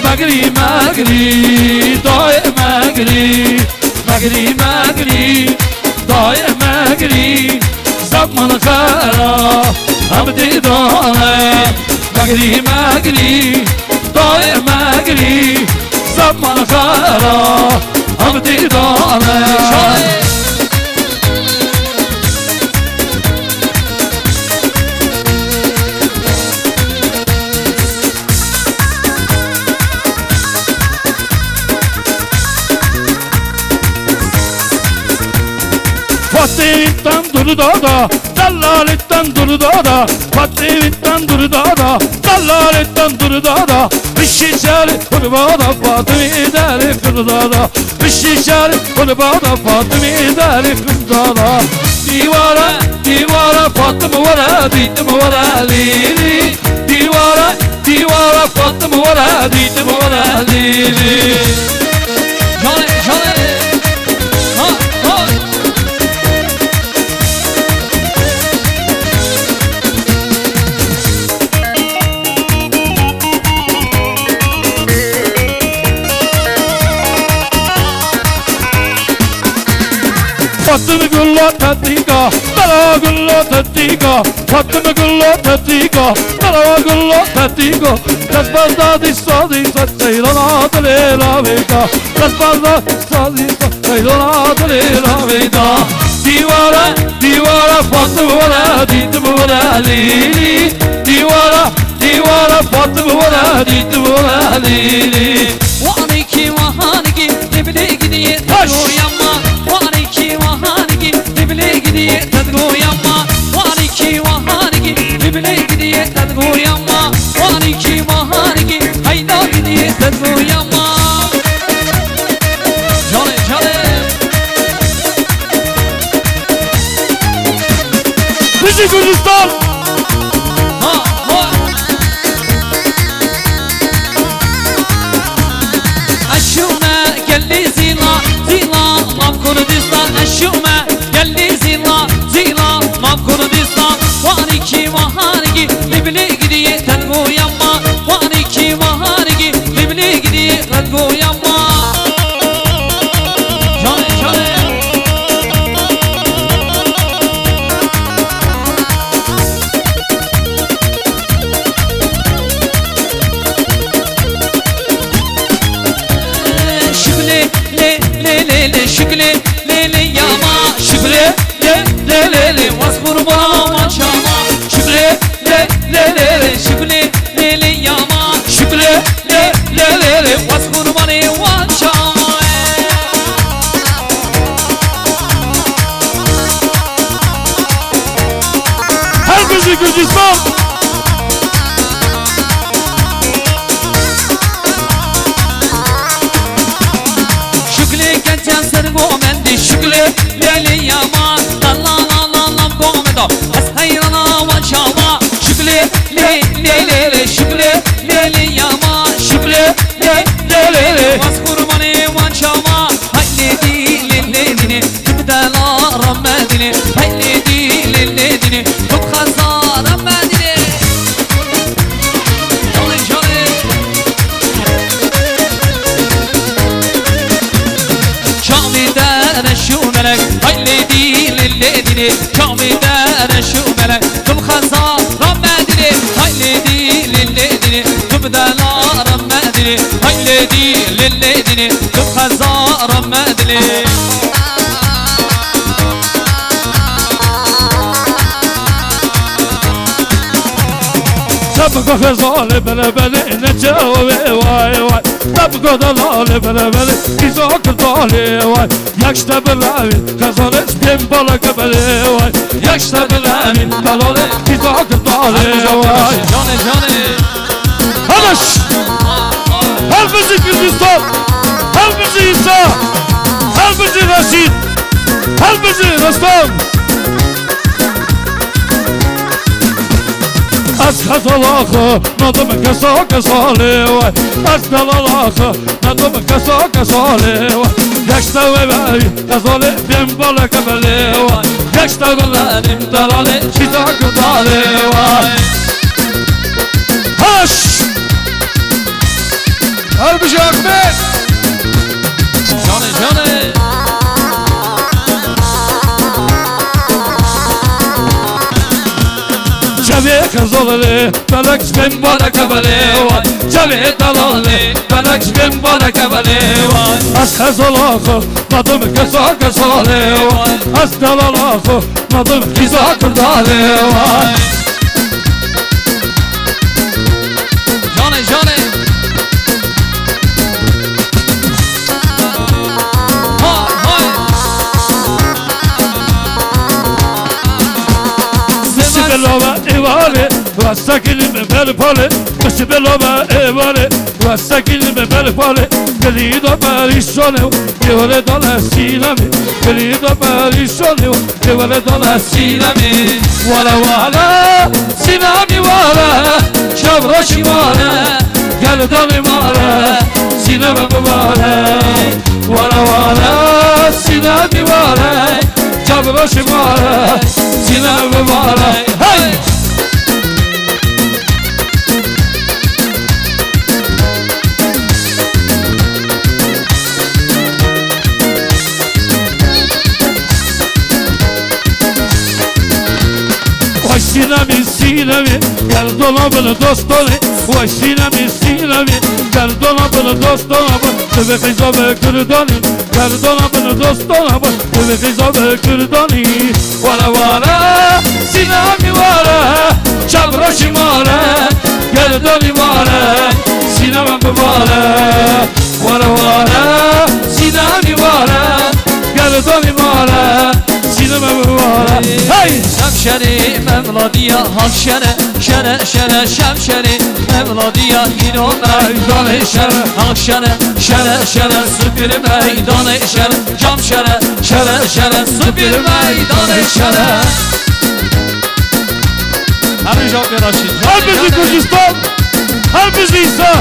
megrî, megrî, dayê megrî. Megrî, megrî, dayê megrî, zeman xera hem dîdane. Megrî, megrî, dayê megrî, zeman xera hem dîdane. Fatê wî tendur dada, delalê tendur dada. Fatê wî tendur dada, delalê tendur dada. Bişî şerê kurbada, Fatê wî derê kurdada. Bişî şerê kurbada, Fatê wî derê kurdada. Dîwara, dîwara, Fatime were, dîtime were, lîlî. Dîwara, dîwara, Fatime were, dîtime were, lîlî. Jale, jale. Ha, ha. Fatime gulla tetîka, bela gulla tetîka. Fatime gulla tetîka, bela gulla tetîka. Destbazda dîsa dîsa, seyrana dilê ravêka. Destbazda dîsa dîsa, seyrana dilê ravêka. Dîwara, dîwara, Fatime were, dîtime were, lîlî. Dîwara, dîwara, Fatime were, dîtime were, lîlî. Wanîkî, wanîkî, dibilê gidiye, taş. Tedgoyama. Wanîkî, wanîkî, dibilê gidiye, tedgoyama. Wanîkî, wanîkî, dibilê gidiye, tedgoyama. Wanîkî, wanîkî, Bijî Kurdistan! Ha, ha. Eşûme gelî zîla, zîla, mam Kurdistan. Eşûme gelî zîla, zîla, mam Kurdistan. Warîkî waharîkî, lîblî gidiyê tengo yama. Warîkî waharîkî, lîblî gidiyê tengo yama. Canê, canê. Şiklê lê lê lê lê, şiklê lê lê yama, şiklê lê lê lê lê, waz qurbana wan çama. Şiklê lê lê lê lê, şiklê lê lê yama, şiklê lê lê lê lê, waz qurbanê wan çama. Her bijî Gurcistan! Şiklê gencan ser gomendî, şiklê lê lê yama, la la la la la gomenda. Ez heyrana wan çama, şiklê lê lê lê lê, şiklê lê lê yama, şiklê lê lê lê lê. Waz qurbanê wan çama, hay lê dî lê lê dî lê. Dibdela remedine, hey lê dî, lê lê dî, tu xeza remedine. Canê, canê. Çavê dere şûmerek, hey lê dî, lê lê dî, çavê dere şûmerek, tu xeza remedine, hey lê dî, lê lê dî, tu bidela remedine, hey lê dî, lê lê dî, tu xeza remedine. Tabgo xezalê belebelê ne çavê vay vay. Tabgo delalê belebelê, îzo kirtalê vay. Yek işte bilavî xezalê spên baleke belê vay. Yek işte bilavî delalê, îzo kirtalê vay. Canê, canê. Hadaş! Her bijî Kurdistan! Her bijî Îsa! Her bijî Reşîd! Her bijî Restan! Ez xezala xwe nadim kesa kesa lê we. Ez delala xwe nadim kesa kesa lê we. Yek işte we bevî xezalê bêm baleke belê we. Yek işte we bevî delalê çîta kurdalê we. Haş! Her bijî Ahmet! Canê, canê! Çavê xezalê felek spên baleke belê we. Çavê delalê felek spên baleke belê we. Ez xezala xwe nadim kesa kesa lê we. Ez delala xwe nadim kîza kurdalê we. Canê, canê. Ha, ha. Sibelova êvarê, rastekinî me ber pale. Sibelova êvarê, rastekinî me ber pale. Delî da perîşane, êvarê dale Sînamê. Delî da perîşane, êvarê dale Sînamê. Wala wala, Sînamî wala, çavroşî wala, gerdanê wala, Sînamê wala. Wala wala, Sînamî wala, çavroşî wala, Sînamê wala. Hey! Vay Sînamî, Sînamî, gerdona bin dostonê. Vay Sînamî, Sînamî, gerdona bin dostona bin. Divê qîza be kurdanî, gerdona bin dostona bin. Divê qîza be kurdanî. Wala wala, Sînamî wala, çavroşî wala, gerdanî wala, Sînamê wala. Wala wala, Sînamî wala, gerdanî wala, Sînamê wala. Hey! Şemşerê memladiya hal şere, şere, şere, şemşerê memladiya îro meydanê şere, hal şere, şere, şere, sipir meydanê şere, cam şere, şere, şere, sipir meydanê şere. Her bijî Raşîd. Her bijî Kurdistan. Her bijî Îsa.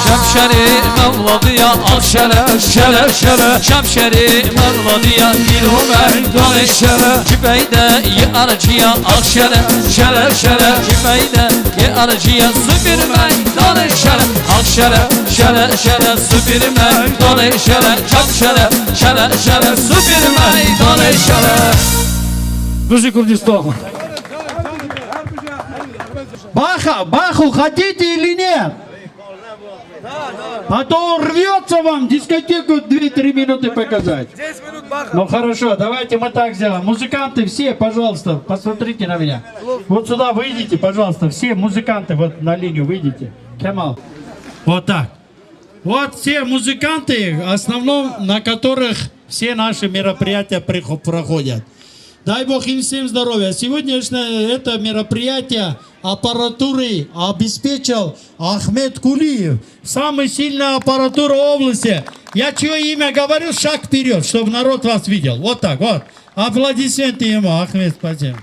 Şemşerê Mevladiya al şere, şere, şere. Şemşerê Mevladiya dîl û meydanê şere. Ji beyde yi arciya al şere, şere, şere. Ji beyde yi arciya sibir meydanê şere. Al şere, şere, şere. Sibir meydanê şere. Çam şere, şere, şere. Sibir meydanê şere. Bijî Kurdistan. Баха, баха, хотите или нет? А то рвётся вам дискотеку две-три минуты показать. Ну хорошо, давайте мы так сделаем. Музыканты все, пожалуйста, посмотрите на меня. Вот сюда выйдите, пожалуйста, все музыканты вот на линию выйдите. Кемал. Вот так. Вот все музыканты, в основном, на которых все наши мероприятия прихо- проходят. Дай Бог им всем здоровья. Сегодняшнее это мероприятие аппаратурой обеспечил Ахмед Кулиев. Самый сильная аппаратура области. Я чьё имя говорю, шаг вперёд, чтобы народ вас видел. Вот так вот. Аплодисменты ему, Ахмед, спасибо.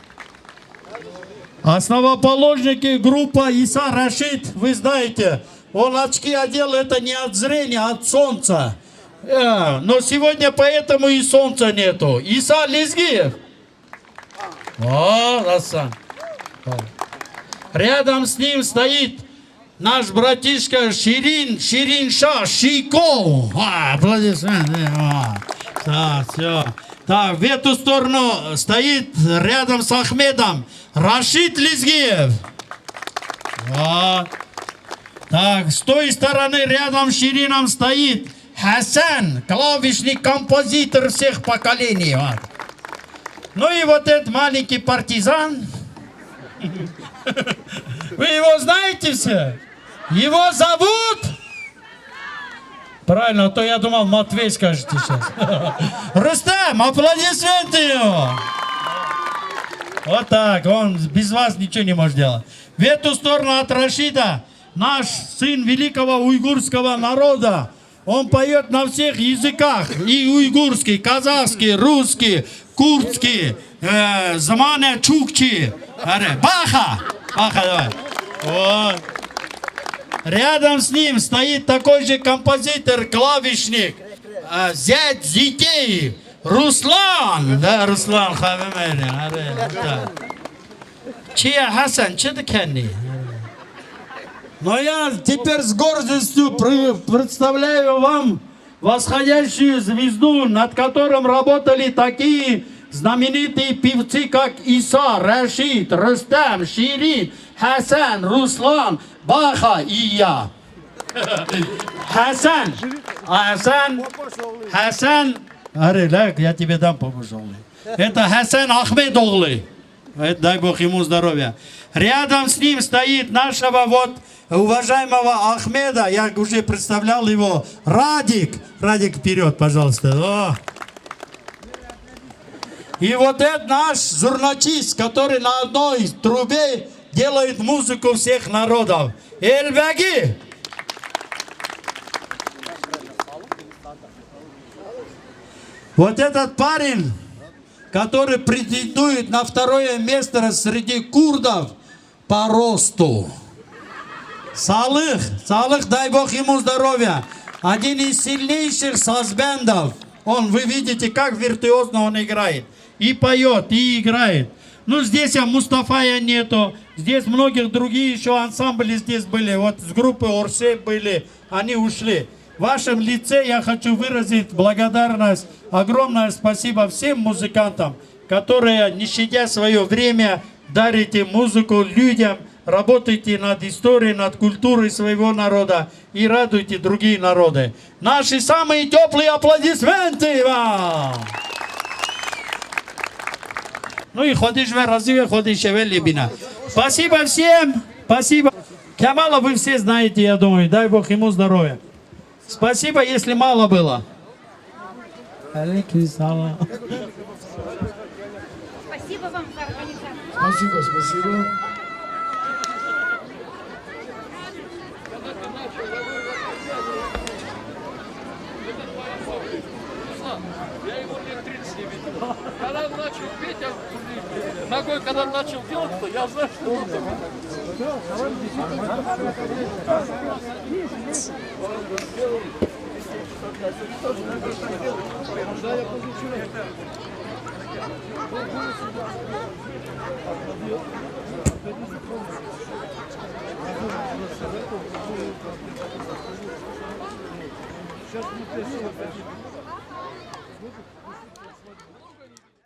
Основоположники группа Иса Рашид, вы знаете, он очки одел, это не от зрения, а от солнца. Э, но сегодня поэтому и солнца нету. Иса Лезгиев. О, Гасан. О. Рядом с ним стоит наш братишка Ширин, Ширин Ша, Шико. А, аплодисменты. А. Так, всё. Так, в эту сторону стоит рядом с Ахмедом Рашид Лезгиев. Вот. Так, с той стороны рядом с Ширином стоит Хасан, клавишник, композитор всех поколений. Вот. Ну и вот этот маленький партизан. Вы его знаете все? Его зовут? Правильно, а то я думал, Матвей скажете сейчас. Рустам, аплодисменты ему. Вот так, он без вас ничего не может делать. В эту сторону от Рашида наш сын великого уйгурского народа. Он поёт на всех языках. И уйгурский, казахский, русский, курдский, э, замане чукчи. Аре, баха! Баха, давай. Вот. Рядом с ним стоит такой же композитор, клавишник, э, зять Зитей, Руслан. Да, Руслан, хаве мери, аре, да. Чия Хасан, чи дикеннî? Но я теперь с гордостью пр- представляю вам восходящую звезду, над которым работали такие знаменитые певцы, как Иса, Рашид, Рустам, Ширин, Хасан, Руслан, Баха и я. Хасан, Хасан, Хасан, Аре, ля, я тебе дам по божолы. Это Хасан Ахмедоглы. Э, дай Бог ему здоровья. Рядом с ним стоит нашего вот уважаемого Ахмеда, я уже представлял его, Радик. Радик, вперёд, пожалуйста. О. И вот этот наш зурначист, который на одной трубе делает музыку всех народов. Эльбеги! Вот этот парень, который претендует на второе место среди курдов по росту. Салых, Салых, дай Бог ему здоровья. Один из сильнейших сазбендов. Он, вы видите, как виртуозно он играет. И поёт, и играет. Ну, здесь я Мустафая нету. Здесь многих другие ещё ансамбли здесь были. Вот с группы Орсе были. Они ушли. В вашем лице я хочу выразить благодарность, огромное спасибо всем музыкантам, которые, не щадя своё время, дарите музыку людям, работаете над историей, над культурой своего народа и радуете другие народы. Наши самые тёплые аплодисменты вам! Ну и Xwedê ji we razî be, Xwedê şeve lê bîne. Спасибо всем, спасибо. Кемала, вы все знаете, я думаю. Дай Бог ему здоровья. Спасибо, если мало было. Алейкум салам. Спасибо вам за организацию. Спасибо, спасибо. Канал начал петь, а, блин, ногой канал начал делать, то я знаю, что он там. Сейчас мы